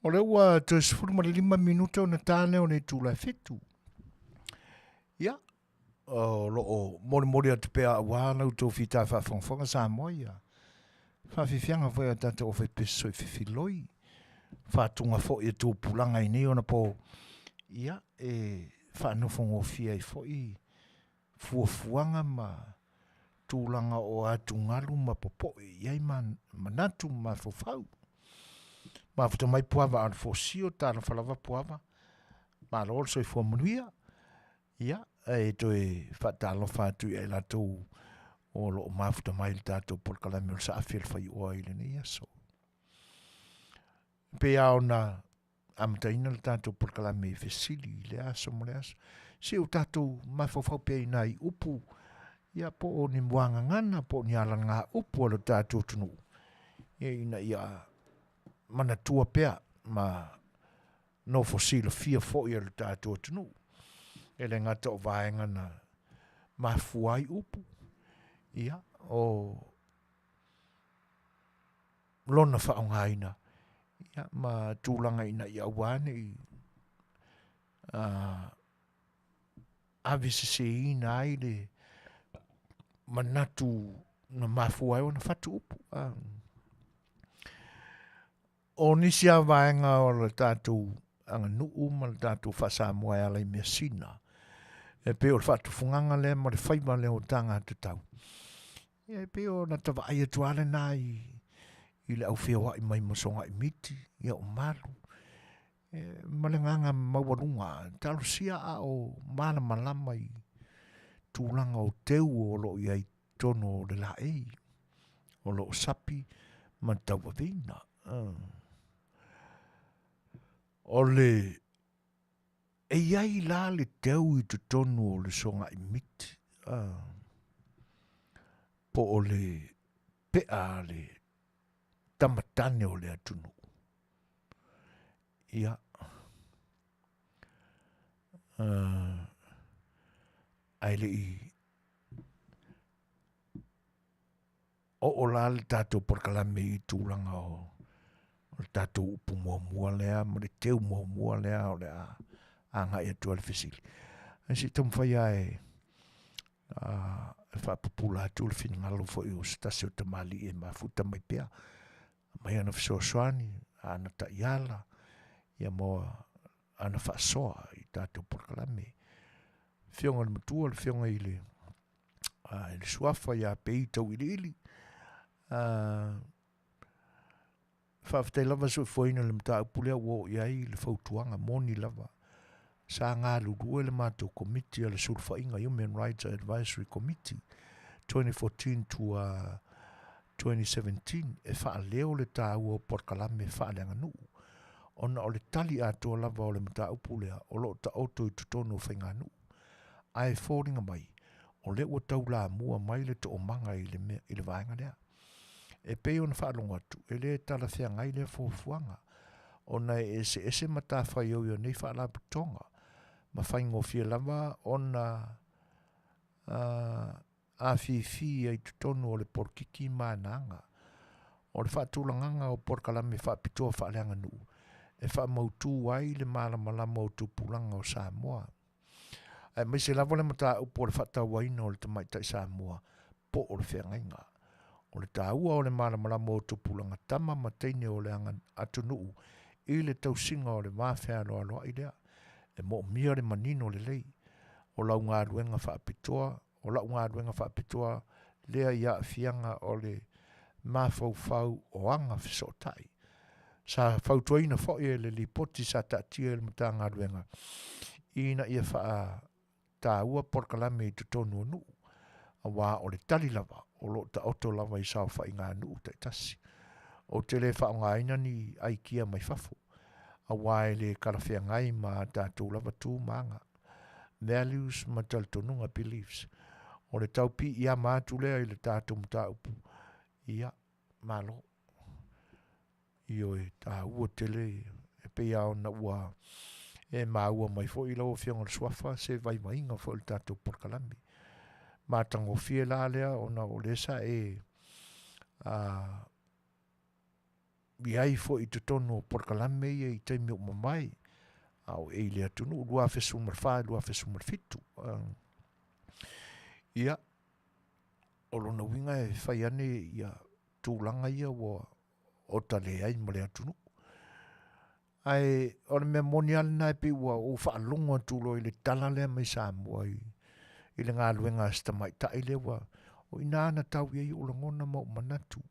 O lea ua toe 15 minute ona ta lea o le itula e 7. Ia, o lo o molimoli atu pea aua la outou fita faafogafoga Samoa ia faafiafiaga foi a tatou aufaipisinisi soifefiloi, faatuga foi e tupulaga i nei ona po, ia, e faanofogofie ai foi fuafuaga ma tulaga o atugalu ma popoe i ai manatu ma mafaufau. Mafuta mai Puava a o le fosio, talofa lava Puava, malo le soifua manuia. Ia, e toe faatalofa atu ia i latou o lo o mafuta mai i le tatou polokalame o le Saafi a le Faioa i lenei aso. E pei lava ona amataina le tatou polokalame i fesili i lea aso ma lea aso. Se o tatou mafaufau pea i nai upu, ia po o ni muagagana, po o ni alagaupu a lo tatou atunuu, ia ina ia manatua pea ma nofo silafia foi e lo tatou atunuu. E le gata o vaega na mafua ai upu, ia, o lona faaaogaina, ia, ma tulaga ina ia aua ne i aveseseina ai le manatu na mafua ai ona fatu upu. O nisi lava vaega o le tatou aganuu ma le tatou faa-Samoa e ala i measina, e pei o le faatufugaga lea ma le faiva lea o taga tatau, ia e pei ona ta vaai atu lava lena i, i le au feoai mai ma sogai miti, ia o malu, e, ma le agaga maualuga, talosia a o malamalama i tulaga o teu o lo o i ai totonu o le laei o lo o sapi ma tauaveina. O le e i ai la le teu i totonu o le sogai miti po o le pea a le tamatane o le atunuu. Ia, ae le i Oo la le tatou polokalame i tulaga o le tatou upu muamua lea ma le teu muamua lea o le a agai atu ai le fesili. Ae se i taumafai lava e faapupula atu le finagalo foi o se tasi o tamalii e mafuta mai pea, aumai ana fesoasoani, ana taiala, ia mo ana faasoa i tatou polokalame. Afioga i le Matua, le Afioga i le i le suafa ia Pei Tauiliili. Faafetai lava soifuaina i le mataupu lea ua oo i ai le fautuaga moni lava. Sa galulue le matou komiti a le sulufaiga Human Rights Advisory Committee 2014 to 2017 e faaleo le taua o polokalame faaleaganuu ona o le tali atoa lava o le mataupu lea o lo o taoto i totonu o faiganuu. Ae foliga mai, o lea ua taulamua mai le toomaga i le mea, i le vaega lea. E pei ona faalogo atu, e le talafeagai lea fuafuaga, ona e eseese matafaioi o nei faalapotopotoga, ma faigofie lava ona afifi ai totonu o le polokiki ma ana aga. O le faatulagaga o polokalame faapitoa faaleaganuu e faamautu ai le malamalama o tupulaga o Samoa, aemaise lava le mataupu o le faatauaina o le tamaitai Samoa po o le feagaiga. O le taua o le malamalama o tupulaga tama ma teine o le atunuu i le tausiga o le va fealoaloai lea, e moomia le manino lelei o lau galuega faapitoa, o lau galuega faapitoa lea i aafiaga o le mafaufau o aga fesootai. Sa fautuaina foi e le lipoti sa taatia i le Matagaluega ina ia faataua polokalame i totonu o nuu, aua o le tali lava o lo o taoto lava i saofaiga nuu taitasi. Ou te le faaaogaina ni aikia mai fafo, aua e le talafeagai ma a tatou lava tu ma aga, values ma talitonuga, beliefs. O le tau piiama atu lea i le tatou mataupu, ia, malo. Ioe, taua tele, e pei lava ona ua e maua mai foi lau Afioga i le Suafa se vaivaiga foi o le tatou polokalame. Matagofie la lea ona o lea sa e i ai foi i totonu o polokalame ia i taimi ua mavae, a o e i le atunuu 2014 2017. Ia, o lona uiga e fai ane ia tulaga ia ua ota leai ma le atunuu. Ae o le mea moni lava lena e pei ua ou faalogo atu loa i le tala lea mai Samoa i, i le galuega a si tamaitai lea ua o i ina na tau i ai ou lagona ma ou manatu.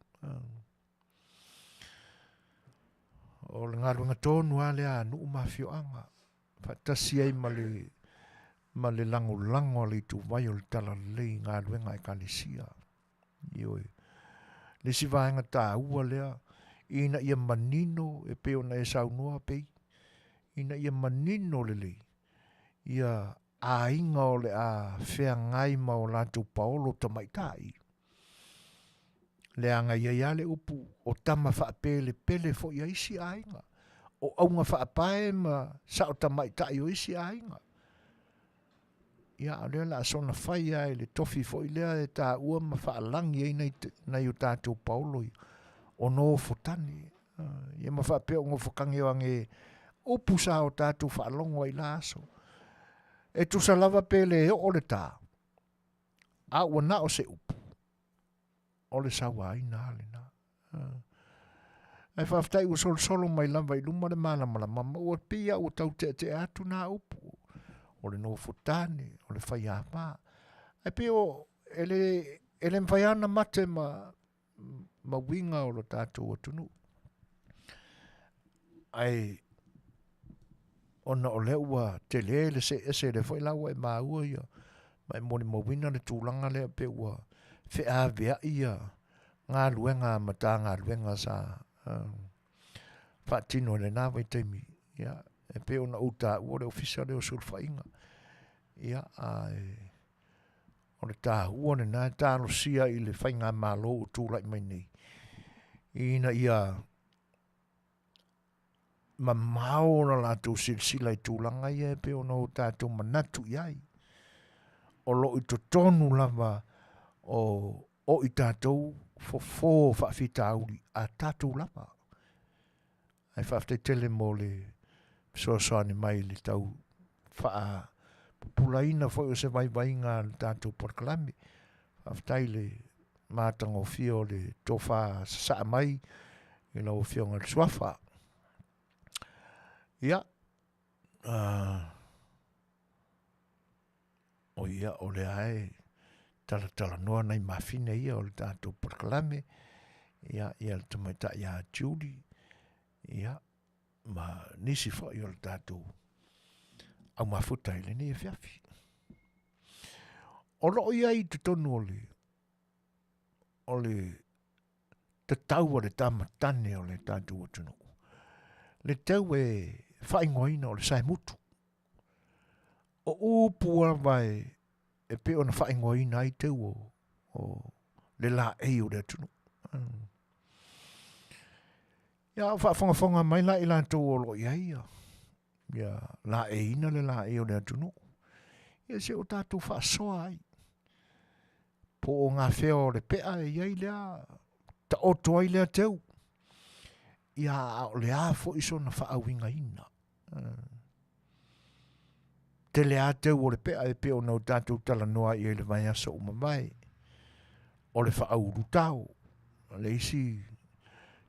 O le galuega tonu lava lea a nuu ma afioaga, faatasi ai ma le ma le lagolago a le ituvai o le Talalelei i galuega a Ekalesia. Ioe. Le isi vaega taua lea, ina ia manino e pei ona e saunoa pei, ina ia manino lelei ia aiga o le a feagai ma o latou paolo tamaitai, leaga e i ai lava le upu o tama faapelepele foi a isi aiga, o auga faapae ma sao tamaitai o isi aiga. Ia, a o lea o le a soona fai lava i le tofi foi lea e taua ma faalagi ai nai, nai o tatou paolo ia, o nofotane. Ia ma faapea o nofokage o age upu sa o tatou faalogo ai i la aso. E tusa lava pe le oo le tā, a ua na o se upu, o le sauaina lava lena. Ae faafetai ua solosolo mai lava i luma le malamalama ma ua pei lava ua tau teatea atu na upu, o le nofo tane, o le faiava. Ae pei o, e le, e le mafai lava ona mate ma, ma uiga o lo tatou atunuu. Ae ona o lea ua tele le see ese, lea foi la ua e maua ia, ma e molimauina le tulaga lea pe ua feaveai ia galuega a Matagaluega sa faatino i lena vaitaimi, ia, e pei ona ou taua le Ofisa lea o Sulufaiga, ia, ae o le taua lena e talosia i le faigamalo ua tulai mai nei, ina ia mamao la latou silasila i tulaga ia e pei ona o tatou manatu i ai. O lo o i totonu lava o o i tatou fofo faafitauli a tatou lava. Ae faafetai tele mo le fesoasoani mai i le tau faapupulaina foi o se vaivaiga a le tatou polokalame. Faafetai i le matagofie o le tofa sasaa mai i lau Afioga i le Suafa. Ia, o ia, o lea e talatalanoa nai mafine ia o le tatou polokalame, ia, ia le tamaitai ia Julie, ia, ma nisi foi o le tatou aumafuta i lenei afiafi. O loo i ai i totonu o le, o le tatau a le tamatane o le tatou atunuu, le tau e faaigoaina o le saemutu. O upu lava e, e pei ona faaigoaina ai teu o, o le laei o le atunuu. Ia, o faafogafoga mai la i latou o lo o i ai ia, ia laeiina le laei o le atunuu. Ia se o tatou faasoa ai. Po o gafea o le pea e i ai lea, taoto ai lea teu. Ia, a o le a foi sona faauigaina. Tele a teu o le pea e pei ona o tatou talanoa i ai i le vaiaso ua mavae. O le faaulutao, le isi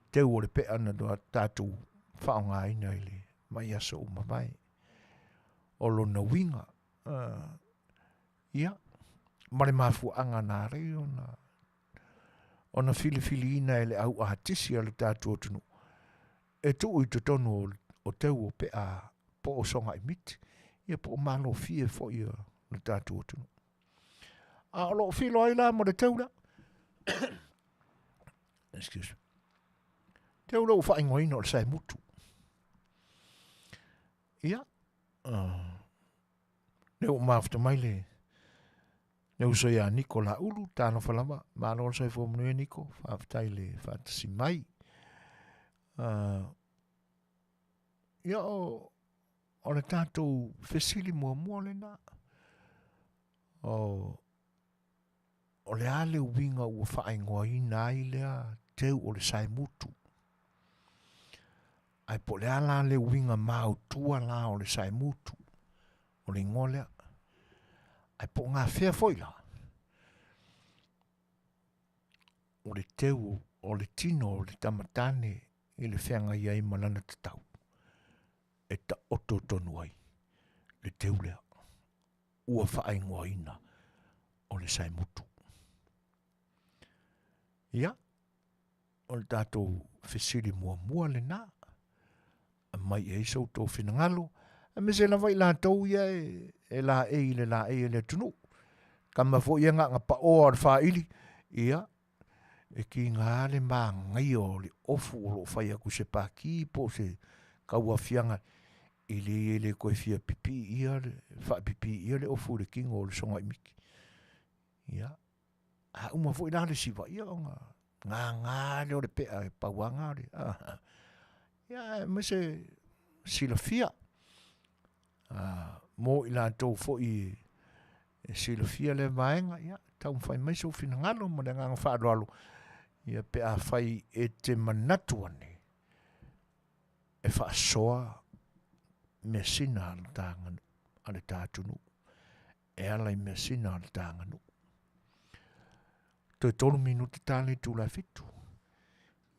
teu o le pea na tatou faaaogaina i le vaiaso ua mavae. O lona uiga, ia, ma le mafuaaga na ala ai ona ona filifiliina e le au atisi a le tatou atunuu e tuu i totonu o teu o pea po o sogaimiti, ia po o malofie foi o le tatou atunuu. A o loo filo ai la mo le teu lea, excuse me, teu lea ua faaigoaina o le saemutu. Ia, lea ua mafuta mai le le uso ia Niko Laulu, talofa lava, malo le soifua manuia Niko, faafetai le faatasi mai. Ia o, o le tatou fesili muamua lena, o, o le a le uiga ua faaigoaina ai lea teu o le saemutu? Ae po o le a la le uiga maotua la o le saemutu, o le igoa lea. Ae po o gafea foi la, o le teu o le tino o le tamatane i le feagai ai ma lana tatau e taoto tonu ai le teu lea ua faaigoaina o le saemutu. Ia, o le tatou fesili muamua lena, aumai i ai so outou finagalo, aemaise lava i latou ia e laei i le laei a le atunuu. Tama foi ia na paoa o le faili, ia, e tiga le manaia o le ofu o lo o fai atu i se pati po o se tauaofiaga e le, e le toe fia pipii ia, faapipii ia le ofu i le tino o le sogai miti. Ia, a uma foi la le siva, ia ona gagā lea o le pea e pau lava na o le, ia, aemaise silafia, mo i latou foi e silafia lea vaega, ia, taumafai mai sou finagalo ma le agaga faaaloalo, ia pe afai e te manatu ane e faasoa measina a le ta a le ta atunuu e ala i measina a le ta aganuu. Toe tolu minute ta le itula e fitu.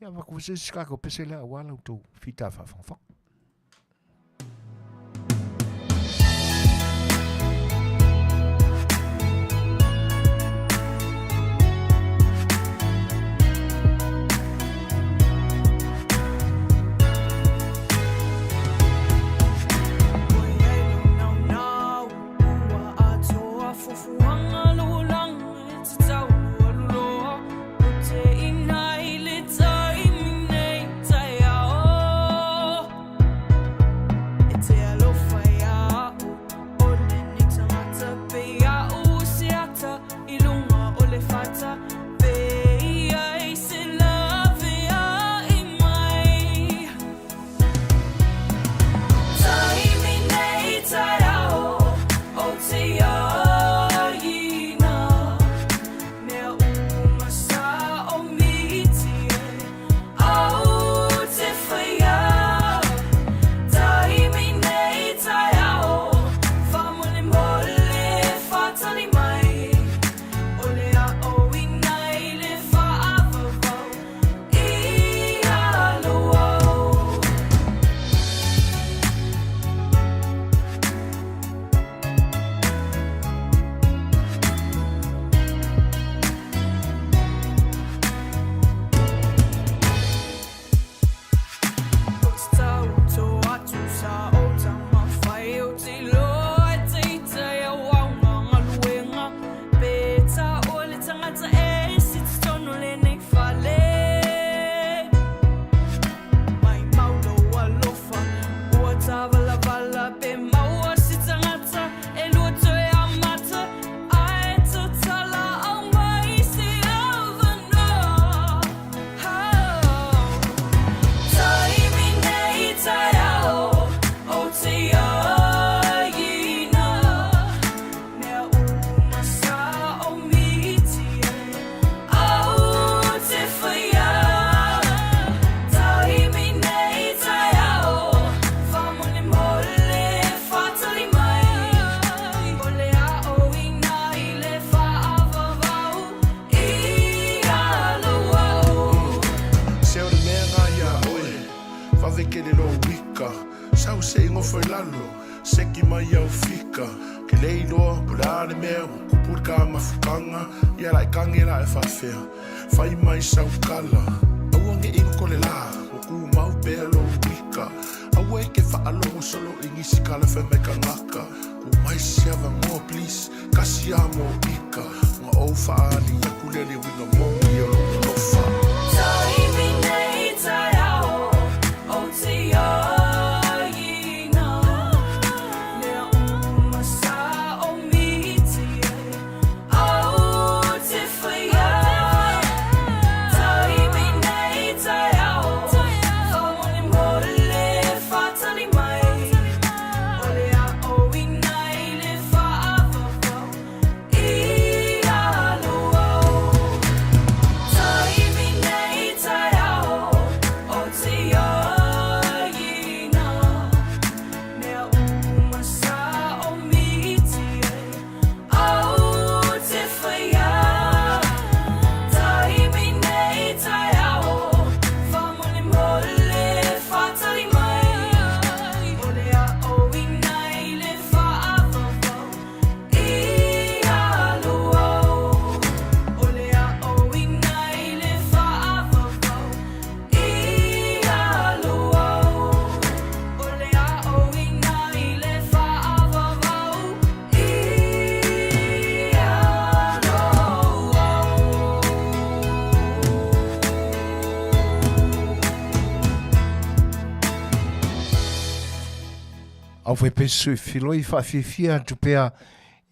Ia avatu foi se isi tatou pese lea aua la outou fita faafogafoga. Aufaipesu filoi faafiafia atu pea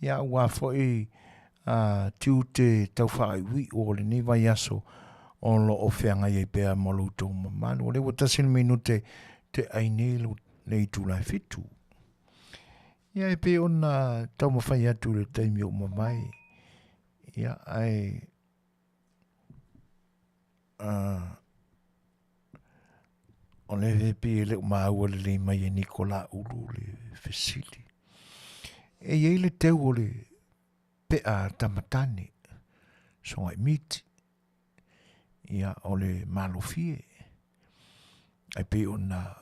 ia aua foi a tiute tau faaiuiu o lenei vaiaso o lo o feagai ai pea ma lo outou mamalu. O lea ua 1 le minute te ai nei le itula e 7. Ia e pei ona taumafai atu i le taimi ua mavae. Ia ae o lea e pei e le o maua lelei mai e Nikola Ulu le fesili. E i ai le teu o le pea a tamatane, sogai miti, ia o le malofie, ai pei ona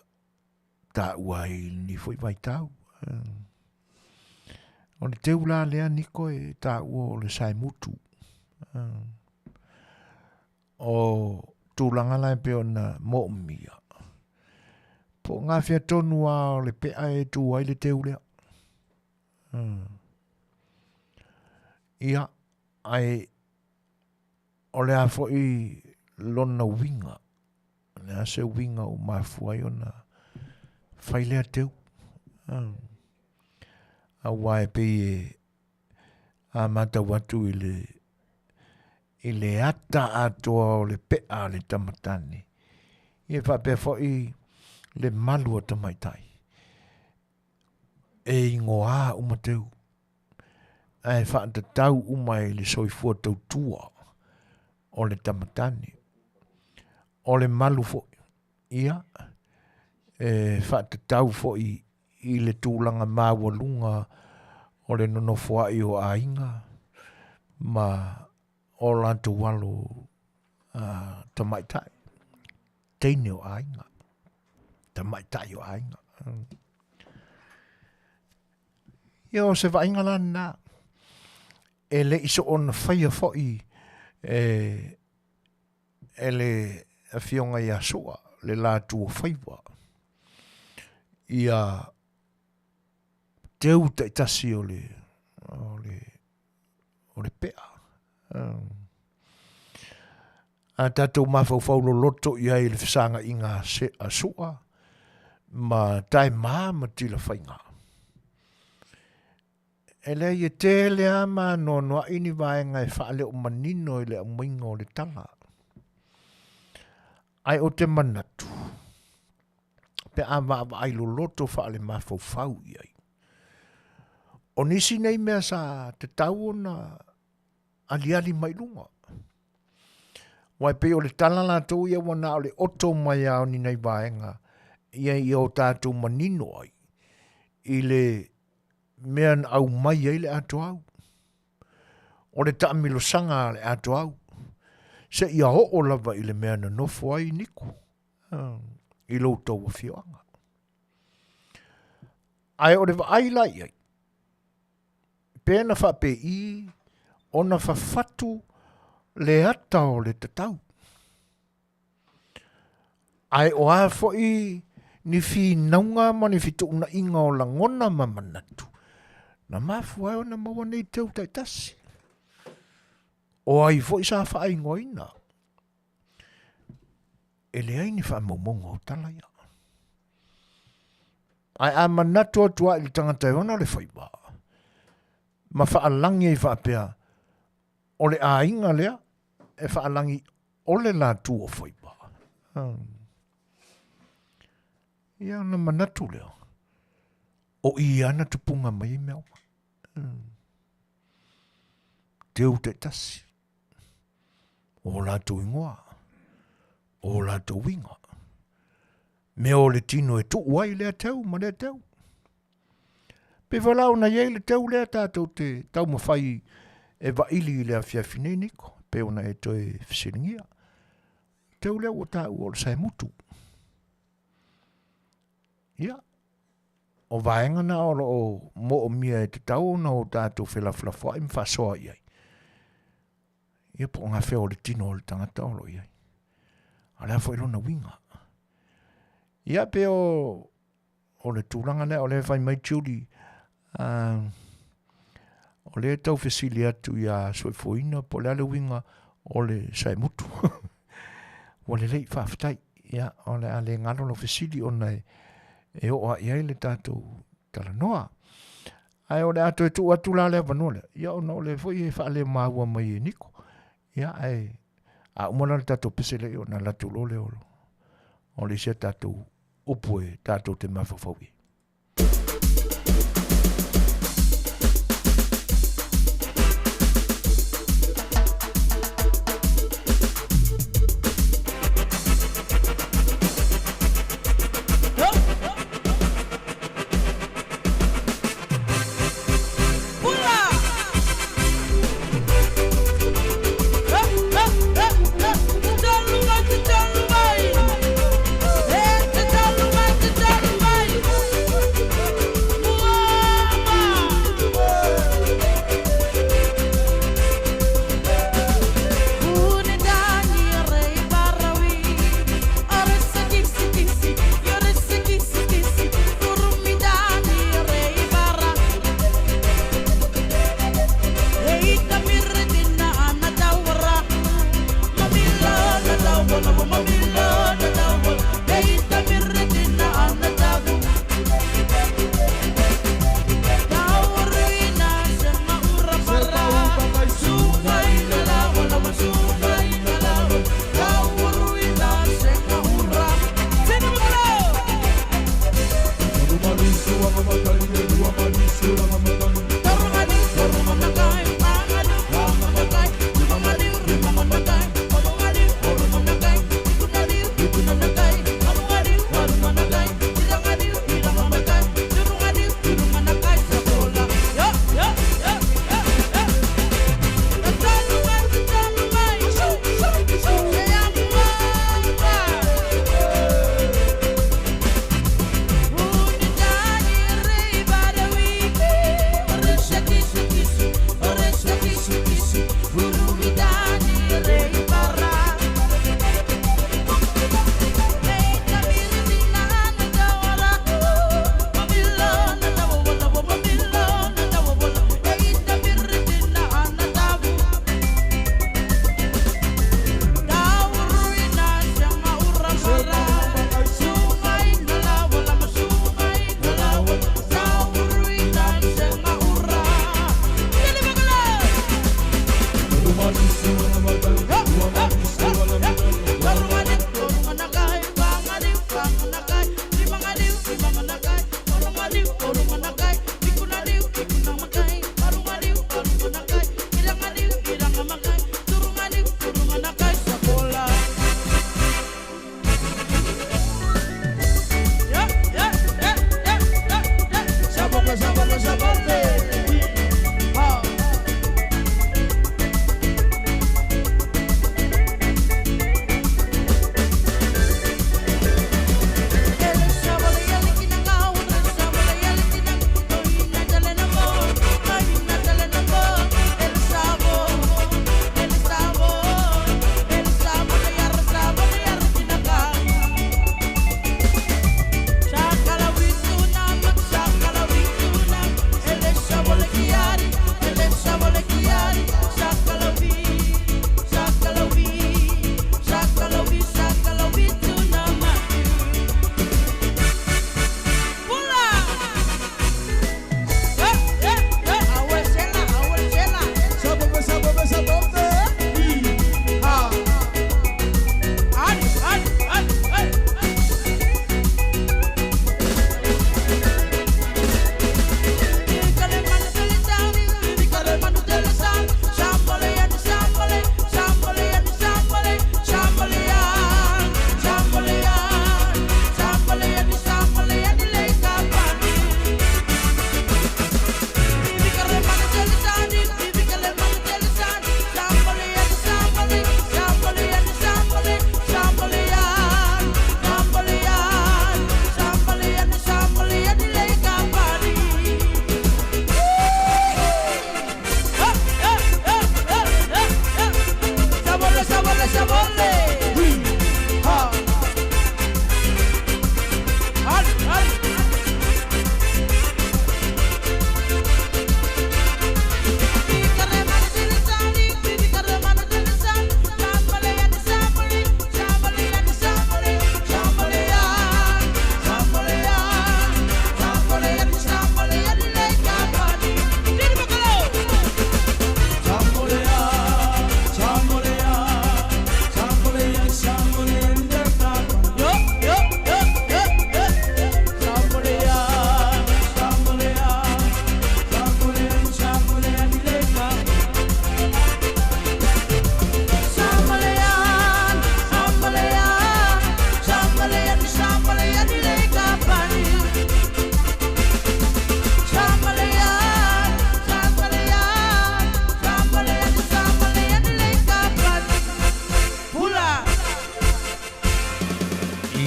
taua ai i lenei foi vaitau. O le teu la lea Niko e taua o le saemutu. O tulaga la e pei ona moomia, po o gafea tonu lava o le pea e tu ai le teu lea. Ia, ae o le a foi lona uiga, o le a se uiga ua mafua ai ona fai lea teu. Aua e pei e a matau atu i le i le ata atoa o le pea a le tamatane, ia faapea foi le malu a tamaitai. E igoā uma teu, ae faatatau uma i le soifua tautua o le tamatane. O le malu foi, ia, e faatatau foi i le tulaga maualuga o le nonofoa'i o aiga ma o latou alo tamaitai, teine o aiga, tamaitai o aiga. Ia o se vaaiga la lena, e le i soona faia foi e e le afioga ia Sua le la tuafaiva ia teu taitasi o le o le o le pea. A tatou mafaufau loloto i ai i le fesaga'iga a Sua ma Taema ma Tilafaiga. E leai e tele lava ma anoanoai ni vaega e faaleo manino i le aumaiga o le tala. Ae ou te manatu, pe a vaavaai loloto faalemafaufau i ai, o nisi nei mea sa tatau ona aliali mai luga. Aua e pei o le tala latou ia ua na o le oto mai lava o ni nai vaega ia ia o tatou manino ai i le mea na aumai ai le atoau. O le taamilosaga a le atoau, seia oo lava i le mea na nofo ai Niko i lo outou afioaga. Ae o le vaai la i ai, pe na faapei ona fafatu le ata o le tatau. Ae o a foi ni finauga ma ni fetuunaiga o lagona ma manatu, na mafua ai ona maua nei teu taitasi. O ai foi sa faaigoaina? E leai ni faamaumauga o tala ia. Ae a manatu atu lava i le tagata e ona le faiva, ma faalagi ai faapea, o le aiga lea e faalagi o le latou o faiva. Ia ona manatu lea, o i ana tupuga mai ai mea uma. Teu taitasi, o latou ingoa, o latou uiga. Mea o le tino e tuu ai lea teu ma lea teu. Pei foi la ona i ai le teu lea tatou te taumafai e vaili i le afiafi nei, Niko, pei ona e toe fesiligia. Teu lea ua taua o le saemutu. Ia, o vaega na o lo o moomia e tatau ona o tatou felafolafoai ma faasoa i ai. Ia po o gafea o le tino o le tagata o lo o i ai. A o le a foi lona uiga. Ia pe o o le tulaga lea o lea e fai mai Julie, o lea e tau fesili atu iā Soifuaina po o le a le uiga o le saemutu. Ua lelei, faafetai. Ia, o le a le galo lau fesili ona e oo lava i ai le tatou talanoa. Ae o le a toe tuu atu la le avanoa lea, ia ona o lea foi e faalemaua mai e Niko. Ia ae a uma la le tatou pese lea, ia ona alu atu loa lea o le isi a tatou upu e tatou te mafaufau i ai.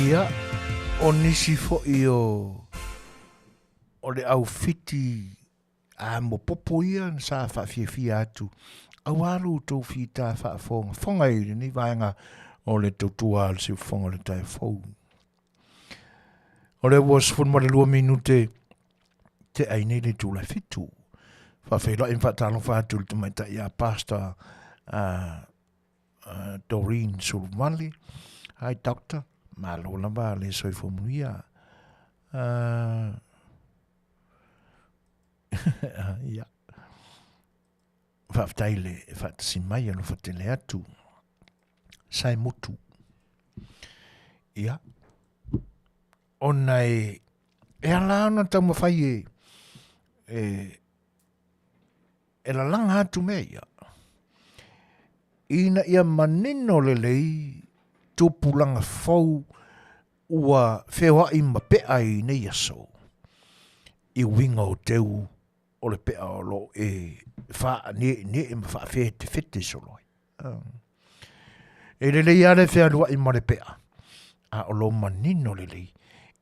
Ia, o nisi foi o, o le au fiti a mopopo ia sa faafiafia atu auā lo outou fita faafogafoga i lenei vaega o le tautua a le siufofoga o le tae fou. O le ua 12 minute te ai nei le itula e fitu. Faafeiloai ma faatalofa atu i le tamaitai ia Pastor Doreen Sulumali. Hi Doctor, malo lava le soifua manuia. Ia. Faafetai le faatasi mai alofa tele atu. Sae mutu. Ia. Ona e, e ala ona taumafai e, e, e lalaga atu mea ia. Ina ia manino lelei tupulaga fou ua feoai ma pea i nei aso, i uiga o teu o le pea o lo o e faane'ene'e ma faafetefete solo ai. E lelei lava le fealuai ma le pea, a o lo manino lelei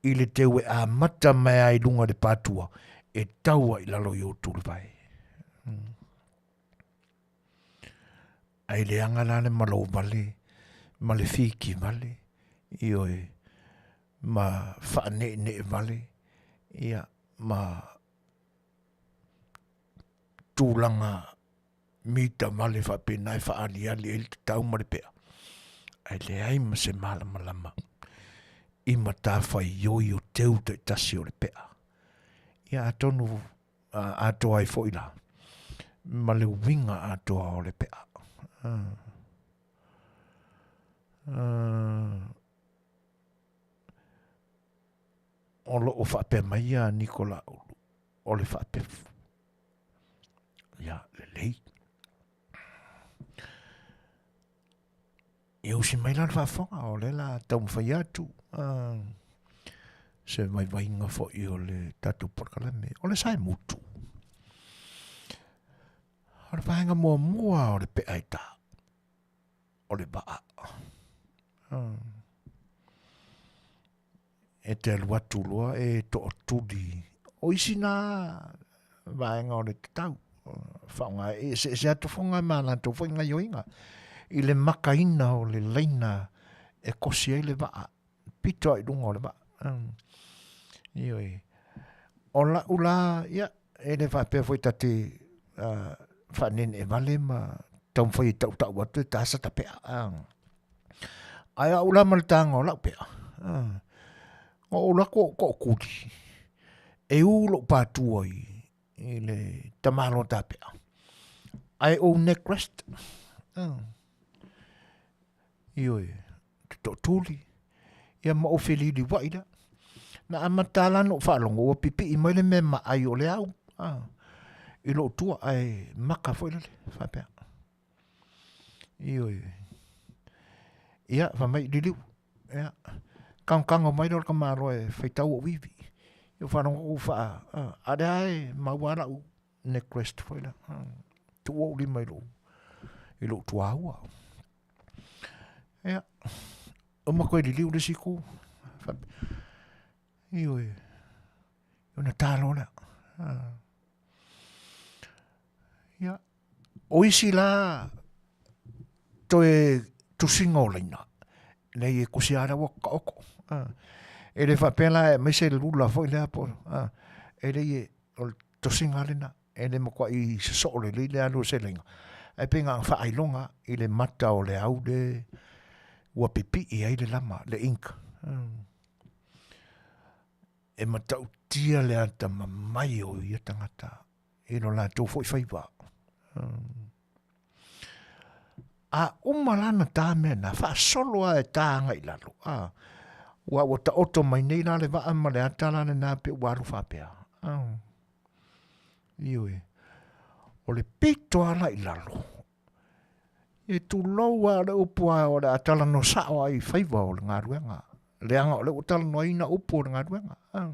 i le teu e amata mai ai i luga i le patua e tau ai i lalo i ou tulivae. Ai leaga la le malou vale ma le fiki vale, ioe, ma faane'ene'e vale, ia, ma tulaga mita vale faapena e faaaliali ai le tatau ma le pea, ae leai ma se malamalama i matafaioi o teu taitasi o le pea. Ia atonu atoa ai foi la ma le uiga atoa o le pea. O lo o faapea mai ia Nikola Ulu, o le faapefu. Ia, lelei. Ia usi mai la le faafofoga, o lea la taumafai atu. Se vaivaiga foi o le tatou polokalame. O le sae mutu. O le vaega muamua o le pea e tā. O le vaa. E te alu atu loa e tootuli. O isi nā vaega o le tatau. Whaonga e se se atu fonga ma latou foi gaioiga i le makaina o le laina e kosi ai le vaa pito ai luga o le vaa. Ioe. O lau la, ia, e le faapea foi ta te faaneenee vale ma taumafai e tautau atu e ta sa ta pea. Ae au la ma le taga o lau pea, o ou alu atu ou tootuli, e u lou patua i le tamaloa tapea, ae ou neck rest. Ioe, te tootuli, ia ma ou feliuliuai lea. Na amata la ona ou faalogo ua pipii mai le mea maai o le au i lou tua, ae maka foi lele faapea. Ioe. Ia, fai mai, Liliu, ia, kagokagao mai lea o le tamaloa e faitau ou ivi. Ia, ou faalogo atu ua faa, a o lea lava e maua lava lau neck rest foi lea. Tuu ou lima i lou, i lou tuaua. Ia, uma koe liliu le isi itu. Ioe, ona ta loa lea. Ia, o isi la toe tusiga o laina, leai e kusi lava ua taoto. E le faapea la e aumai se lula foi lea po o, e leai o le tosiga lena, e le matuai sosoo lelei le alu o se laina, ae pei na ona faailoga i le mata o le au le ua pipii ai le lama, le ink. E matautia le atamamai o ia tagata i lo latou foi faiva. A uma la na tā mea na, faasolo lava e tā agai i lalo. A, ua, ua taoto mai nei la le vaa ma le ata la lena pe ua alu faapea. A, ioe. O le pito lava la i lalo, e tulou lava le upu a o le a talanoa sao lava i faiva o le galuega. Leaga o lea ua talanoaina upu o le galuega. A.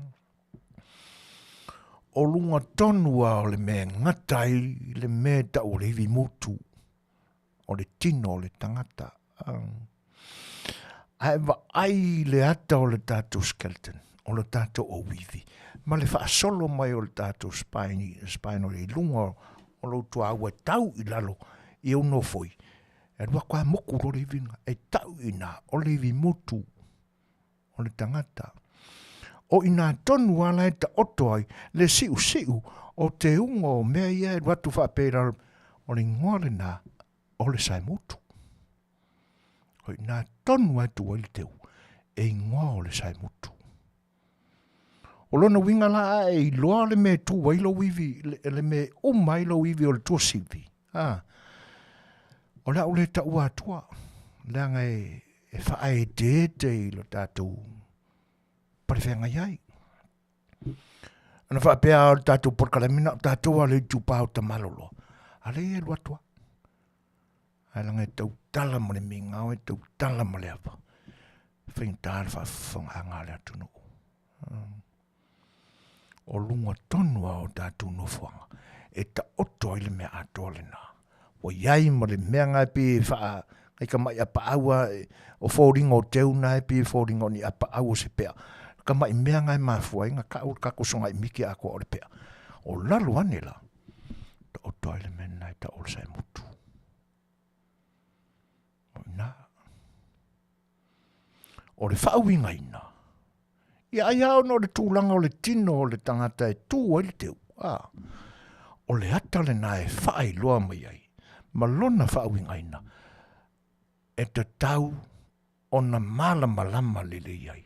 O luga tonu lava o le mea e gata ai le mea e tau o le ivi mutu, o le tino o le tagata. A e vaai i le ata o le tatou skeleton, o le tatou ʻauivi, ma le faasolo mai o le tatou spine, spinal i luga o lou tuaua e tau i lalo i ou nofoi, e alu atu lava moku loa le ivi lena, e tau i ina o le ivi motu o le tagata. O i ina tonu lava la e taoto ai le siusiu o teuga o mea ia e alu atu faapea i lalo, o le igoa lena o le saemotu. O i ina tonu lava e tu ai le teu, e igoa o le saemotu. O lona uiga la a e iloa le mea e tu ai lou ivi, le mea e uma ai lou ivi o le tuasivi, a, o le a ou le taua atua, leaga e, e faaeteete i lo tatou palefeagai ai. Ona faapea o le tatou polokalame na o tatou lava le itupa o Tamaloloa, a lea e alu atu lava. Ae leaga e tautala ma le migao, e tautala ma le ava, e faigata le faafofogaaga a le atunuu. O luga tonu lava o tatou nofoaga e taoto ai le mea atoa lena. Ua i ai ma le mea na e pei e faa nai tamai apaau a o foliga o teu na e pei e foliga o ni apaau o se pea. Tamai mea na e mafua ai ona tau le tatou sogai miti atoa o le pea. O lalo ane la, taoto ai le mea lena e tau o le saemutu. O i ina. O le faauigaina, ia ai lava ona o le tulaga o le tino o le tagata e tu ai le teu, a, o le ata lena e faailoa mai ai ma lona faauigaina e tatau ona malamalama lelei ai.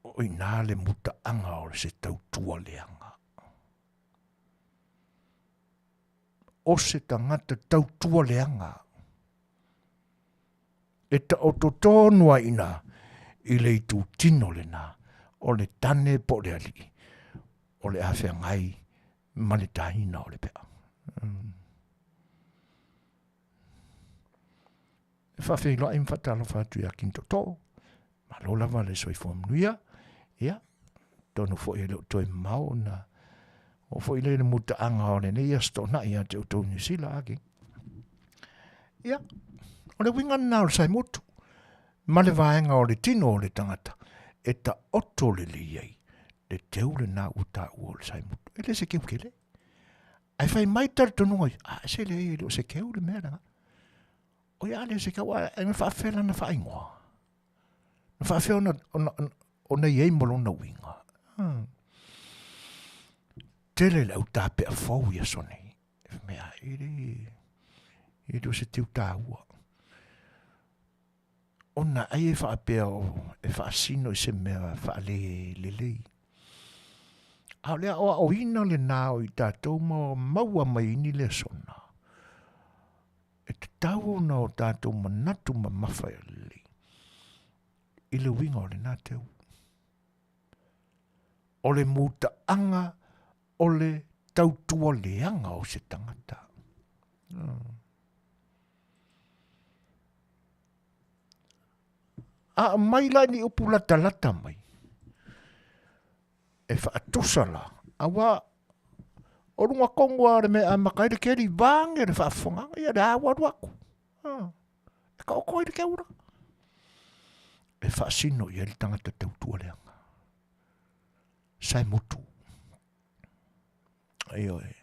O i ina le mutaaga o se tautua leaga. O se tagata tautua leaga e taoto tonu ai ina i le itutino lena o le tane po o le alii o le a feagai ma le taina o le pea. E faafeiloai ma faatalofa atu ia King Tootoo. Malo lava le soifua manuia. Ia, atonu foi e le o toe mamao ona oo foi lea i le mutaaga o lenei aso Toonai ia te outou i Niu Sila, a King? Ia, o le uiga lena o le saemotu ma le vaega o le tino o le tagata e taoto lelei ai le teu lena ua taua o le saemotu. E le se keu tele. Ae fai mai talitonuga ia, a se leai e le o se keu le mea lena. O ia le se keu, ae na faafefea lana faaigoa. Na faafefea ona, ona, ona i ai ma lona uiga. Tele le au tapea fou i aso nei. E mea, e le, e le o se teu taua. Ona ai e faapea o, e faasino i se mea faale lelei. A o le aoaoina lena o i tatou ma maua mai ai ni lesona, e tatau ona o tatou manatu mamafa ia lelei i le uiga o lena teu. O le mutaaga o le tautua leaga o se tagata. A aumai la ni upu latalata mai, e faatusa la, aua o luga tonu lava o le mea e amata ai le keli, vaeane le faafofogaaga, ia lea ua alu atu. E taoto ai le keula. E faasino i ai le tagata tautua leaga. Saemutu. Ioe.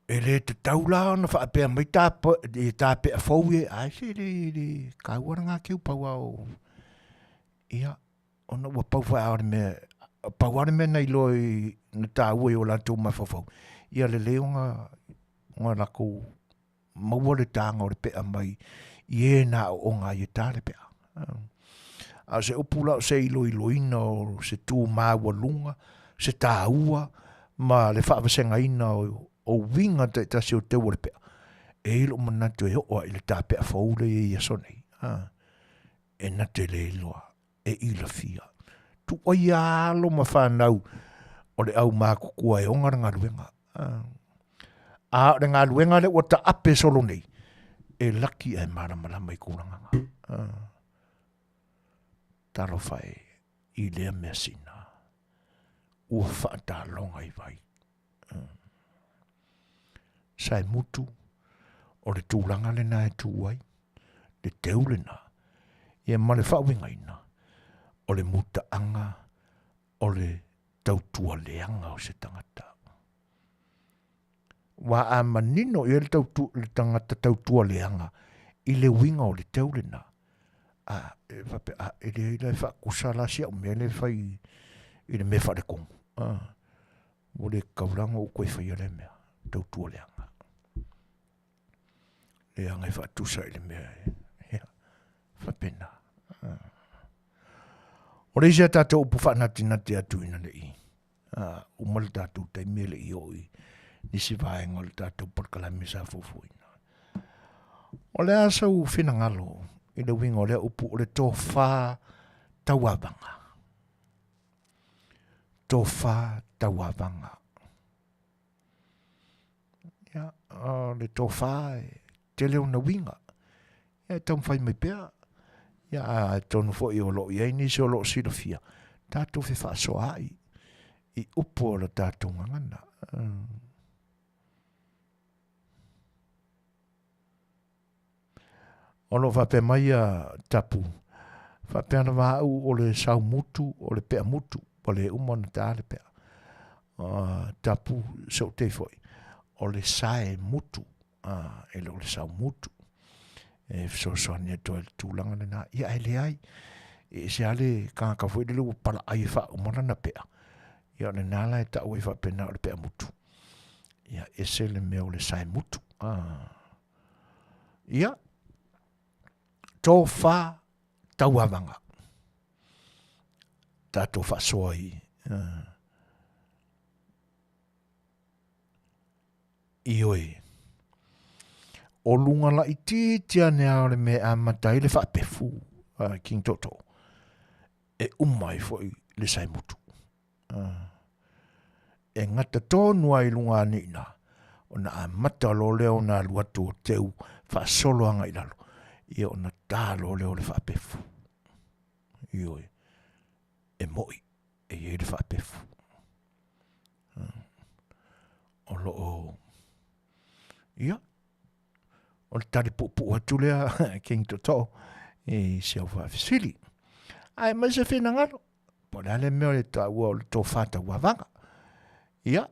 E le tatau la ona faapea mai ta, e tapea fou e, ai se le, le taua lena keu pau a o, ia, ona ua pau foi a o le mea, pau lava le mea na iloa i, na taua i o latou mafaufau, ia lelei ona, ona latou maua le taga o le pea mai i e na aooga ai e ta le pea. A o se upu la o se iloiloina o se tu maualuga, se taua ma le faavasegaina o, o uiga taitasi o teu o le pea, e i ai lou manatu e oo lava i le tapea fou lea e i ai i aso nei, e na te le iloa e ilafia. Tuaia alo ma fanau o le au matutua e ona le galuega. A o le galuega lea ua taape solo nei, e laki ae malamalama i tulaga na. Talofa e i lea measina ua faataloga i vai. Saemutu, o le tulaga lena e tu ai. Le teu lena, ia ma le faauigaina, o le mutaaga o le tautua leaga o se tagata. Ua a manino i ai le, tautu, le tagata tautua leaga i le uiga o le teu lena. A, e faapea, a, e leai la e faakusa la si au mea lea e fai i le mea faaletonu. A, ua le tatau la ona ou toe faia lea mea, tautua leaga. Leaga e faatusa i le mea e, ia, faapena. O le isi a tatou upu faanatinati atu ina ne i uma le tatou taimi e le i oo i nisi vaega o le tatou polokalame sa fuafuaina. O le a sau finagalo i le uiga o lea upu o le tofa tauavaga. Tofa tauavaga. Ia, o le tofa e tele ona uiga. Ia, e taumafai mai pea. Ia, atonu foi o lo o i ai nisi o lo o silafia, tatou fefaasoaai i upu o le tatou gagana. O lo o faapea mai a Tapu, faapea lava au o le saumutu, o le pea mutu, ua le uma ona ta le pea. Tapu sootei foi, o le sae mutu, e le o le saumutu. E fesoasoani atu ai le tulaga lena. Ia ae leai, e ese lava le tagata foi lele ua palaai e faauma lana pea. Ia o lena la e tau ai faapena o le pea mutu. Ia ese le mea o le sae mutu. Ia, tofa tauavaga. Tatou faasoa i Ioe. O luga laitiiti ane lava o le mea e amata ai le faapefu a King Toto, e uma ai foi le saemutu. E gata tonu lava i luga ane i ina, ona amata loa lea ona alu atu o teu faasolo agai i lalo, ia ona ta loa lea o le faapefu. Ioe, e moi e i ai le faapefu. O lo o, ia, o le tali puupuu atu lea King Toto i si au faafesili. Ae mai se finagalo, po o le a le mea o le taua o le tofa tauavaga. Ia,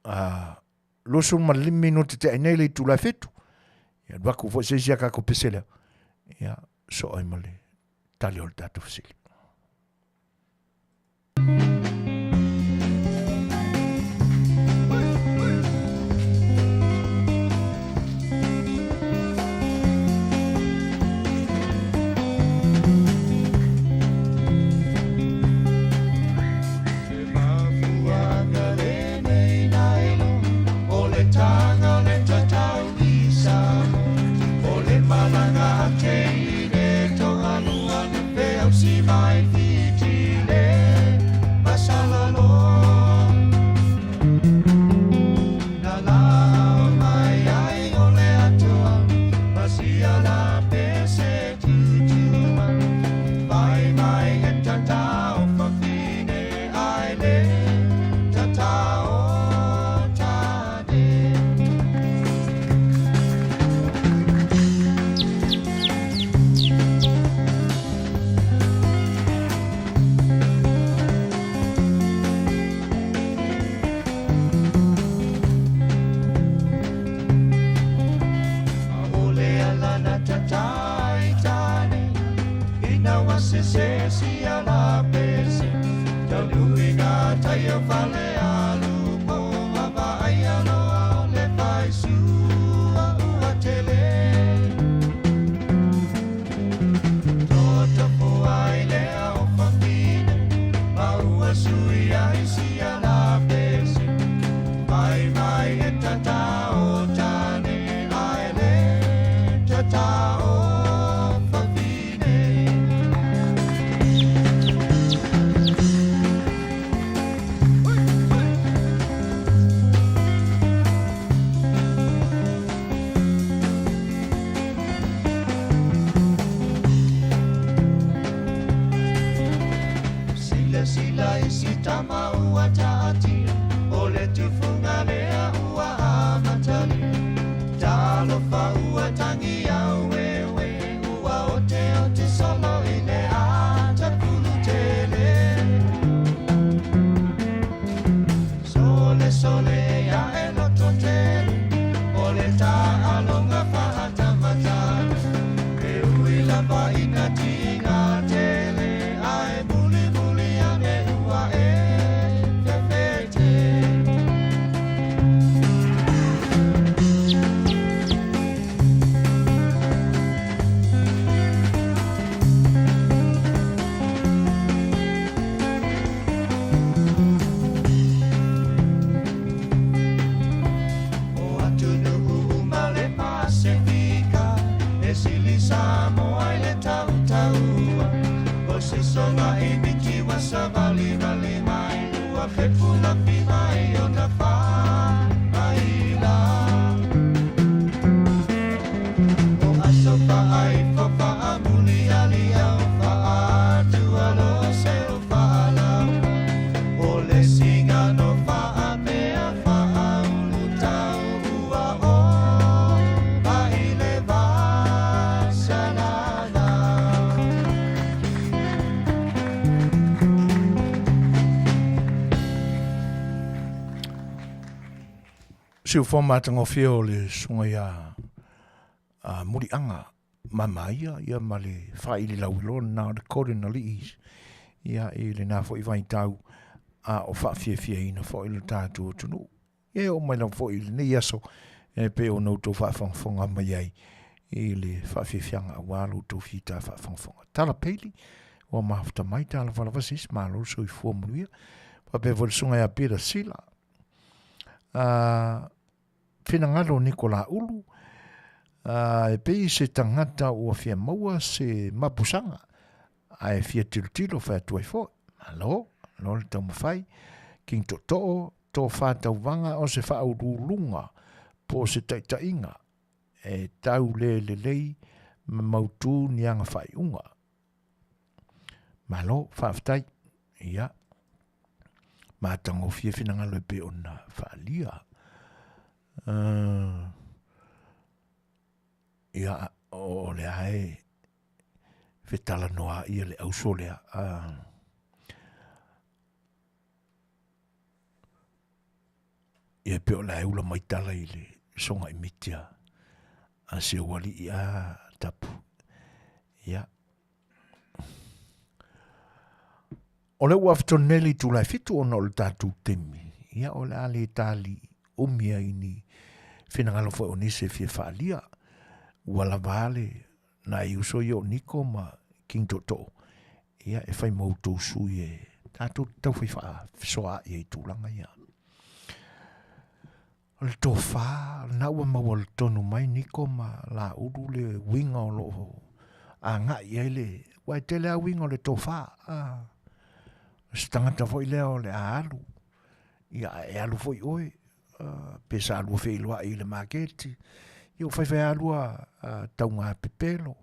25 minute te ai nei le itula e 7. Ia, alu atu foi se isi a tatou pese lea. Ia, soo ai ma le tali o le tatou fesili. sili Samoa i le tautaua O se soga i miti ua savalivali mai Ua fepulafi mai ona faaila O aso faaifo faamulialiau Faatualo se o faalau O le sigano faapea faaulutau Ua ova i le va salalau. Siufoa matagofie o le susuga ia a Muliaga Mamaia ia ma le faaili lauiloa lena o le Golden Alii ia i lena foi vaitau a o faafiafiaina foi lo tatou atunuu. Ia e oo mai lava foi i lenei aso e pei ona outou faafogafoga mai ai i le faafiafiaga aua lo outou fita faafogafoga. Tala Peili, ua mafuta mai talofa lava sis, malo le soifua manuia. Faapea foi le susuga ia Peter Sila. Finagalo o Nikola Ulu, e pei se tagata ua fia maua se mapusaga ae fia tilotilo fai atu ai foi. Malo, malo le taumafai. King Tootoo, tofa tauvaga o se faauluuluga po o se taitaiga e tau le lelei ma mautu ni aga faaiuga. Malo, faafetai. Ia, matagofie finagalo e pei ona faaalia. Ia, o lea e fetalanoa ia le auso lea. Ia pei o la e ula mai tala i le soga i miti a, a si ou alii a tapu. Ia. O le ua afe nei le itula e fitu ona o le tatou taimi. Ia o le a le tali umi ai ni finagalo foi o nisi e fia faaalia. Ua lava a le nai uso ia o Niko ma King Tootoo, ia e fai ma outou sui e tatou te taufai faafesoaai ai i tulaga ia. O le tofa, lena ua maua tonu mai Niko ma Laulu le uiga o lo o agai i ai le... Aua e tele lava uiga o le tofa. O se tagata foi lea o le a alu, ia a e alu foi oe, pe sa lua feiloai i le maketi, ia ua faifai lava lua tauga pepelo,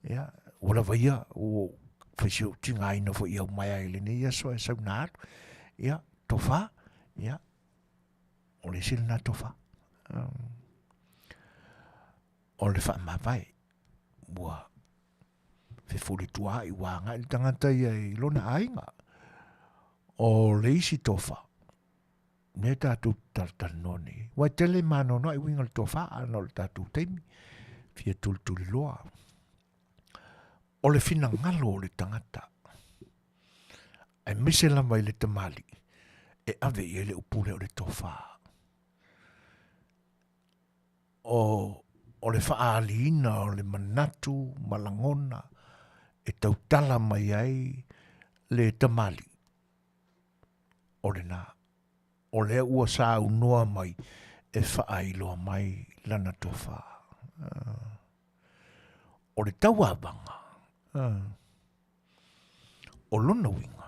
ia, ua lava ia, ua ou fai si ou tigaina foi i aumaea i lenei aso ae sau ina alu. Ia, tofa, ia, o le isi lena tofa. O le faamavae, ua fefolituaai ua agai le tagata ia i lona aiga. O le isi tofa, mea tatou te talatalanoa nei. Aua e tele ma anoanoai uiga o le tofa, ana o le tatou taimi, fia tulituliloa. O le finagalo o le tagata, aemaise lava i le tamalii, e ave i ai le upu lea o le tofa. O, o le faaaliina o le manatu ma lagona e tautala mai ai le tamalii, o lena. O lea ua saunoa mai e faailoa mai lana tofa. O le tauavaga, o lona uiga,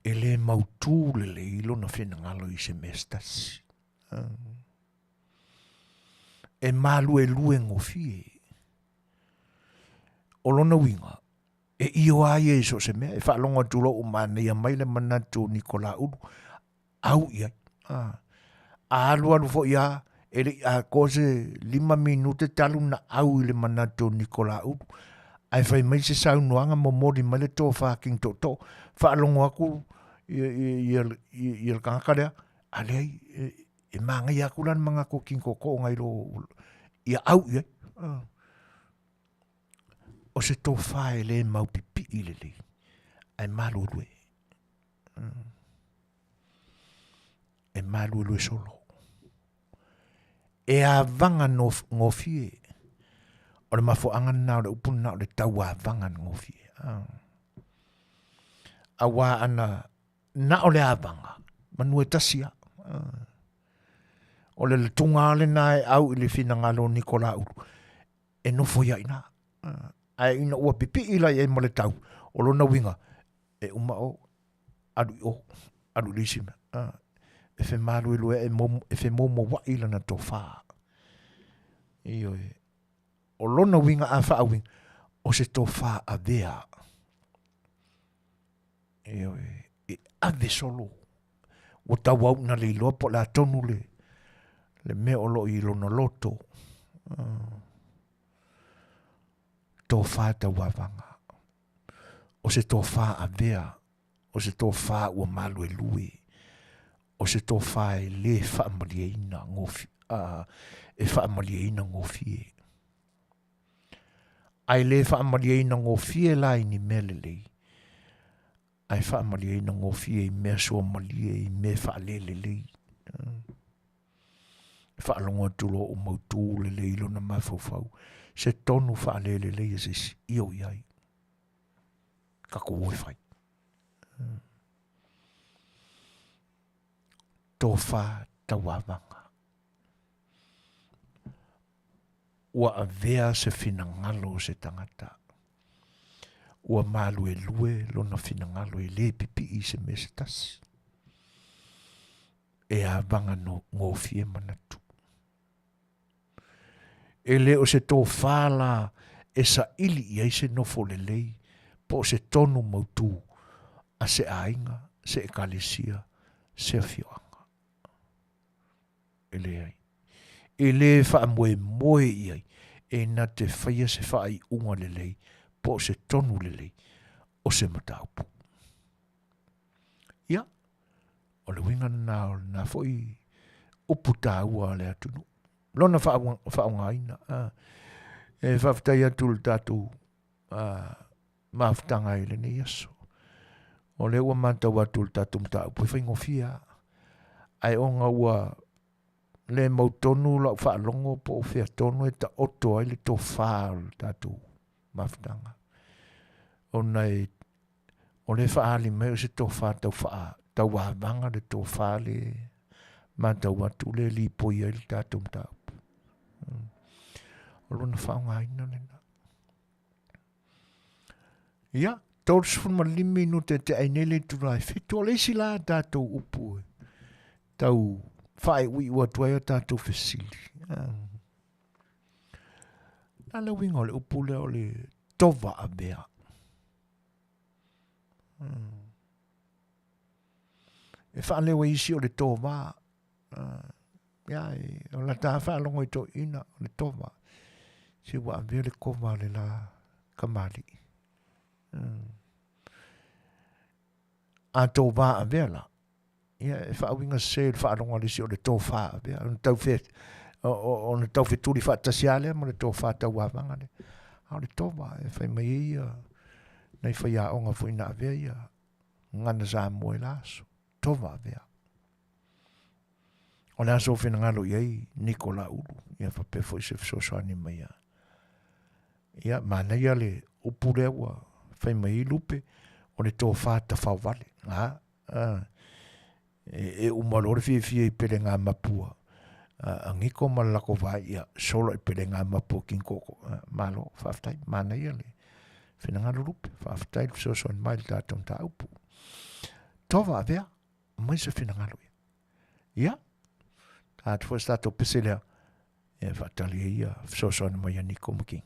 e le mautū lelei lona finagalo i se mea se tasi. E maluelue gofie. O lona uiga, e io a ia i so o se mea, e faalogo atu loa ua manaia mai le manatu o Nikolā Ulu, au i ai. A, a alualu foi lava, e le i atoa se lima minute talu ona au i le manatu o Nikolā Ulu, ae fai mai se saunoaga momoli mai le tofa King Tootoo, faalogo atu ia le tagata lea, a leai, e manaia atu la le manatu o King Tootoo nai lo ia au i ai. O se tofa e le maupipii lelei, ae maluelue. E maluelue solo. E avaga gofie. O le mafuaaga lena o le upu lena o le tauavaga gofie. Aua ana na o le avaga, manu e tasi lava. O le latuga lava lena e au i le finagalo o Nikolā Ulu. e nofo ia ina. Ae ina ua pipii la i ai ma le tau, o lona uiga, e uma o, alu i o, alu i le isi mea. E femaluelue e, e femoumoua'i lana tofā. Ioe. O lona uiga a faauiga, o se tofā avea. Ioe, e ave solo. Ua tauau ina le iloa po o le a tonu le, le mea o lo o i lona loto. Tofā tauavaga. O se tofā avea, o se tofā ua maluelue, o se tofā e lē faamalieina gofi, a, e faamalieina gofie. Ae lē faamalieina gofie la i ni mea lelei, ae faamalieina gofie i mea suamalie, i mea faalelelei. E faalogo atu loa ua mautu lelei i lona mafaufau, se tonu faalelelei a se isi, ia o i ai. Tatou o e fai. Tofa tauavaga. Ua avea se finagalo o se tagata. Ua maluelue lona finagalo e lē pipii i se mea se tasi. E avaga no gofie manatu. E le o se tofā la e saili i ai se nofo lelei po o se tonu mautū a se aiga, se ekalesia, se afioaga. E leai. E lē faamoemoe i ai e na te faia se faaiuga lelei po o se tonu lelei o se mataupu. Ia, o le uiga lena o lena foi upu taua a le atunuu. Lona faaaogaina. E faafetai atu i le tatou mafutaga i lenei aso. O lea ua matau atu i le tatou mataupu e faigofie lava. Ae ona ua le mautonu lau faalogo po o fea tonu e taoto ai le tofa o le tatou mafutaga. Ona e o lea e faaali mai o se tofa tau faa tauavaga le tofa le matau atu le lipoi ai le tatou mataupu. O lona faaaogaina lena. Ia, 35 minute te ai nei le itula e 7. O le isi la tatou upu e tau faaiuiu atu ai o tatou fesili. Na le uiga o le upu lea o le tova avea. E faaleo e isi o le tova. Ia, o lata lava faalogo i toeaiina o le tova. Se ua avea le kova a le la kamali'i. A tova avea la, ia e faauiga sese i le faalogo a le isi o le tofa avea, ona tau fe, ona tau fetuli faatasi lava lea ma le tofa tauavaga lea. A o le tova e fai mai ai ia nai faiaoga foi na avea ia gagana Samoa i la aso, tova avea. O le a sou finagalo i ai Niko Laulu, ia faapea foi se fesoasoani mai a. Ia, manaia le upu lea ua fai mai ai Lupe, o le tofa tafaovale. A, a, e, e uma loa le fiafia i pelega mapua a, a Niko ma le lako vai, ia, sola i pelega mapua King Koko. A, malo, faafetai, manaia le finagalo Lupe, faafetai le fesoasoani mai i le tatou mataupu. Tova avea, aumai se finagalo ia. Ia, ta atu foi se tatou pese lea, e faatali ai ia fesoasoani mai a Niko ma King.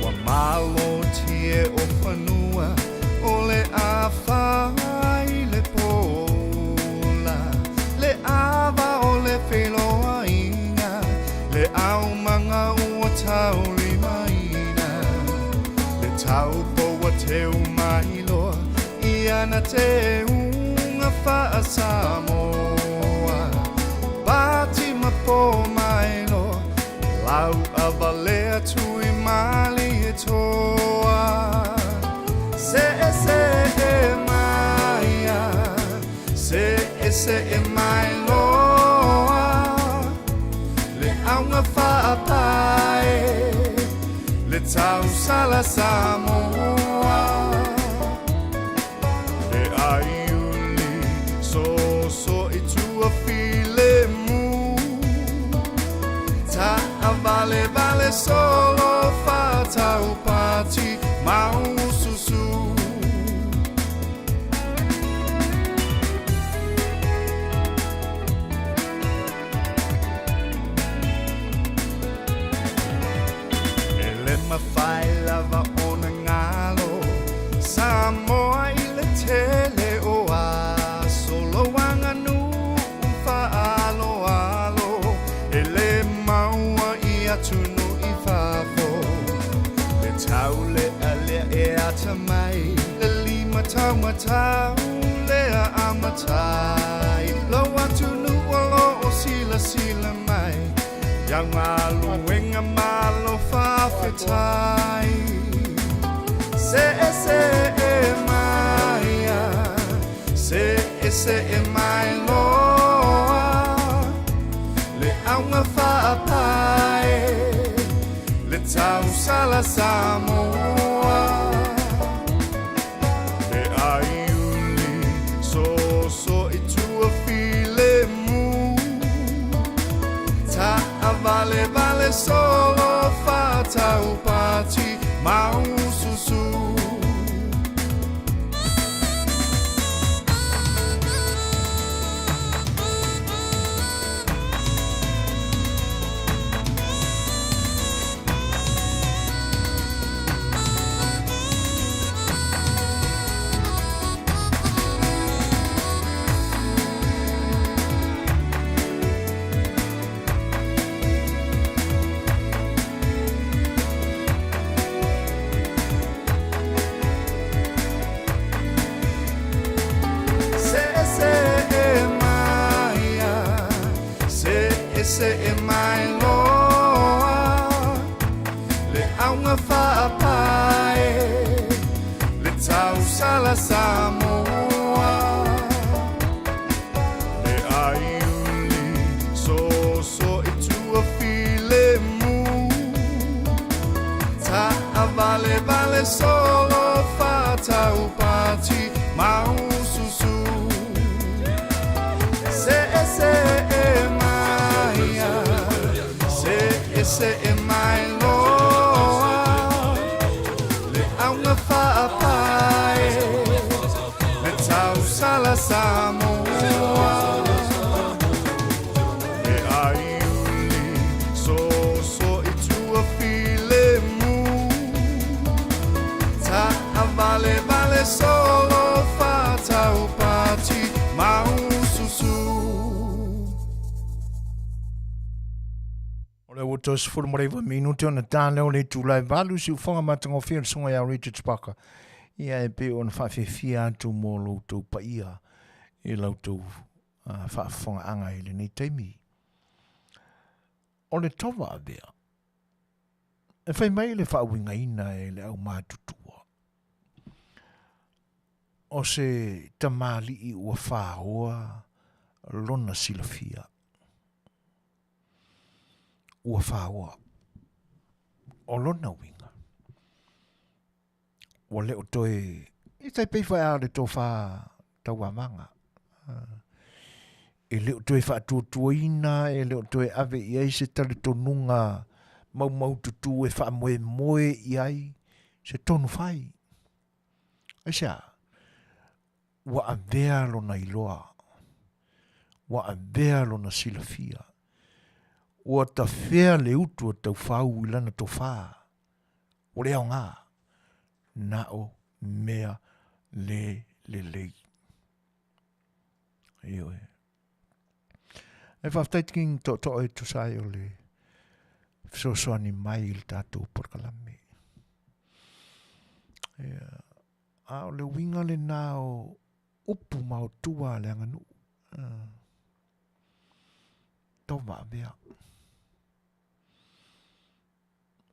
Ua malotie o fanua o le ʻāwhā i le pola, le ʻawa o le feiloaiga, le aumaga ua taulimaina, le taupou ua teu mai loa i ana teuga faa-Samoa, pati ma pō mai loa, lau avalea tui malie toa. Seʻe seʻe mai a, seʻe seʻe mai loa, le auga faa tausala Samoa Le aiuli soso i tua filemu Taavalevale solo faataupati maususu. E le mafai lava ona galo Samoa i le tele o aso Lou aganuu faaaloalo E le maua i atunuu i fafo Le taulealea e atamai Le lima taumatau lea a matai Lou atunuu o lo o silasila mai I au galuega malo faafetai Seesee maia Seesee mai loa Le auga faapae Le tausala Samoa Le aiuli soso i tua filemu Taavalevale solo faataupati maususu. Seesee maia, seesee mai loa Le auga faapae, le tausala Samoa Le aiuli soso i tua filemu Taavalevale solo faataupati maususu Seesee maia, seesee mai loa Le auga faapae, le tausala Samoa Le aiuli soso i tua filemu Taavalevale solo faataupati maususu. O lea ua toe 19 minute ona ta lea o le itula e valu siufoga matagofie o le susuga ia Richard Parker. Ia e pei ona faafefia atu mo lo outou paia i la outou faafofogaaga i lenei taimi. O le tova avea, e fai mai le faauigaina e le aumatutua, o se tamalii ua faoa lona silafia. Ua faoa. O lona uiga, ua le o toe i tai pei foi a le tofa tauavaga. E le o toe faatuatuaina, e le o toe ave i ai se talitonuga maumaututu e faamoemoe i ai se tonu fai. Aisea? Ua avea lona iloa, ua avea lona silafia, ua tafea le utu a taufau i lana tofa, ua le aoga, na o mea le lelei. Ioe. E faafetai King Tootoo e tusa ai o le fesoasoani mai i le tatou polokalame. Ia, a o le uiga lena o upu maotua a le aganuu. Tova avea.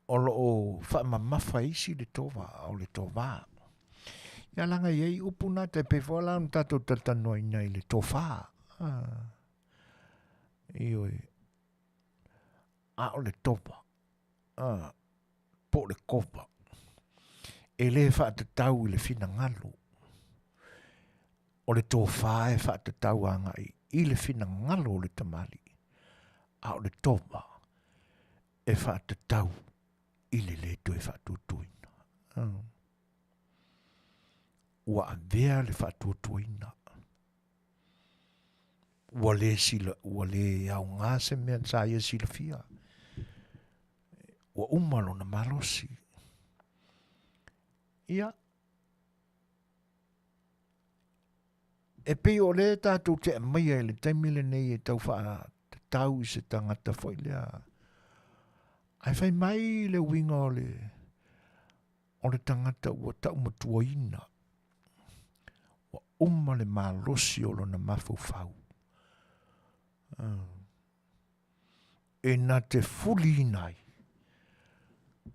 O lo o faamamafa isi le tova o le tova. Ia laga e i ai upu na tai pei foi la ona tatou talatalanoaina i le tofa. Ioe. A o le tova. Po o le kova e le faatatau i le finagalo. O le tofa e faatatau agai i le finagalo o le tamalii, a o le tova e faatatau i le lē toe faatuatuaina. Ua avea le faatuatuaina. Ua le sila, ua le aoga se mea sa ia silafia. Ua uma lona malosi. Ia, e pei o lea tatou te aumaia i le taimi lenei e tau faatatau i se tagata foi lea. Ae fai mai le uiga o le o le tagata ua taumatuaina, ua uma le malosi o lona mafaufau. E na te fuliina ai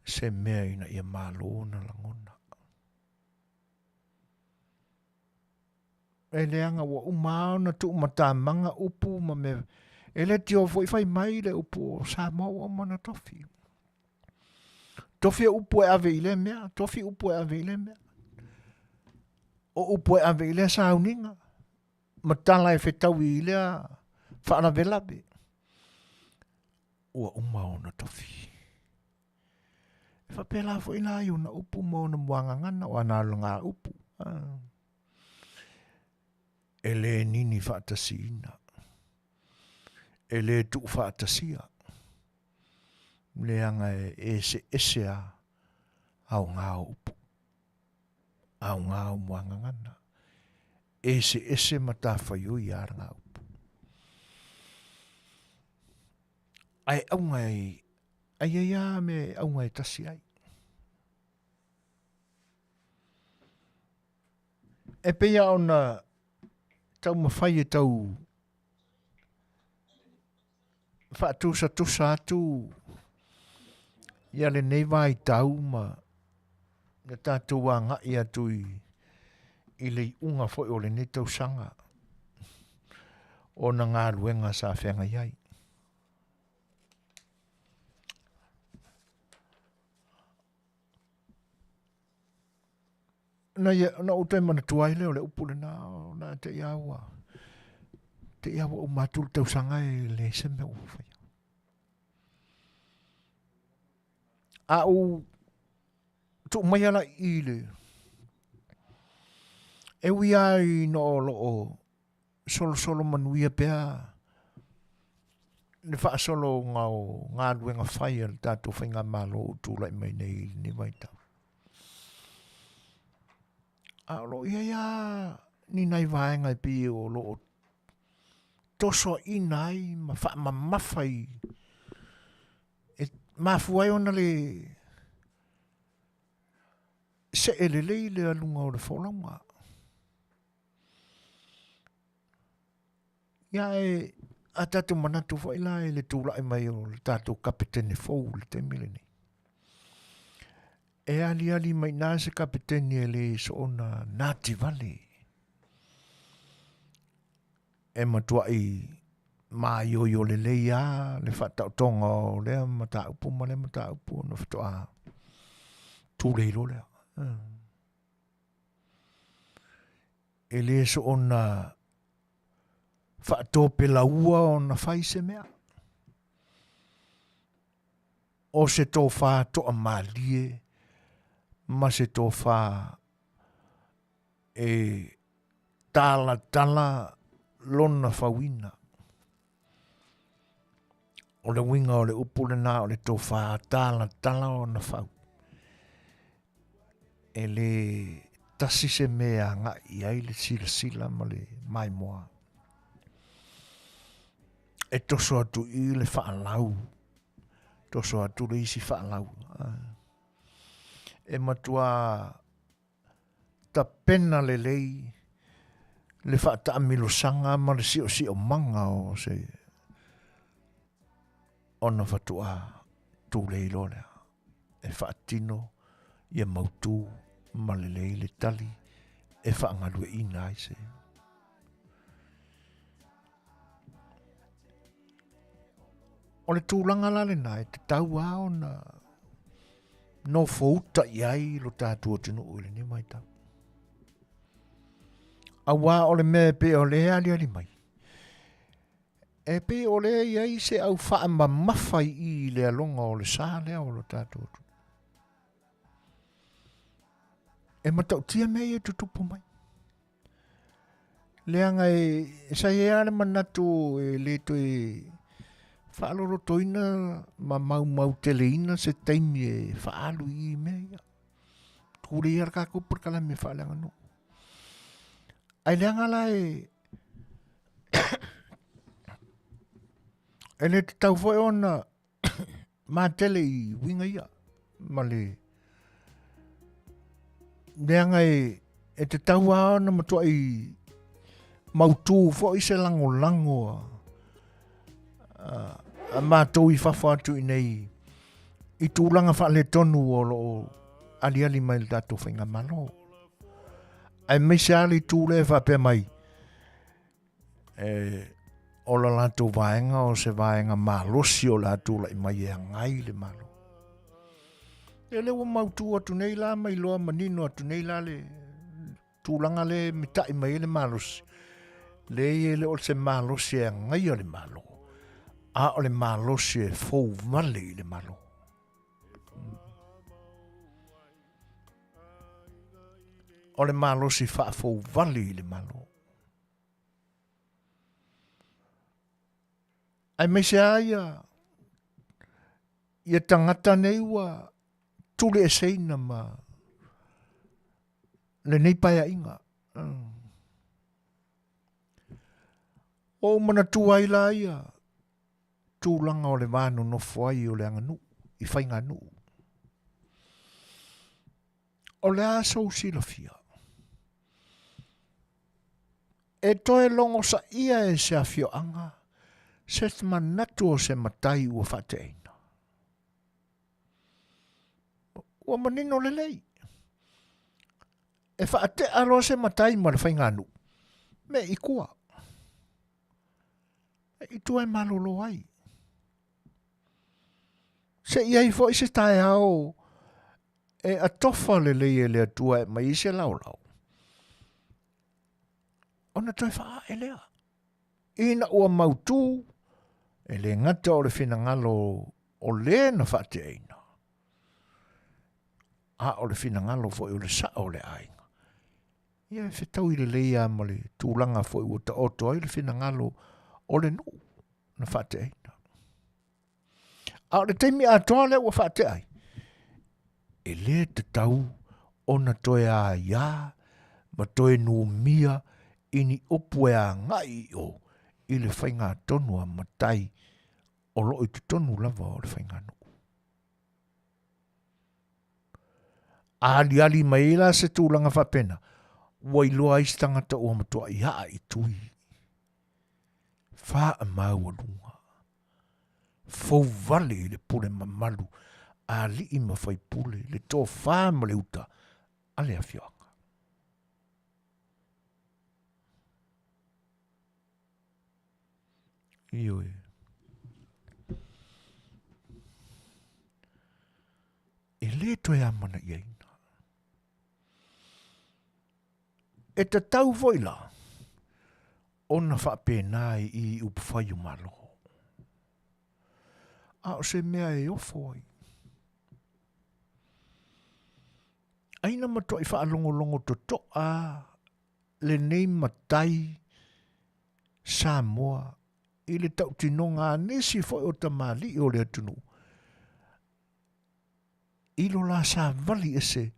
se mea ina ia malo ona lagona. E leaga ua uma lava ona tuumatamaga upu ma mea. E le tio foi fai mai le upu o Samoa ua uma ona tofi. Tofi e upu e ave i lea mea, tofi upu e ave i lea mea. O upu e ave i lea sauniga, ma tala e fetaui i lea faalavelave. Ua uma ona tofi. E faapela foi la i ona upu ma ona muagagana o ana alaga upu. E le nini faatasiina. E le tuufaatasia. Leaga e eseese a aoga o upu, aoga o muagagana. Eseese matafaioi a alaga upu. Ae auga e, ai ai a mea e auga e tasi ai. E pei lava ona taumafai e tau faatusatusa atu ia lenei vaitau ma le tatou agai atu i, i le iuga foi o lenei tausaga ona galuega sa feagai ai. Na ia, na ou toe manatua ai lea o le upu lena, o na te i a ua, te i a ua uma atu le tausaga e leai se mea ua faia. A ou tuu mai ala i le, e ui lava ina o lo o solosolo manuia pea le faasologa o galuega fai a le tatou faigamalo o tulai mai nei i lenei vaitau. A o lo o i ai lava ni nai vaega e pei o lo o tosoaina ai ma faamamafa i e mafua ai ona le see lelei le aluga o le folauga. Ia e a tatou manatu foi la i le tulai mai o le tatou kapetene fou i le taimi lenei. E aliali mai i ina se kapetene e le soona nati vale. E matuai maioio lelei lava le faataotoga o lea mataupu ma lea mataupu ona faatoa tulei loa lea. E le soona faatopelaua ona fai se mea. O se tofa toamalie ma se tofa e talatala lona fauina. O le uiga o le upu lena o le tofa talatala ona fau. E le tasi se mea e agai i ai le silasila ma le maimoa. E toso atu i le faalau, toso atu le isi faalau. E matua tapena lelei le faataamilosaga ma le siosiomaga o se ona faatoa tulei loa lea e faatino ia mautu ma lelei le tali e faagalueina ai se O le tulaga la lena e tatau lava ona. Nofouta i ai lo tatou atunuu i lenei vaitau. Auā o le mea e pei o lea e aliali mai, e pei o lea e i ai se au faamamafa i i i le aloga o le sa lea o lo tatou atunuu. E matautia mea ia e tutupu mai. Leaga e sa i ai lava le manatu e le toe faalolotoina ma maumauteleina se taimi e faaalu i i mea ia. Tulei lava le tatou polokalame faaleaganuu. Ae leaga la e e le tatau foi ona matele i uiga ia ma le leaga e, e tatau lava ona matuai mautū foi se lagolago a, a, a matou i fafo atu i nei i tulaga faaletonu o lo o aliali mai le tatou faigamalo. Aemaise lava le itu lea e faapea mai, e, o la latou vaega o se vaega malosi o le a tulai mai e agai le Malo. E le ua mautu atu nei la ma iloa manino atu nei la le tulaga lea e mitai mai ai le malosi. Leai e le o se malosi e agaia le Malo, a o le malosi e fou vale i le Malo. O le malosi faafouvale i le Malo. Aemaise lava ia, ia tagata nei ua tulieseina ma lenei paeaiga. Mm. Ua ou manatua ai la ia tulaga o le va nonofo ai o le aganuu i faiganuu. O le a sou silafia? E toe logosaia e se afioaga se manatu o se matai ua faateaina. Ua manino lelei. E faatea loa se matai ma le faiganuu, me i tua. Me i tua e malolo ai. Se i ai foi se taeao e atofa lelei e le Atua e aumai ai se laolao, ona toe faaae lea. Ina ua mautu, e le gata o le finagalo o le na faateaina, a o le finagalo foi o le sao o le aiga. Ia e fetaui lelei lava ma le tulaga foi ua taoto ai le finagalo o le nuu na faateaina. A o le taimi atoa lea ua faatea ai, e le tatau ona toe aiā ma toe numia i ni upu e agai i o i le faigatonu a matai o lo o i totonu lava o le faiganuu. A aliali mai ai la se tulaga faapena, ua iloa ai se tagata ua matuai aa i tui. Faamaualuga. Fouvale i le pule mamalu a alii ma faipule, le tofa ma le uta a le afioaga. Ioe. E le toe amanaiaina. E tatau foi la ona faapena i upufai o Malo. A o se mea e ofo ai. Ai na matuai faalogologo totoa lenei matai Samoa i le tautinoga a nisi foi o tamalii o le atunuu i lo la savali ese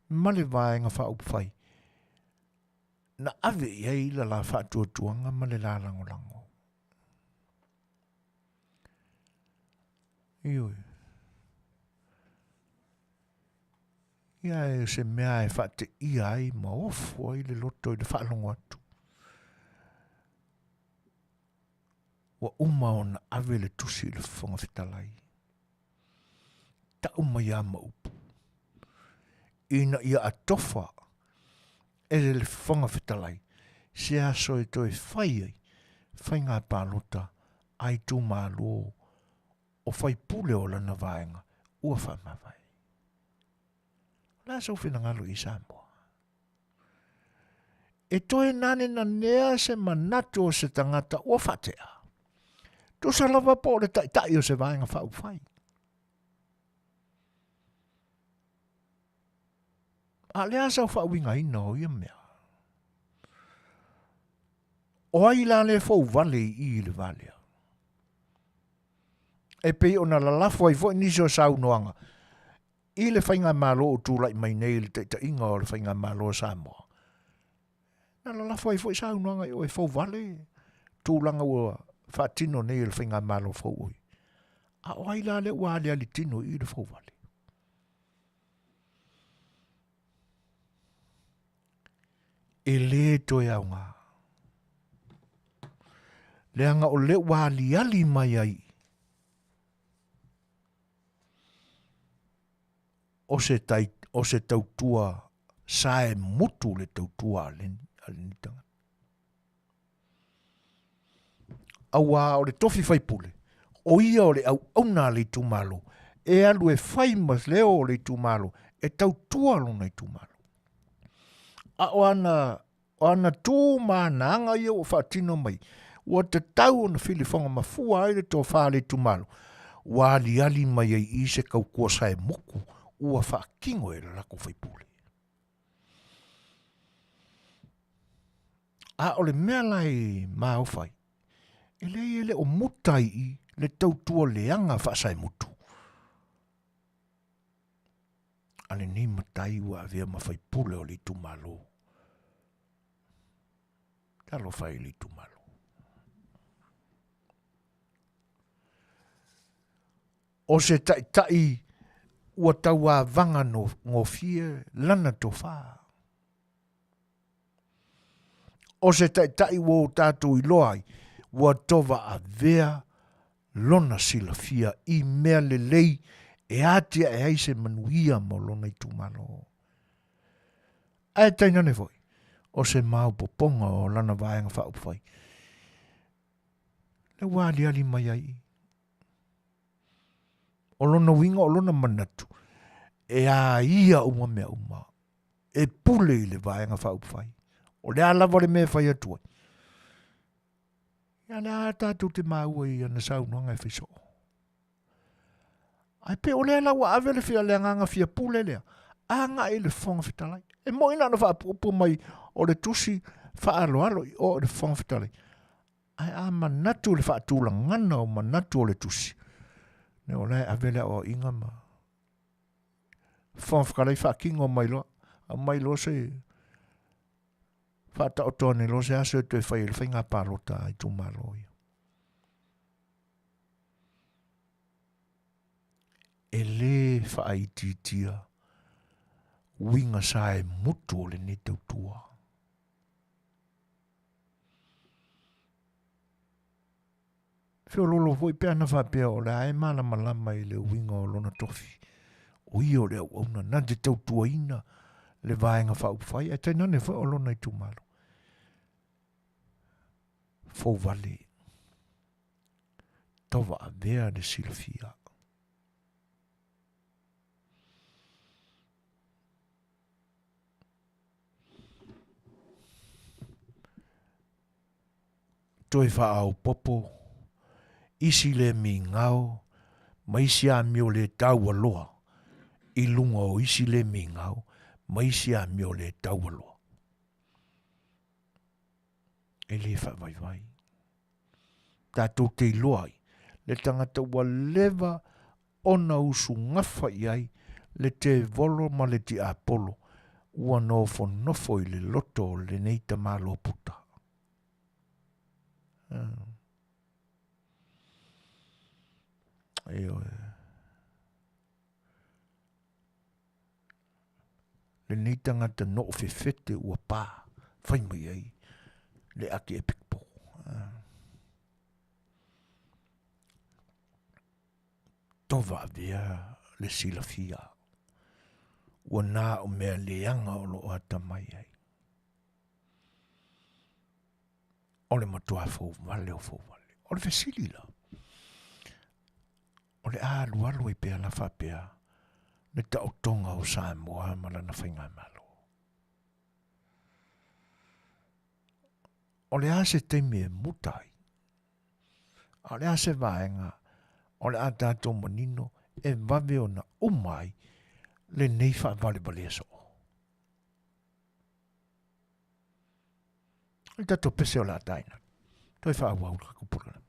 ma le Vaega Faaupufai na ave i ai la la faatuatuaga ma le la lagolago. Ioe. Ia e se mea e faateia ai ma ofo ai le loto i le faalogo atu. Ua uma ona ave le tusi i le Fofoga Fetalai. Tau mai lava ma upu, ina ia atofa e le Fofoga Fetalai se aso e toe fai ai faiga palota a itumalo o faipule o lana vaega ua faamavae. Le a sou finagalo i Samoa? E toe nanenanea se manatu o se tagata ua faatea. Tusa lava po o le taitai o se vaega faaupufai. A o le a sau faauigaina o ia mea? O ai la le fouvale i i i le va lea? E pei ona lalafo ai foi nisi o saunoaga i le faigamalo o tulai mai nei i le taitaiga o le faigamalo a Samoa. Na lalafo ai foi saunoaga i o e fouvale tulaga ua faatino nei e le faigamalo fou oi. A o ai la lea ua aliali tino i le fouvale? E lē toe aoga. Leaga o lea ua aliali mai ai o se, tai, o se tautua sae mutu le tautua a lenei tagata. Auā o le tofi faipule, o ia o le auauna a le itumalo, e alu e fai ma leo o le itumalo, e tautua lona itumalo. A o ana, o ana tu ma ana aga ia ua faatino mai, ua tatau ona filifoga mafua ai le tofā a le itumalo, ua aliali mai ai i se kautua saemuku ua faatino e le latou faipule. A o le mea la e maofa ai, e leai e le o muta i i le tautua leaga faasaemutu a lenei matai ua avea ma faipule o le itumalo. Talofa i le itumalo. O se taitai ua tauavaga gofie lana tofā. O se taitai ua o tatou iloa ai, ua tova avea lona silafia i mea lelei e atiae ai se manuia mo lona itumalo. Ae tainane foi, o se maopopoga o lana vaega faaupufai, lea ua aliali mai ai i. O lona uiga o lona manatu, e a ia uma mea uma, e pule i le Vaega Faaupufai. O le a lava le mea e fai atu ai. Ia le a tatou te maua i ana saunoaga e fai soo. Ae pe o lea la ua ave le fia le agaga fia pule lea, agai i le Fofoga Fetalai. E moni na ona faapuupu mai o le tusi faaaloalo i o i le Fofoga Fetalai. Ae a manatu le faatulagana o manatu o le tusi, ne o la e ave le aoaoina ma Fofoga Fetalai faatino mai loa, aumai loa se faataoto ane loa se aso e toe fai ai le faiga palota a itumalo ia. E lē faaitiitia uiga saemutu o lenei tautua. Feololo foi pe ana faapea o le a e malamalama i le uiga o lona tofi. O ia o le auauna na te tautuaina le Vaega Faaupufai ae tainane foi o lona itumalo. Fouvale, tauvaavea le silafia. Toe faaopoopo isi le migao ma isi amio le taualoa i luga o isi le migao ma isi amio le taualoa. E le faavaivai. Tatou te iloa ai le tagata ua leva ona usugafa i ai le tevolo ma le tiapolo ua nofonofo i le loto o lenei tamaloa puta. Ioe. Lenei tagata noofefete ua pa fai mai ai le ake epic po. Tova avea le silafia ua na o mea leaga o lo o atamai ai. O le matua fouvale o fouvale. O le fesili la, o le a alualu ai pea la faapea. Le taotoga o Samoa ma lana faigamalo. O le a se taimi e muta ai? A o le a se vaega o le a tatou manino e vave ona uma ai lenei faavalevalea soo? O le tatou pese o le a taina. Toe faaauau le tatou polokalame.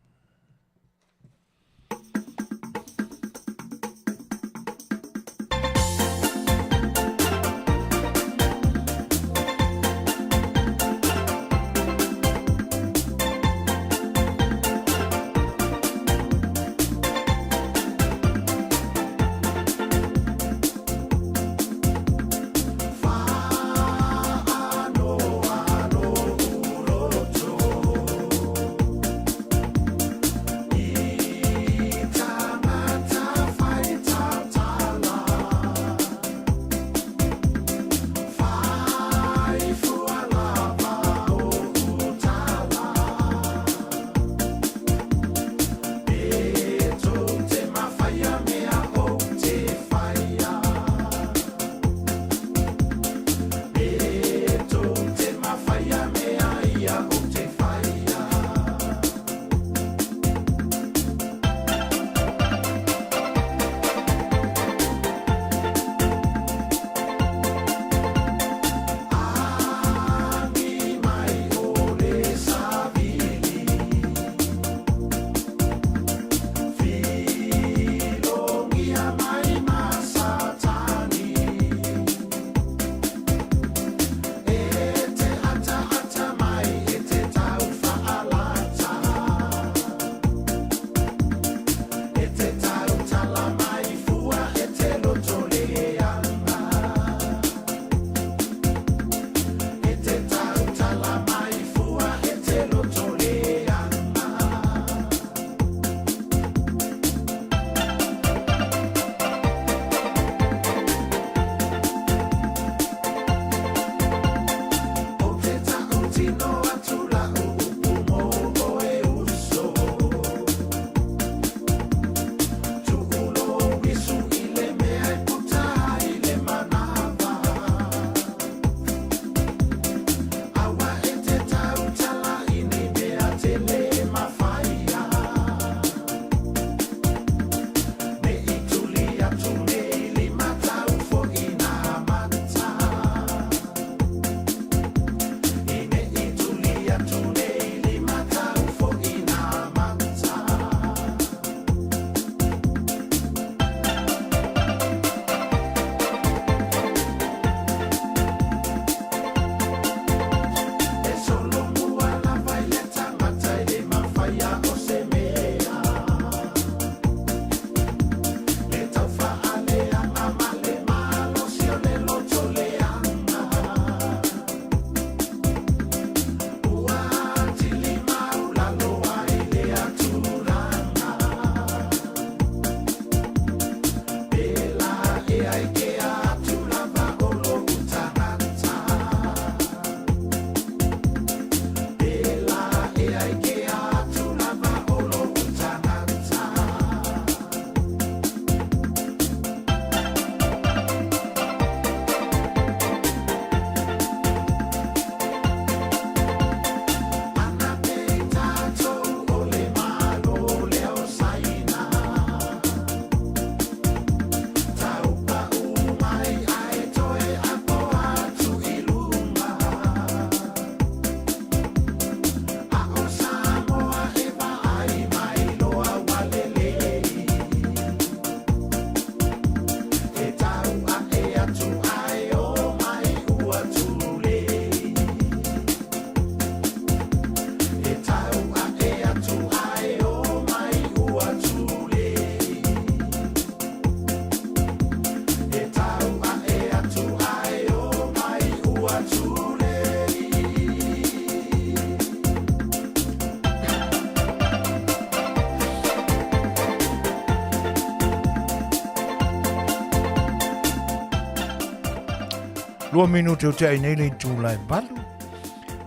Lua minute o te ai nei le itula e valu.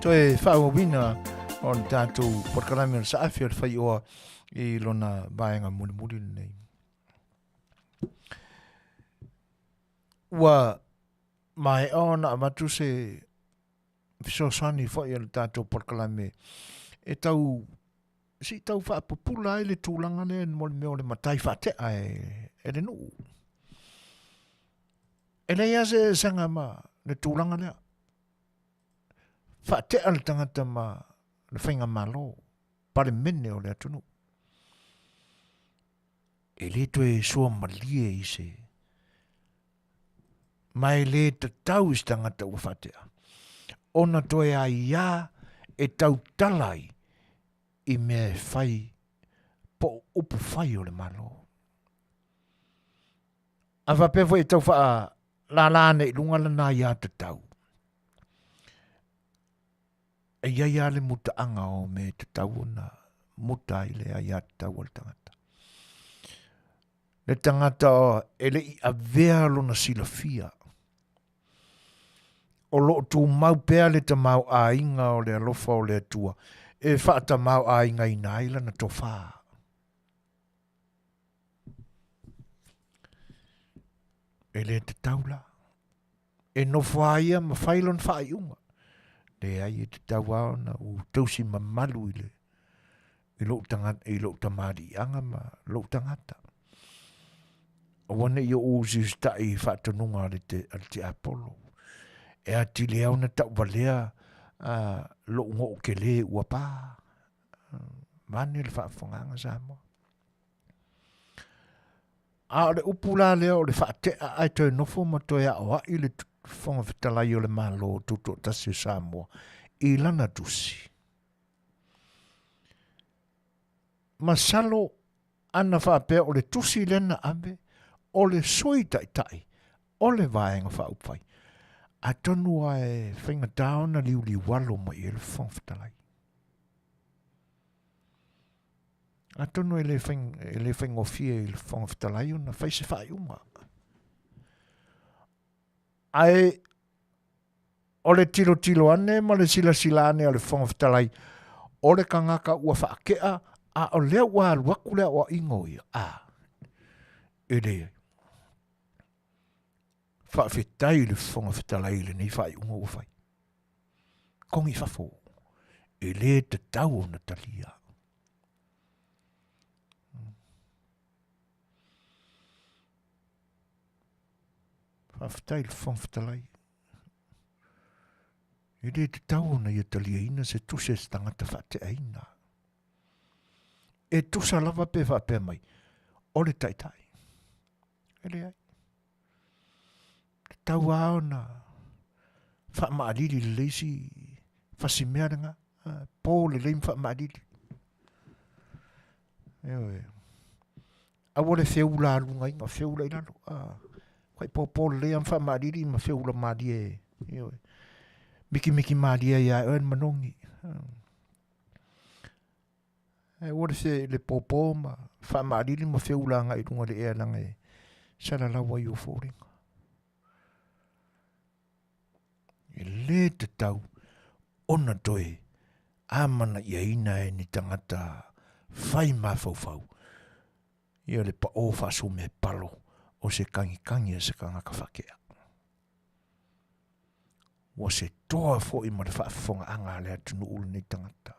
Toe faaauauina o le tatou polokalame o le saafi o le faioa i lona vaega mulimuli lenei. Ua maea ona avatu se fesoasoani foi a le tatou polokalame e tau se i tau faapupula ai le tulaga lea mo le mea o le matai faatea e, e le nuu. E leai lava se eseesega ma le tulaga lea. Faatea le tagata ma le faigamalo, Palemene o le atunuu. E le toe suamalie i se ma e le tatau i se tagata ua faatea ona toe aiā e tautala ai i mea e fai po o upu fai o le Malo. A faapea foi e tau faalala ane i luga lana aiā tatau, e i ai lava le mutaaga o mea e tatau ona muta ai le aiā tatau a le tagata. Le tagata e le i avea lona silafia, o lo o tumau pea le tamaoaiga o le alofa o le Atua e faatamaoaigaina ai lana tofā. E le tatau la. E nofo lava ia ma fai lona faaiuga. Leai, e tatau lava ona ou tausi mamalu i le i lou tagata i lou tamaliiaga ma lou tagata. Aua ne i ou usiusitaʻi i faatonuga a le, te, a le tiapolo. E atili ai ona tauvalea uh, lou goo kelē ua pā. Vaeane le faafofogaaga Samoa. A o le upu la lea o le faatea ae toe nofo ma toe aoai le Fofoga Fetalai o le Malo Tutoatasi o Samoa i lana tusi. Masalo ana faapea o le tusi lea na ave o le Sui Taitai o le Vaega Faaupufai, atonu lava e faigata ona liuliualo mai i ai le Fofoga Fetalai. Atonu e le, fai, e le faigofie i le Fofoga Fetalai ona fai se faaiuga. Ae o le tilotilo ane ma le silasila ane a le Fofoga Fetalai, o le tagata ua faatea, a o lea ua alu atu le aoaiga o ia, a, e leai. Faafetai i le Fofoga Fetalai i lenei faaiuga ua fai. Kogi i fafo, e le tatau ona talia. Faafetai i le Fofoga Fetalai. E le tatau ona ia taliaina se tusi a se tagata faateaina. E tusa lava pe faapea mai, o le taitai. E leai. Tatau lava ona faamaalili lelei si fasimea lena. Po lelei ma faamaalili. Ioe. Aua le feula alugaina, feula i lalo. Fai popo lelei ma faamaalili ma feula malie. Ioe. Mikimiki malie ia oe le manogi. Aua le fe le popo ma faamaalili ma feula agai i luga o le ea leaga e salalau ai ou foliga. E le tatau ona toe amanaiaina e ni tagata fai mafaufau ia le paʻō faasumepalo o se kagikagi a se kanaka faatea. Ua se toa foi ma le faafofogaaga a le atunuu lenei tagata.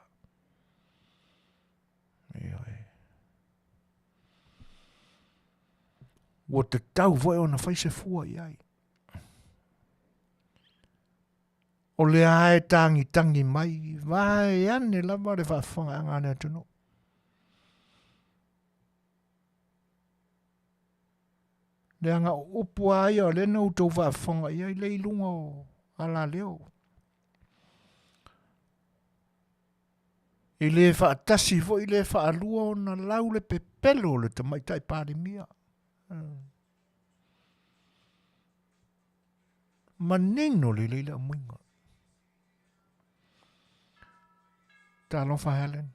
Ioe. Ua tatau foi ona fai se fua i ai. O lea e tagitangi mai, vaeane lava le faafofogaaga a le atunuu. Leaga o upu lava ia o lea na outou faafofoga i ai lea i luga o alaleo. E le faatasi foi le faalua ona lau le pepelo o le Tamaitai Palemia. Manino lelei le aumaiga. Talofa Helen.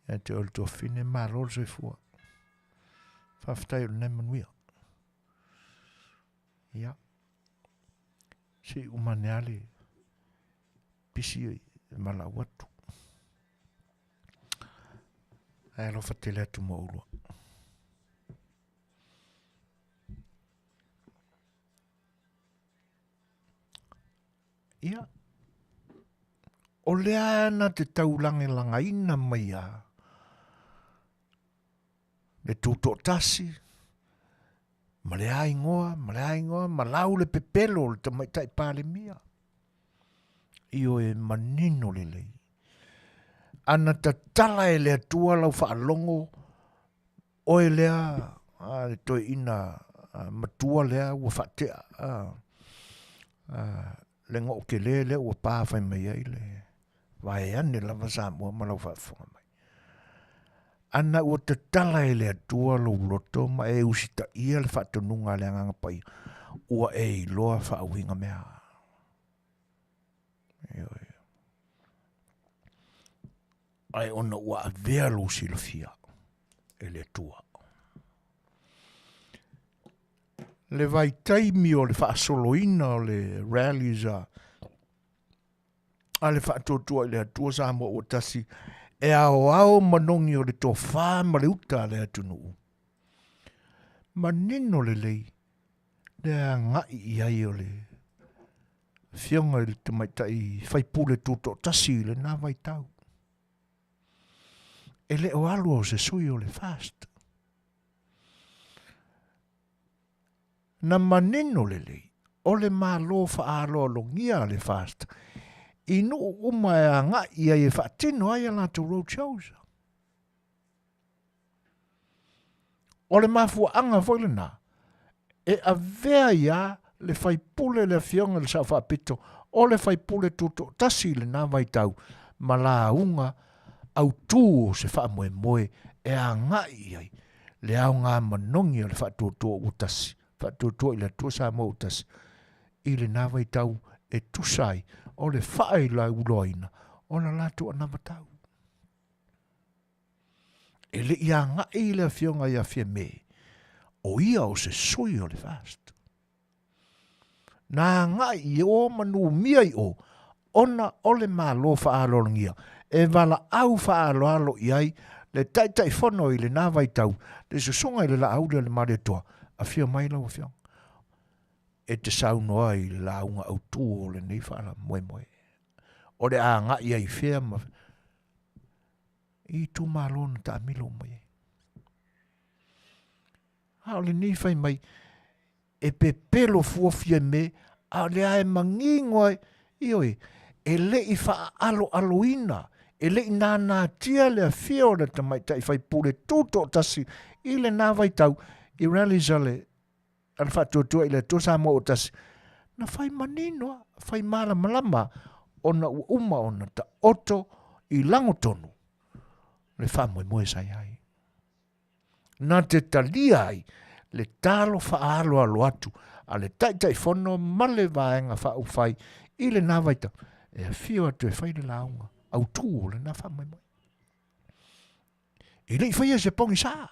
Ia te oe le tuafafine, malo le soifua. Faafetai o lena e manuia. Ia. Se i uma ane lava le pisi e valaau atu. Ae alofa tele atu ma oulua. Ia, o lea na te taulangelagaina mai a le tutoatasi, ma le a igoa, ma le a igoa, ma lau le pepelo o le tamaitai Palemia. Ioe manino lelei. Ana tatala e le Atua lau faalogo, oe lea a le toeaina matua lea ua faatea a, a, le goo tele lea ua pa fai mai ai le vaeane lava Samoa ma lau faafofoga mai. Ana ua tatala e le Atua lou loto ma e usitaia le faatonuga a le Agaga Paia, ua e iloa faauiga mea. Ioe. Ae ona ua avea lou silafia e le Atua. Le vaitaimi o le faasoloina o le rallies a a le Faatuatua i le Atua Samoa ua tasi e aoao manogi o le tofa ma le uta a le atunuu. Manino lelei le agai i ai o le Afioga i le Tamaitai Faipule Tutoatasi i lena vaitau. E le o alu o se sui o le FAST. Na manino lelei o le Malo faaaloalogia a le FAST i nuu uma e agai i ai e faatino ai a latou road shows. O le mafuaaga foi lena e avea ai lava le faipule le Afioga i le Sao Faapito o le faipule tutoatasi i lena vaitau ma lauga autū o se faamoemoe e agai i ai le aoga manogi o le faatuatua ua tasi, faatuatua i le Atua Samoa ua tasi, i lena vaitau e tusa ai o le faailauloaina o la latou anavatau. E le i agai le afioga ia Fiame, o ia o se sui o le FAST. Na agai i o ma numia i o, ona o le Malo faaaloalogia e valaau faaaloalo i ai le Taitaifono i lena vaitau, le Susuga i le Laauli o le Malietoa, afio mai lau Afioga e te saunoa i le lauga autū o lenei faamoemoe. O le a agai ai i fea ma i itumalo na taamilo uma i ai. A o lenei fai mai, e pepelo fua Fiame, a o lea e manino ai, ioe, e le i faaaloaloina, e le i nānātia le afio o le tamaitai faipule tutoatasi i lena vaitau i rallies a le a le Faatuatua i le Atua Samoa ua tasi, na fai manino lava, fai malamalama ona ua uma ona taoto i lagotonu le faamoemoe sa i ai. Na te talia ai le talo faaaloalo atu a le Taitaifono ma le Vaega Faaupufai i lena vaitau e afio atu e fai le lauga autū o lena faamoemoe. E le i faia se pogisa,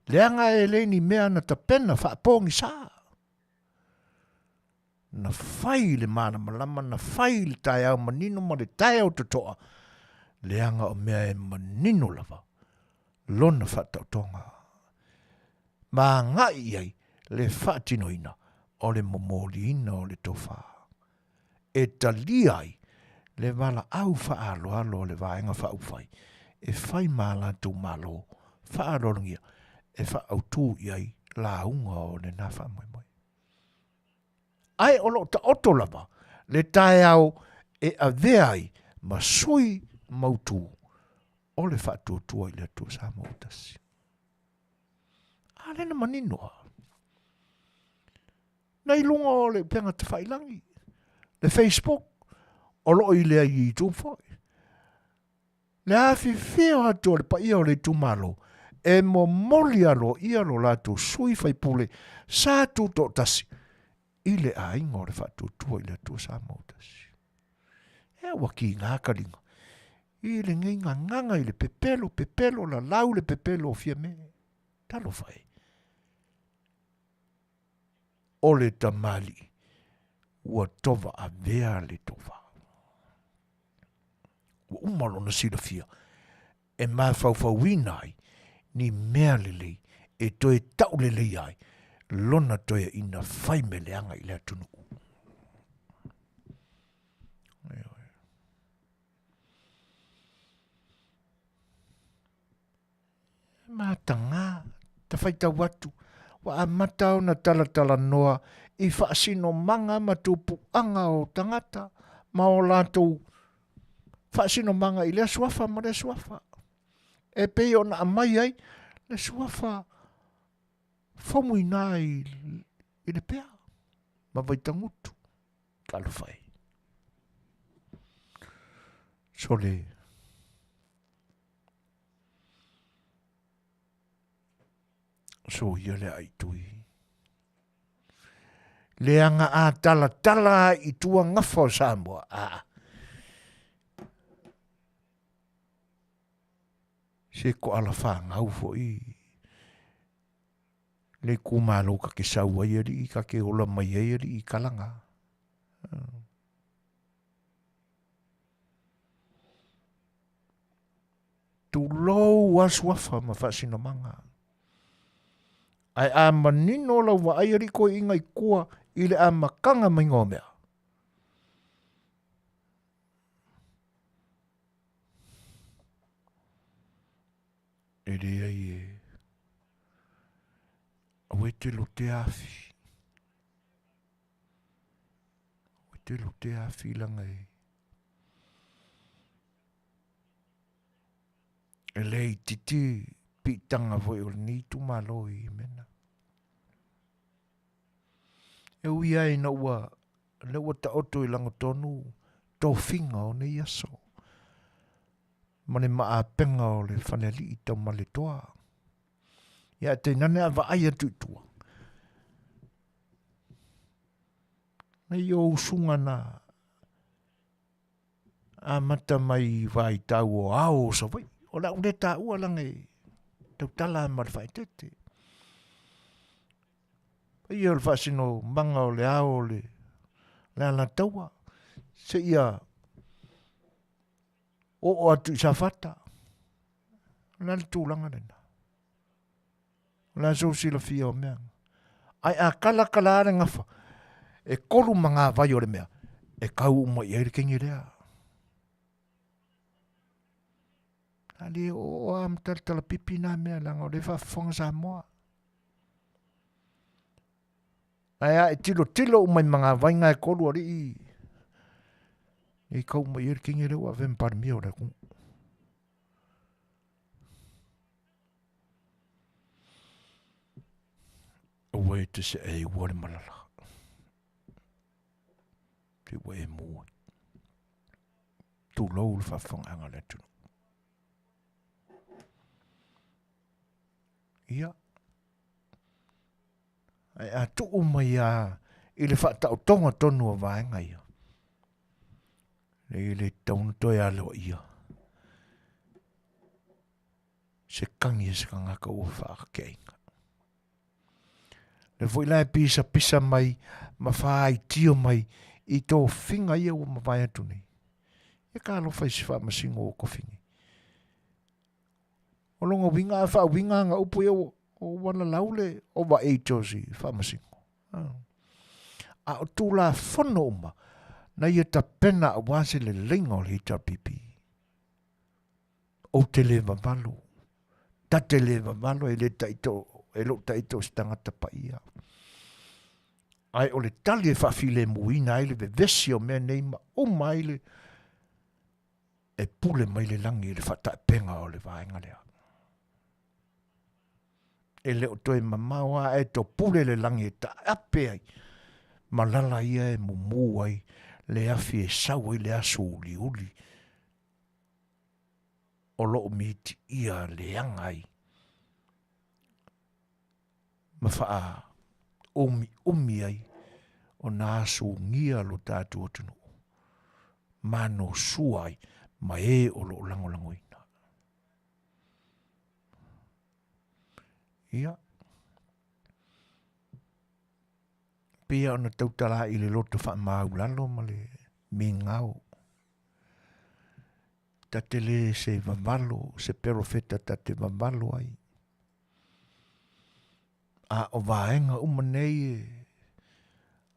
leaga e le ni mea na tapena faapogisa. Na fai le malamalama, na fai le taeao manino ma le taeao totoa, leaga o mea e manino lava lona faataotoga. Ma agai i ai le faatinoina o le momoliina o le tofa e talia ai le valaau faaaloalo a le Vaega Faaupufai e fai ma a latou Malo faaaloalogia e faaautu i ai lauga o lena faamoemoe. Ae o lo o taoto lava le taeao e avea ai ma sui mautu o le Faatuatua i le Atua Samoa ua Tasi. A lea na manino lava. Na i luga o le upega tafailagi, le Facebook, o lo o i le YouTube foi. Le afifio atu o le paia o le itumalo e momoli aloaia lo latou sui faipule sa tutoatasi i le aiga o le Faatuatua i le Atua Samoa ua Tasi. Ea ua kiga kaliga i lenei gagaga i le pepelo, pepelo, lalau le pepelo o Fiame. Talofa e. O le tamalii ua tova avea le tova. Ua uma lona silafia e mafaufauina ai ni mea lelei e toe tauleleia ai lona toeaina fai mea leaga i le atunuu. Mataga, ta faitau atu, ua amata ona talatalanoa i faasinomaga ma tupuaga o tagata ma o latou faasinomaga i lea suafa ma lea suafa. E pei ona aumai ai le suafa Faumuina i, i Lepea ma Vaitagutu. Talofa e. Sole. Soia le ai tui. Leaga a talatala i tua gafa o Samoa. Aa. Se koala fanau foi le itumalo ta te sau ai alii ta te ola mai ai alii i Kalaga. Tulou a suafa ma faasinomaga. Ae a manino lau vaai alii toeaiina i tua i le amataga maiga o mea. E leai e aua e te lotea afi. Aua e te lotea afi langa e e le itiiti piitaga foi o lenei itumalo i mea. E ui ai ina ua lea ua taoto i lagotonu tofiga o nei aso ma le maapega o le falealii Taumaletoa. Ia ae tainane a vaai atu i tua, nei o usuga na amata mai i vaitau o ao o Savaii. O le a ou le taua leaga e tautala ma le faaeteete. Paia o le faasinomaga o le ao o le Alataua seia oo atu i Safata. O le a le tulaga lena? O le a sou silafia o mea? Ae a kalakala le gafa, e kolu magavai o le mea, e kau uma i ai le kenge lea. A le oo a ma talatala pipi nā mea leaga o lea e faafofoga Samoa. Ae a e tilotilo uma i magavai na e kolu alii, nei kau uma i ai le kenge lea ua avea ma Palemia o le atunuu. Aua e te see ua le malala. Te ua e mu ai. Tulou le faafofogaaga a le atunuu. Ia, ae a tuu mai lava i le faataotoga tonu o vaega ia, e le tatau ona toe aloaia se kagi a se tagata ua faatakeaina. Le foi la e pisapisa mai ma faaitio mai i tofiga ia ua mavae atu nei. Ia talofa i se faamasino ua tofi nei. O lona uiga a faauiga ana upu ia ua ua lalau le over age o si faamasino. A o Tulafono uma na ia tapena aua se leleiga o le HRPP. Ou te le vavalo, ta te le vavalo e le taito, e lou taito o se tagata paia. Ae o le tali e faafilemuina ai le vevesi o mea nei ma uma ai le e pule mai le lagi i le faataepega o le vaega lea. E le o toe mamao a e topule le lagi e taape ai malala ia e mumu ai le afi e sau ai le aso uliuli o lo o mitiia leaga ai ma faaumiumi ai ona asugia lo tatou atunuu manosua ai ma e o lo o lagolagoina. Ia, pei ona tautala i le loto faamaulalo ma le migao. Ta te le se vavalo, se perofeta ta te vavalo ai. A o vaega uma nei e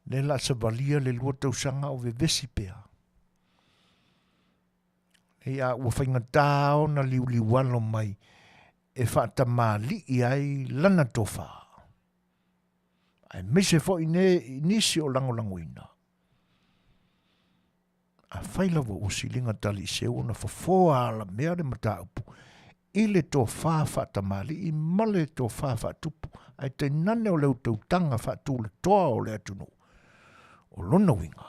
le la savalia le lua tausaga o vevesi pea. Nei a ua faigata ona liuliualo mai. e faatamalii ai lana tofa, aemaise foi ne i nisi o lagolagoina. Afai lava ua siliga taliiseu ona fofoa alamea le mataupu i le tofa faatamalii ma le tofa faatupu, ae tainane o le utautaga faatuletoa o le atunuu, o lona uiga,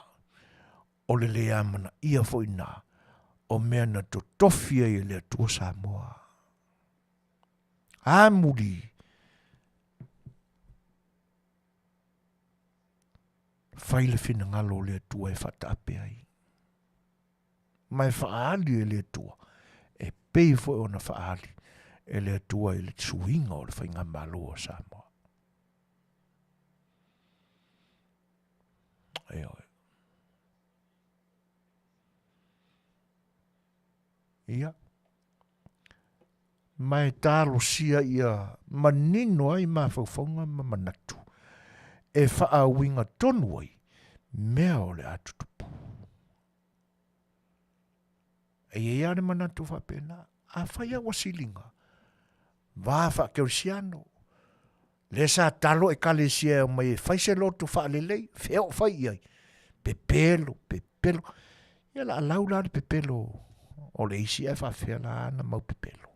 o le le amanaia foi lena o mea na totofi ai e le Atua Samoa. Amuli fai le finagalo o le Atua e faataape ai, ma e faaali e le Atua e pei foi ona faaali e le Atua i le suiga o le faigamalo a Samoa. Ioe. Ia. Ma e talosia ia manino ai mafaufauga ma manatu e faauiga tonu ai mea o le a tutupu. E i ai lava le manatu faapena, afai lava ua siliga, va faakerisiano, lea sa talo ekalesia e omai e fai se loto faalelei, fea o fai i ai, pepelo, pepelo. Ia la lau la le pepelo o le isi ae faafefea la ana mau pepelo.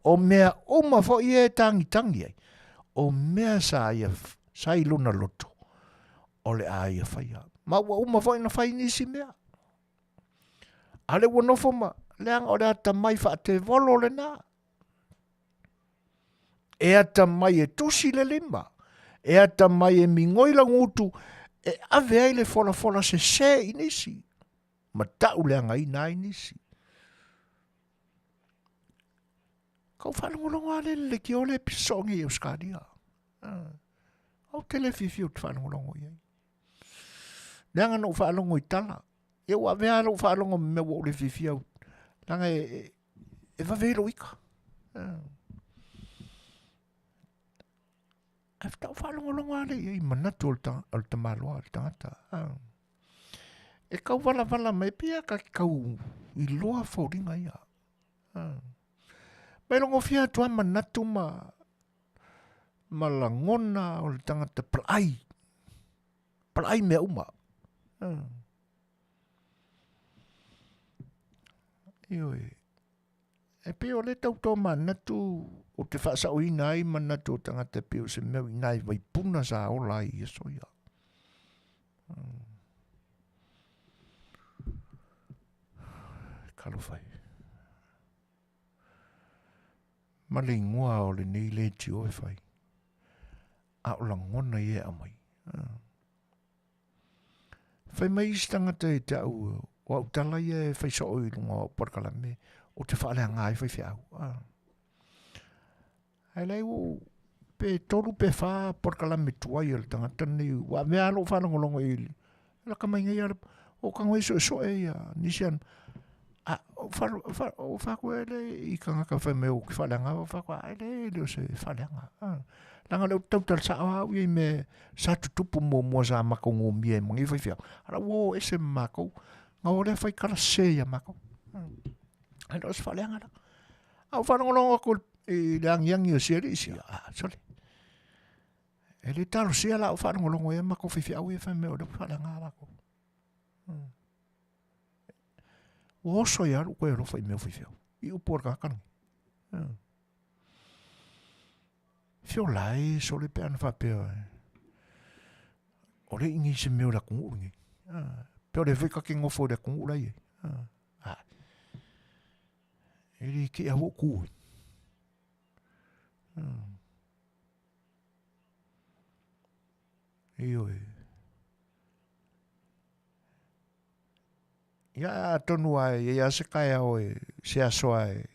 O mea uma foi ia e tagitangi ai, o mea sa ia sa i lona loto, o le a ia faia. Ma ua uma foi ona fai nisi mea. A le ua nofo ma, leaga o le atamai faatevolo lena. E atamai e tusi le lima, e atamai e migoi lau gutu, e ave ai le folafola sesē i nisi, ma ta'u leagaina ai nisi. Ka ou faalogologo lava lea i le leitio lea e pisa soo nei i Ausetalia. Ou te le fiafia ou te faalogologo i ai. Leaga na ou faalogo i tala. Ia ua avea lava lou faalogo ma mea ua ou le fiafia au. Leaga e, e vave ai lou ika. Ae faatoa ou faalogologo lava lea i ai i manatu o le tamaloa, o le tagata. E tau valavala mai pei lava ta te tau iloa foliga ia. Ma e logofia atu lava manatu ma ma lagona o le tagata palaai, palaai mea uma. Ioe. E pei o lea tau tomanatu ou te faasaoina ai manatu o tagata e pei o se mea i ina i Vaipuna sa ola ai i aso ia. Talofa e. Ma le igoa o lenei leitio e fai, a o lagona ia e aumai. Fai mai isi tagata ia te au, o au tala ia e fai soo i luga o au polokalame, ou te faaleaga ai faifeau. Ae leai ua pe tolu pe fa polokalame tuai a le tagata lenei, ua avea lava lou faalogologo i le laka mai nei lava, ua ou tago ai suesue ia nisi ana. A ou fai atu ai lea i tagata fai mai ou te faaleaga, ou fai atu, e leai e le o se faaleaga. Leaga o lea ou te tautala sao lava au ia i mea sa tutupu muamua sa matou numia ai ma nei faifeau, a o la ua o ese ma matou, na o lea fai tala sese ia matou. Ae le o se faaleaga la. A ou faalogologo atu i le agiagi o si alii sia, a, sole. E le talosia la ou faalogologo i ai matou faifeau ia fai mai o lea ua faaleaga latou. Ua oso ai lava lou toe alofa i mea o faifeau, i upu a le tagata lenei. Fiola e sole pe ana faapea o le i nei se mea o le atunuu lenei. Pe o le foi ta te nofo i le atunuu la i ai. E le kea ua ku ai. Ioe. Ia, atonu lava e i ai lava se taeao e, se aso lava e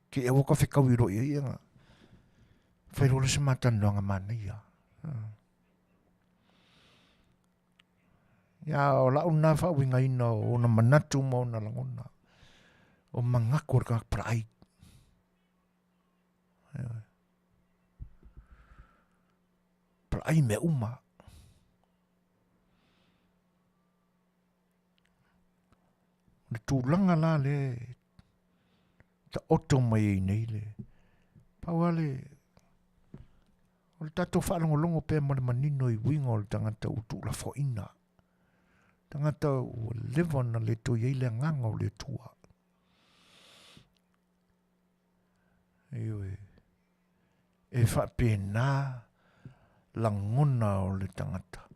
te i aua ka fetaui loa i ai ona fai loa lea o se matalanoaga manaia. Ia, o lau lena faauigaina o ona manatu ma ona lagona, o manatu o le tagata palaai. Palaai mea uma. O le tulaga la lea e Taoto mai ai nei le pau lava le o le tatou faalogologo pea ma le manino i uiga o le tagata ua tuulafoaiina, tagata ua leva ona le toe i ai le agaga o le Atua. Ioe, e faapena lagona o le tagata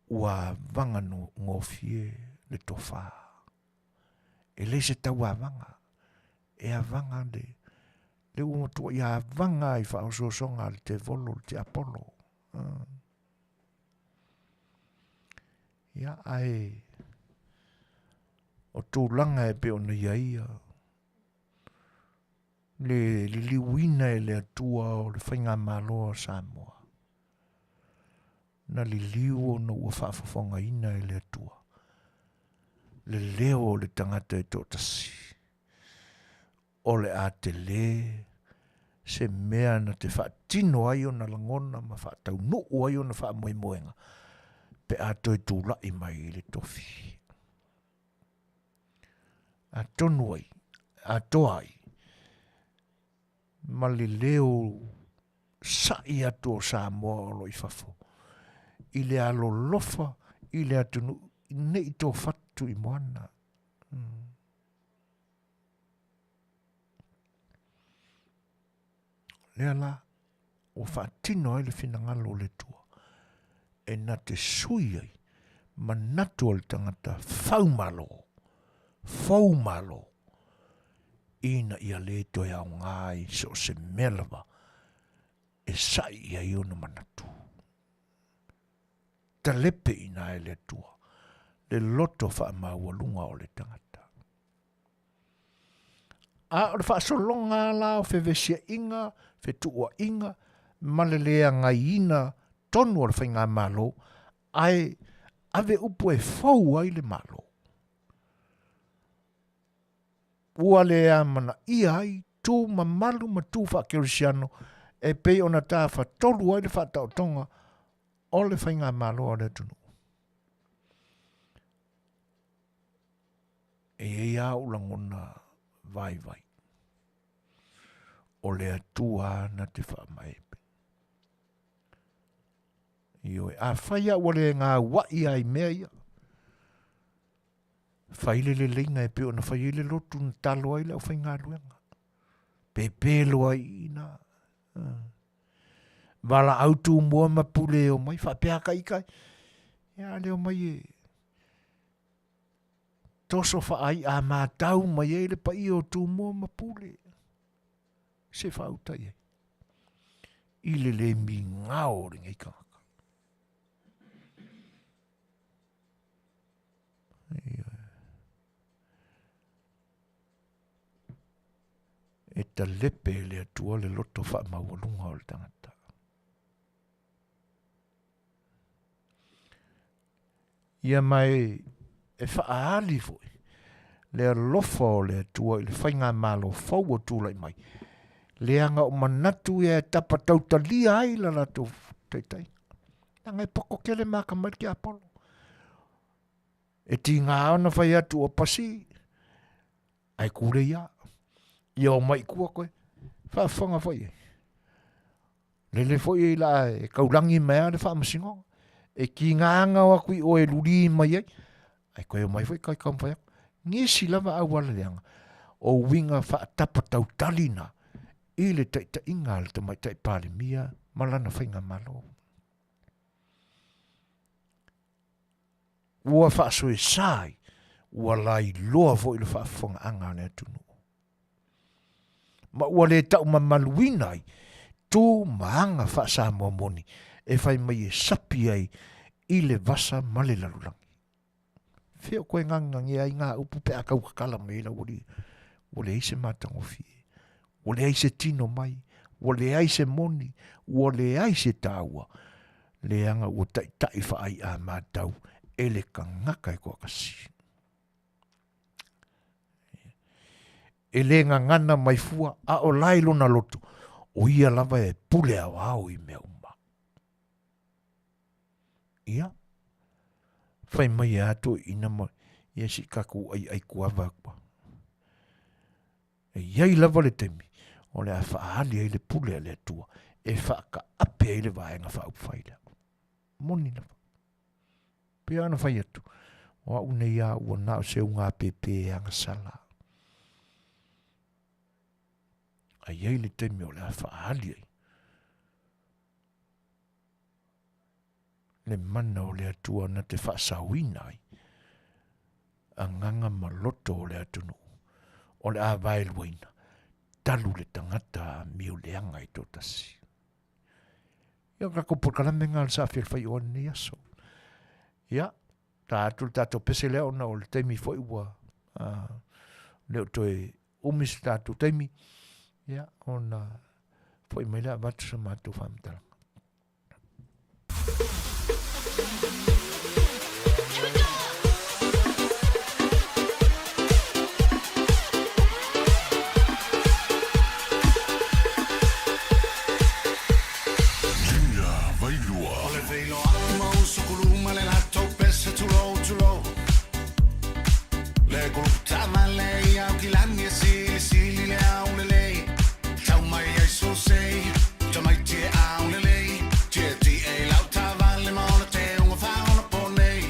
ua avaga gofie le tofa. E le se tauavaga, e avaga le, le ua matuai avaga i faaosoosoga a le tevolo, le tiapolo. Ia, ae o tulaga e pei ona i ai ia, le liliuina e le Atua o le faigamalo a Samoa, na liliu ona ua faafofogaina e le Atua le leo o le tagata e toatasi, o le a tele se mea na te faatino ai ona lagona ma faataunuu ai ona faamoemoega pe a toe tulai mai i le tofi. Atonu ai, atoa ai, ma le leo sa'i atu o Samoa o lo o i fafo i le alolofa i le atunuu ne i tofatu i moana. Mm. Lea la, ua faatino ai le finagalo o le Atua e na te sui ai manatu o le tagata faumalo, foumalo, ina ia lē toe aoga i so o se mea lava e sa'i i ai ona manatu. Talepe i ina e le Atua le loto faamaualuga o le tagata. A o le faasologa la o fevesiaiga, fetuuaiga ma le le agaiina tonu o le faigamalo, ae ave upu e fou ai le Malo. Ua le amanaia ai tu mamalu ma tu faakerisiano e pei ona tafatolu ai le faataotoga o le faigamalo a le atunuu. E i ai lava ou lagona vaivai, o le Atua na te faamaepe. Ioe, afai lava ua le gauai lava i mea ia, fai le leleiga e pei ona fai ai le lotu na talo ai le aufaigaluega. Pēpē loa i i nā. Valaau Tumua ma Pule e omai, faapea ka ika, ia le omai e toso faai'a matau mai ai le paia o Tumua ma Pule. Se faauta i ai. I le le migao o lenei tagata. E talepe e le Atua le loto faamaualuga o le tagata. Ia ma e, e faaali foi le alofa o le Atua i le faigamalo fou o tulai mai, leaga o manatu ia e tapa tautalia ai la latou taitaiga. Leaga e poto tele ma atamai le tiapolo. E tiga ona fai atu ua pasi, ae kule ia. Ia omai i tua koe. Faafofoga foi e. Lele foi e la e kaulagi mai a le faamasinoga. E tiga o atu i oe e luli mai ai. Ae koe omai foi kai taumafai atu. Nisi lava auala leaga o uiga faatapa tautali na i le taitaiga a le Tamaitai Palemia ma lana faigamalo. Ua faasoesa ai, ua lailoa foi le faafofogaaga a le atunuu. Ma ua le taumamaluina ai tu ma aga faa-Samoa moni e fai mai e sapi ai i le vasa ma le lalolagi. Fea o koe gagegagea ai ngā upu pe a tautatala mai ai lau alii, ua leai se matagofie, ua leai se tino mai, ua leai se moni, ua leai se taua, leaga ua taitai faai'a matau e le tagata e toatasi. E le gagana mai fua, a o la i lona loto, o ia lava e pule aoao i mea uma. Ia, fai mai e a toeaiina ma, ia se i tatou aiai kuava atu. E i ai lava le taimi o le a faaali ai le pule a le Atua e faakaape ai le Vaega Faaupufai lea. Moni lava. Pei ona fai atu, o au nei a ua na o se ugāpēpē e agasala. A i ai le taimi o le a faaali ai le mana o le Atua na te faasaoina ai agaga ma loto o le atunuu o le a vaeluaina talu le tagata amio leaga i toatasi. Ia, o tatou polokalame lena o le Saafi o le Faioa i lenei aso. Ia, ta atu le tatou pese lea ona o le taimi foi ua le o toe umi se tatou taimi, ia, ona foi mai lea avatu sa matou faamatalaga. Junior Vailua. O le feiloai ma uso kuluma le latou pese tulou tulou Le kulupu taavale i au kilani e silisili le aulelei Tau mai ai sosei tamaiti e aulelei Tieti e lau taavale ma ona teuga faaona ponei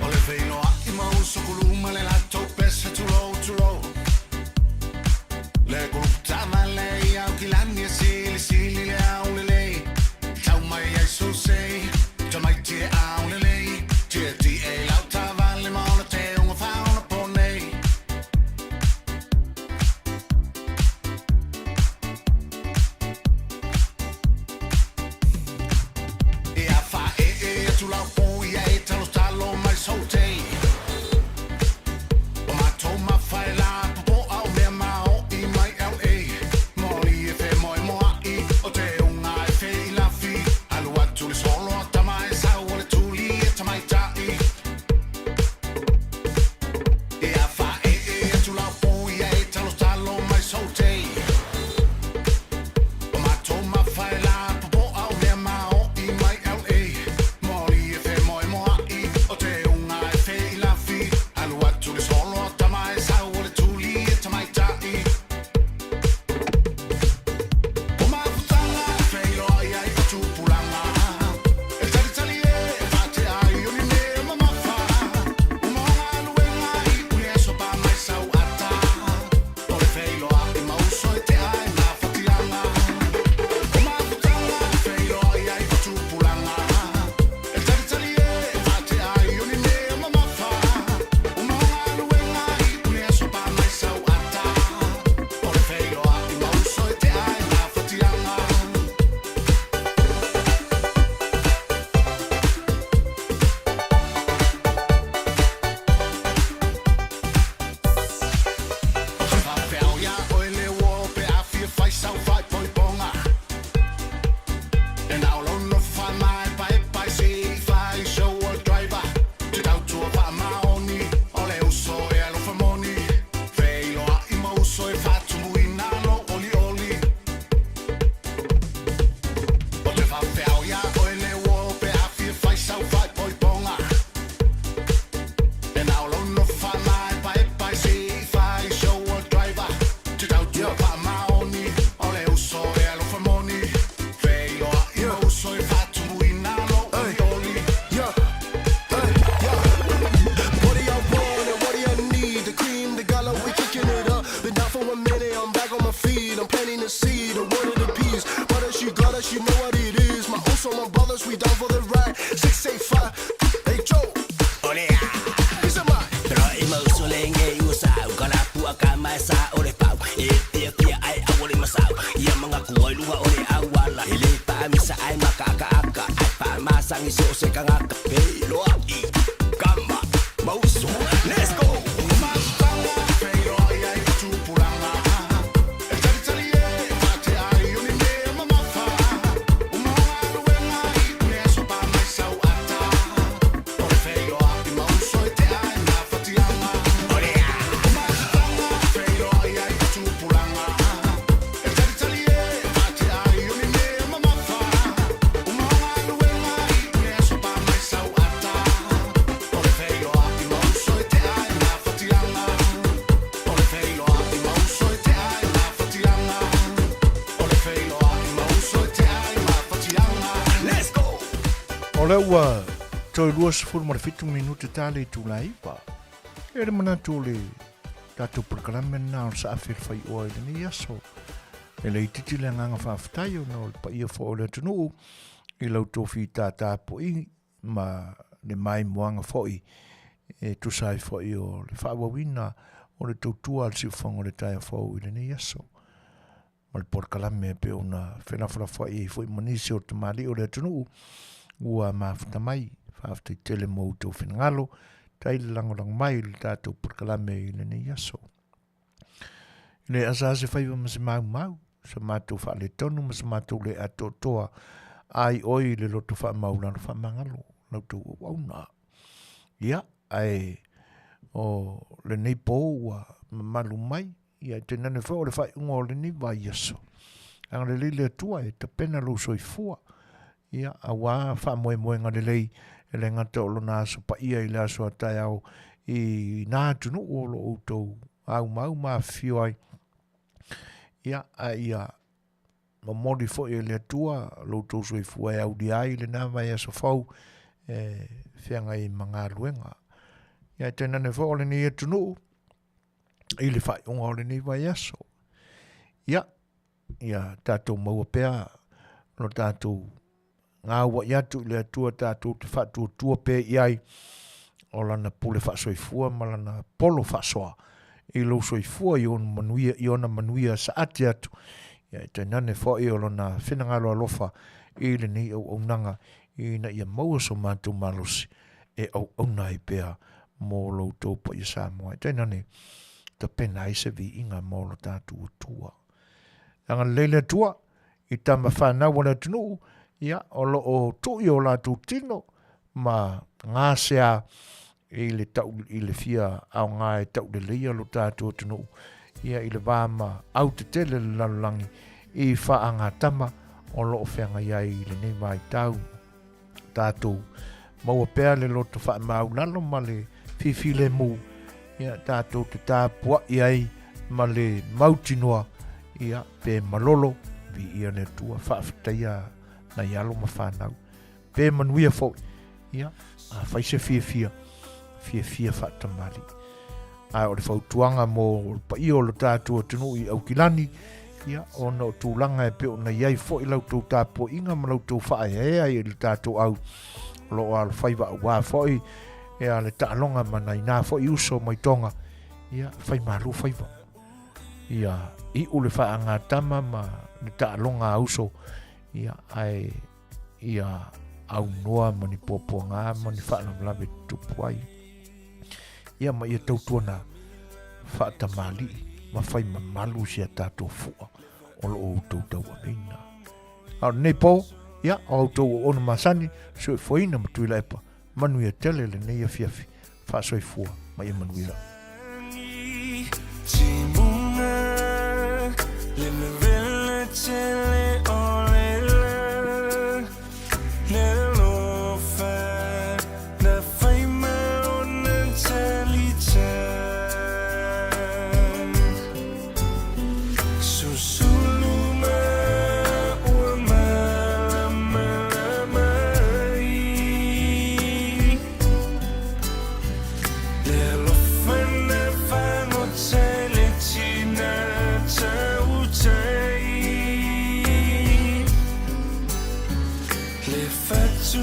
O le feiloai ma uso kuluma le latou pese tulou tulou Le kulupu taavale i au kilani e silisili le aulelei Tau mai ai sosei tamaiti e aulelei Tieti e lau taavale ma ona teuga faaona ponei. E a faaee atu lau po ia e talotalo mai sautei O matou mafa e la popoa o mea maoi mai LA Moli e femoemoai o te unga e feilafi Alu atu le solo a tama e sau o le tuli e tamaitai E a faaee atu lau po ia e talotalo mai sautei O matou mafa e la popoa o mea maoi mai LA Moli e femoemoai o te unga e feilafi Alu atu le solo a tama e sau o le tuli e tamaitai O mafutaga e feiloai ai o tupulaga E talitali e faatea ai o ni mea mamafa Uma o galuega i uli aso pa mai sau ata O le feiloai ma uso e tea ai mafatiaga O mafutaga e feiloai ai o tupulaga E talitali e faatea ai o ni mea mamafa Uma o galuega i uli aso pa mai sau ata O le feiloai ma uso e tea ai mafatiaga. Faafeao iā oe le uo pe a fia fai sau faaipoipoga E na o lou nofo faamaepaepae se i fai show o driver Te tautua faamaoni o le uso e alofa moni Feiloai ma uso e faatumuina lou olioli O te faafeao iā oe le uo pe a fia fai sau faaipoipoga E na o lou nofo faamaepaepae se i fai show o driver Te tautua faamaoni o le uso e alofa moni Feiloai ma uso e faatumuina lou olioli Yeah, hey, yeah. What do y'all want and what do y'all need? The cream, the gala, we kicking it up. Been down for a minute, I'm back on my feet. I'm planting the seed, the word of the peace. But if she got us, you know what it is. My also my brothers, we down for the ride. 685, hey Joe. Peace of mind. Roi mau so le nge u sa u ka la pua ka mai sa o le pau e fia fia ai a o le masau ia manga ku ai luga o le au ala e le pa misa ai maka aka aka ai pa masangi so se kangaka pe loa i kama mauso let's go. Mafutaga feiloai ai o tupulaga E talitali e faatea ai o ni mea mamafa Uma o galuega i le aso pa mai sau ata O le feiloai ma uso e tea ai mafatiaga O mafutaga feiloai ai o tupulaga E talitali e faatea ai o ni mea mamafa Uma o galuega i le aso pa mai sau ata. lea ua toe 27 minute ta le itula e 9. E le manatu o le tatou polokalame lena o le saafi le faioa i lenei aso. E le itiiti le agaga faafetai ona o le paia foi o le atunuu i la outou fitatapuai ma le maimoaga foi e tusa ai foi o le faaauauina o le tautua a le siufofoga o le taeao fou i lenei aso ma le polokalame e pei ona felafolafoai ai foi ma nisi o tamalii o le atunuu ua mafuta mai. Faafetai tele mo outou finagalo, tai le lagolago mai i le tatou polokalame i lenei aso. E le asa se faiva ma se maumau, sa matou faaletonu ma sa matou le atoatoa ai oi i le loto faamaulalo faamagalo la outou auauna. Ia, ae o lenei po ua mamalu mai, ia e tainane foi o le faaiuga o lenei vaiaso. Agalelei le Atua e tapena lou soifua, ia, auā faamoemoega lelei, e le gata o Lona aso paia i le aso a taeao i nā atunuu o lo o outou aumau ma afifio ai, ia, a ia momoli foi e le Atua lo outou soifua e aulia ai lenā vaiaso fou e feagai ai ma galuega. Ia, e tainane foi o lenei atunuu i le faaiuga o lenei vaiaso. Ia, ia tatou maua pea lo tatou gaua'i atu i le Atua tatou te faatuatua pea i ai o lana pule faasoifua ma lana polo faasoa i lou soifua i ona manuia, i ona manuia saati atu, ia e tainane foi o lona finagalo alofa i lenei auaunaga ina ia maua so matou malosi e auauna ai pea mo lo outou paia Samoa. E tainane tapena ai se viiga mo lo tatou Atua. Agalelei le Atua i tama fanau a le atunuu, ia, o lo o tuu i o latou tino ma gasea i le, tau, i le fia aoga e tauleleia lo tatou atunuu, ia, i le va ma autetele le lalolagi i faagatama o lo o feagai ai i lenei vaitau. Tatou maua pea le loto faamaulalo ma le fifilemu, ia, tatou te tapuai ai ma le mautinoa, ia, pe malolo, viia le Atua, faafetaia nai alo ma fanau, pe manuia foi, ia, afai se fiafia, fiafia faatamalii. Ae o le fautuaga mo le paia o lo tatou atunuu i Aukilani, ia, ona o tulaga e pei ona i ai foi la outou tapuaiga ma la outou faaeaea i le tatou au, o lo o alofaiva auā foi ia le taaloga ma nai nā foi uso mai Tonga, ia, fai malu faiva. Ia, iu le faagatama ma le taaloga a uso, ia, ae ia aunoa ma ni puapuaga ma ni faalavelave tutupu ai. Ia ma ia tautuana faatamalii ma fai mamalu si a tatou fua o lo o outou tauaveina. A o lenei po, ia, o outou auauna masani, soifuaina ma Tuilaepa, manuia tele lenei afiafi, faasoifua ma ia manuia.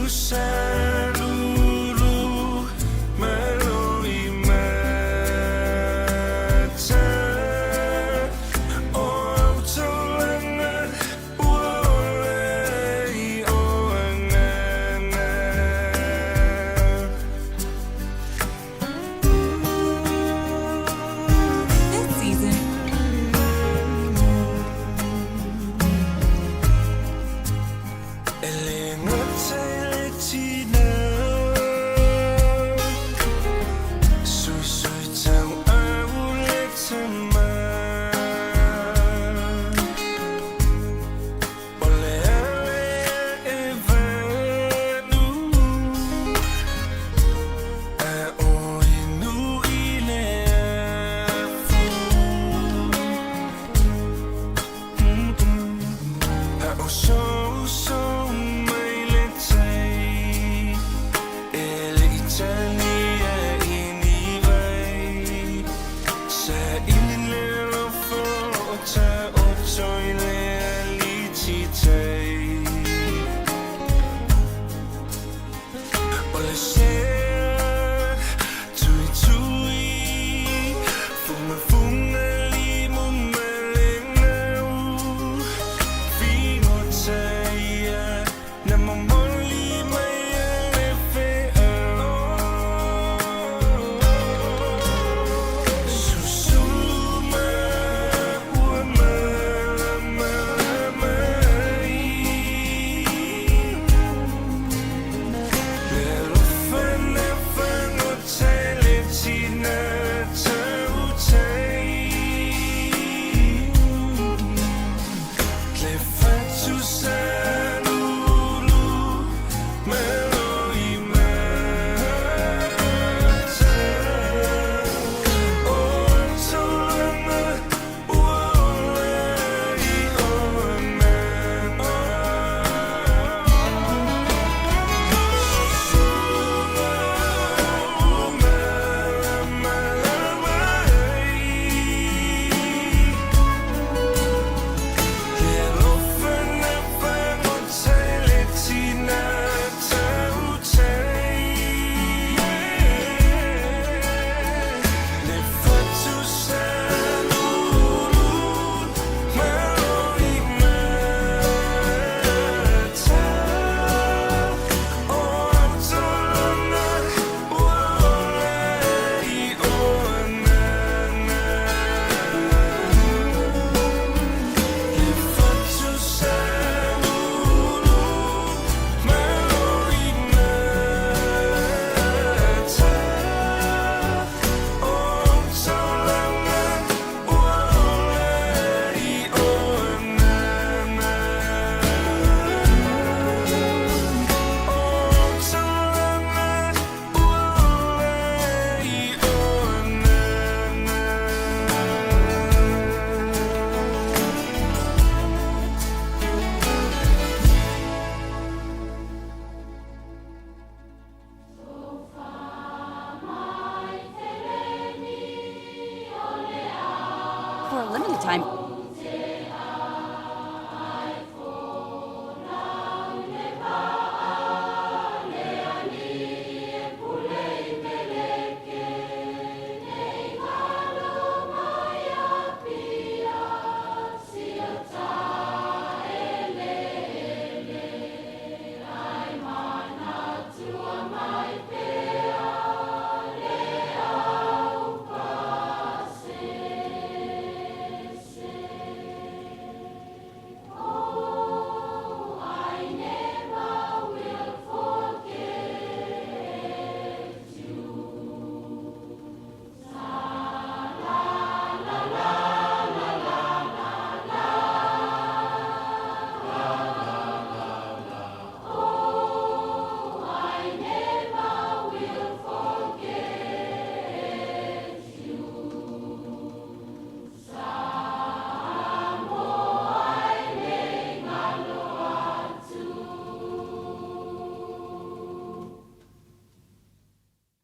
This season. For a limited time,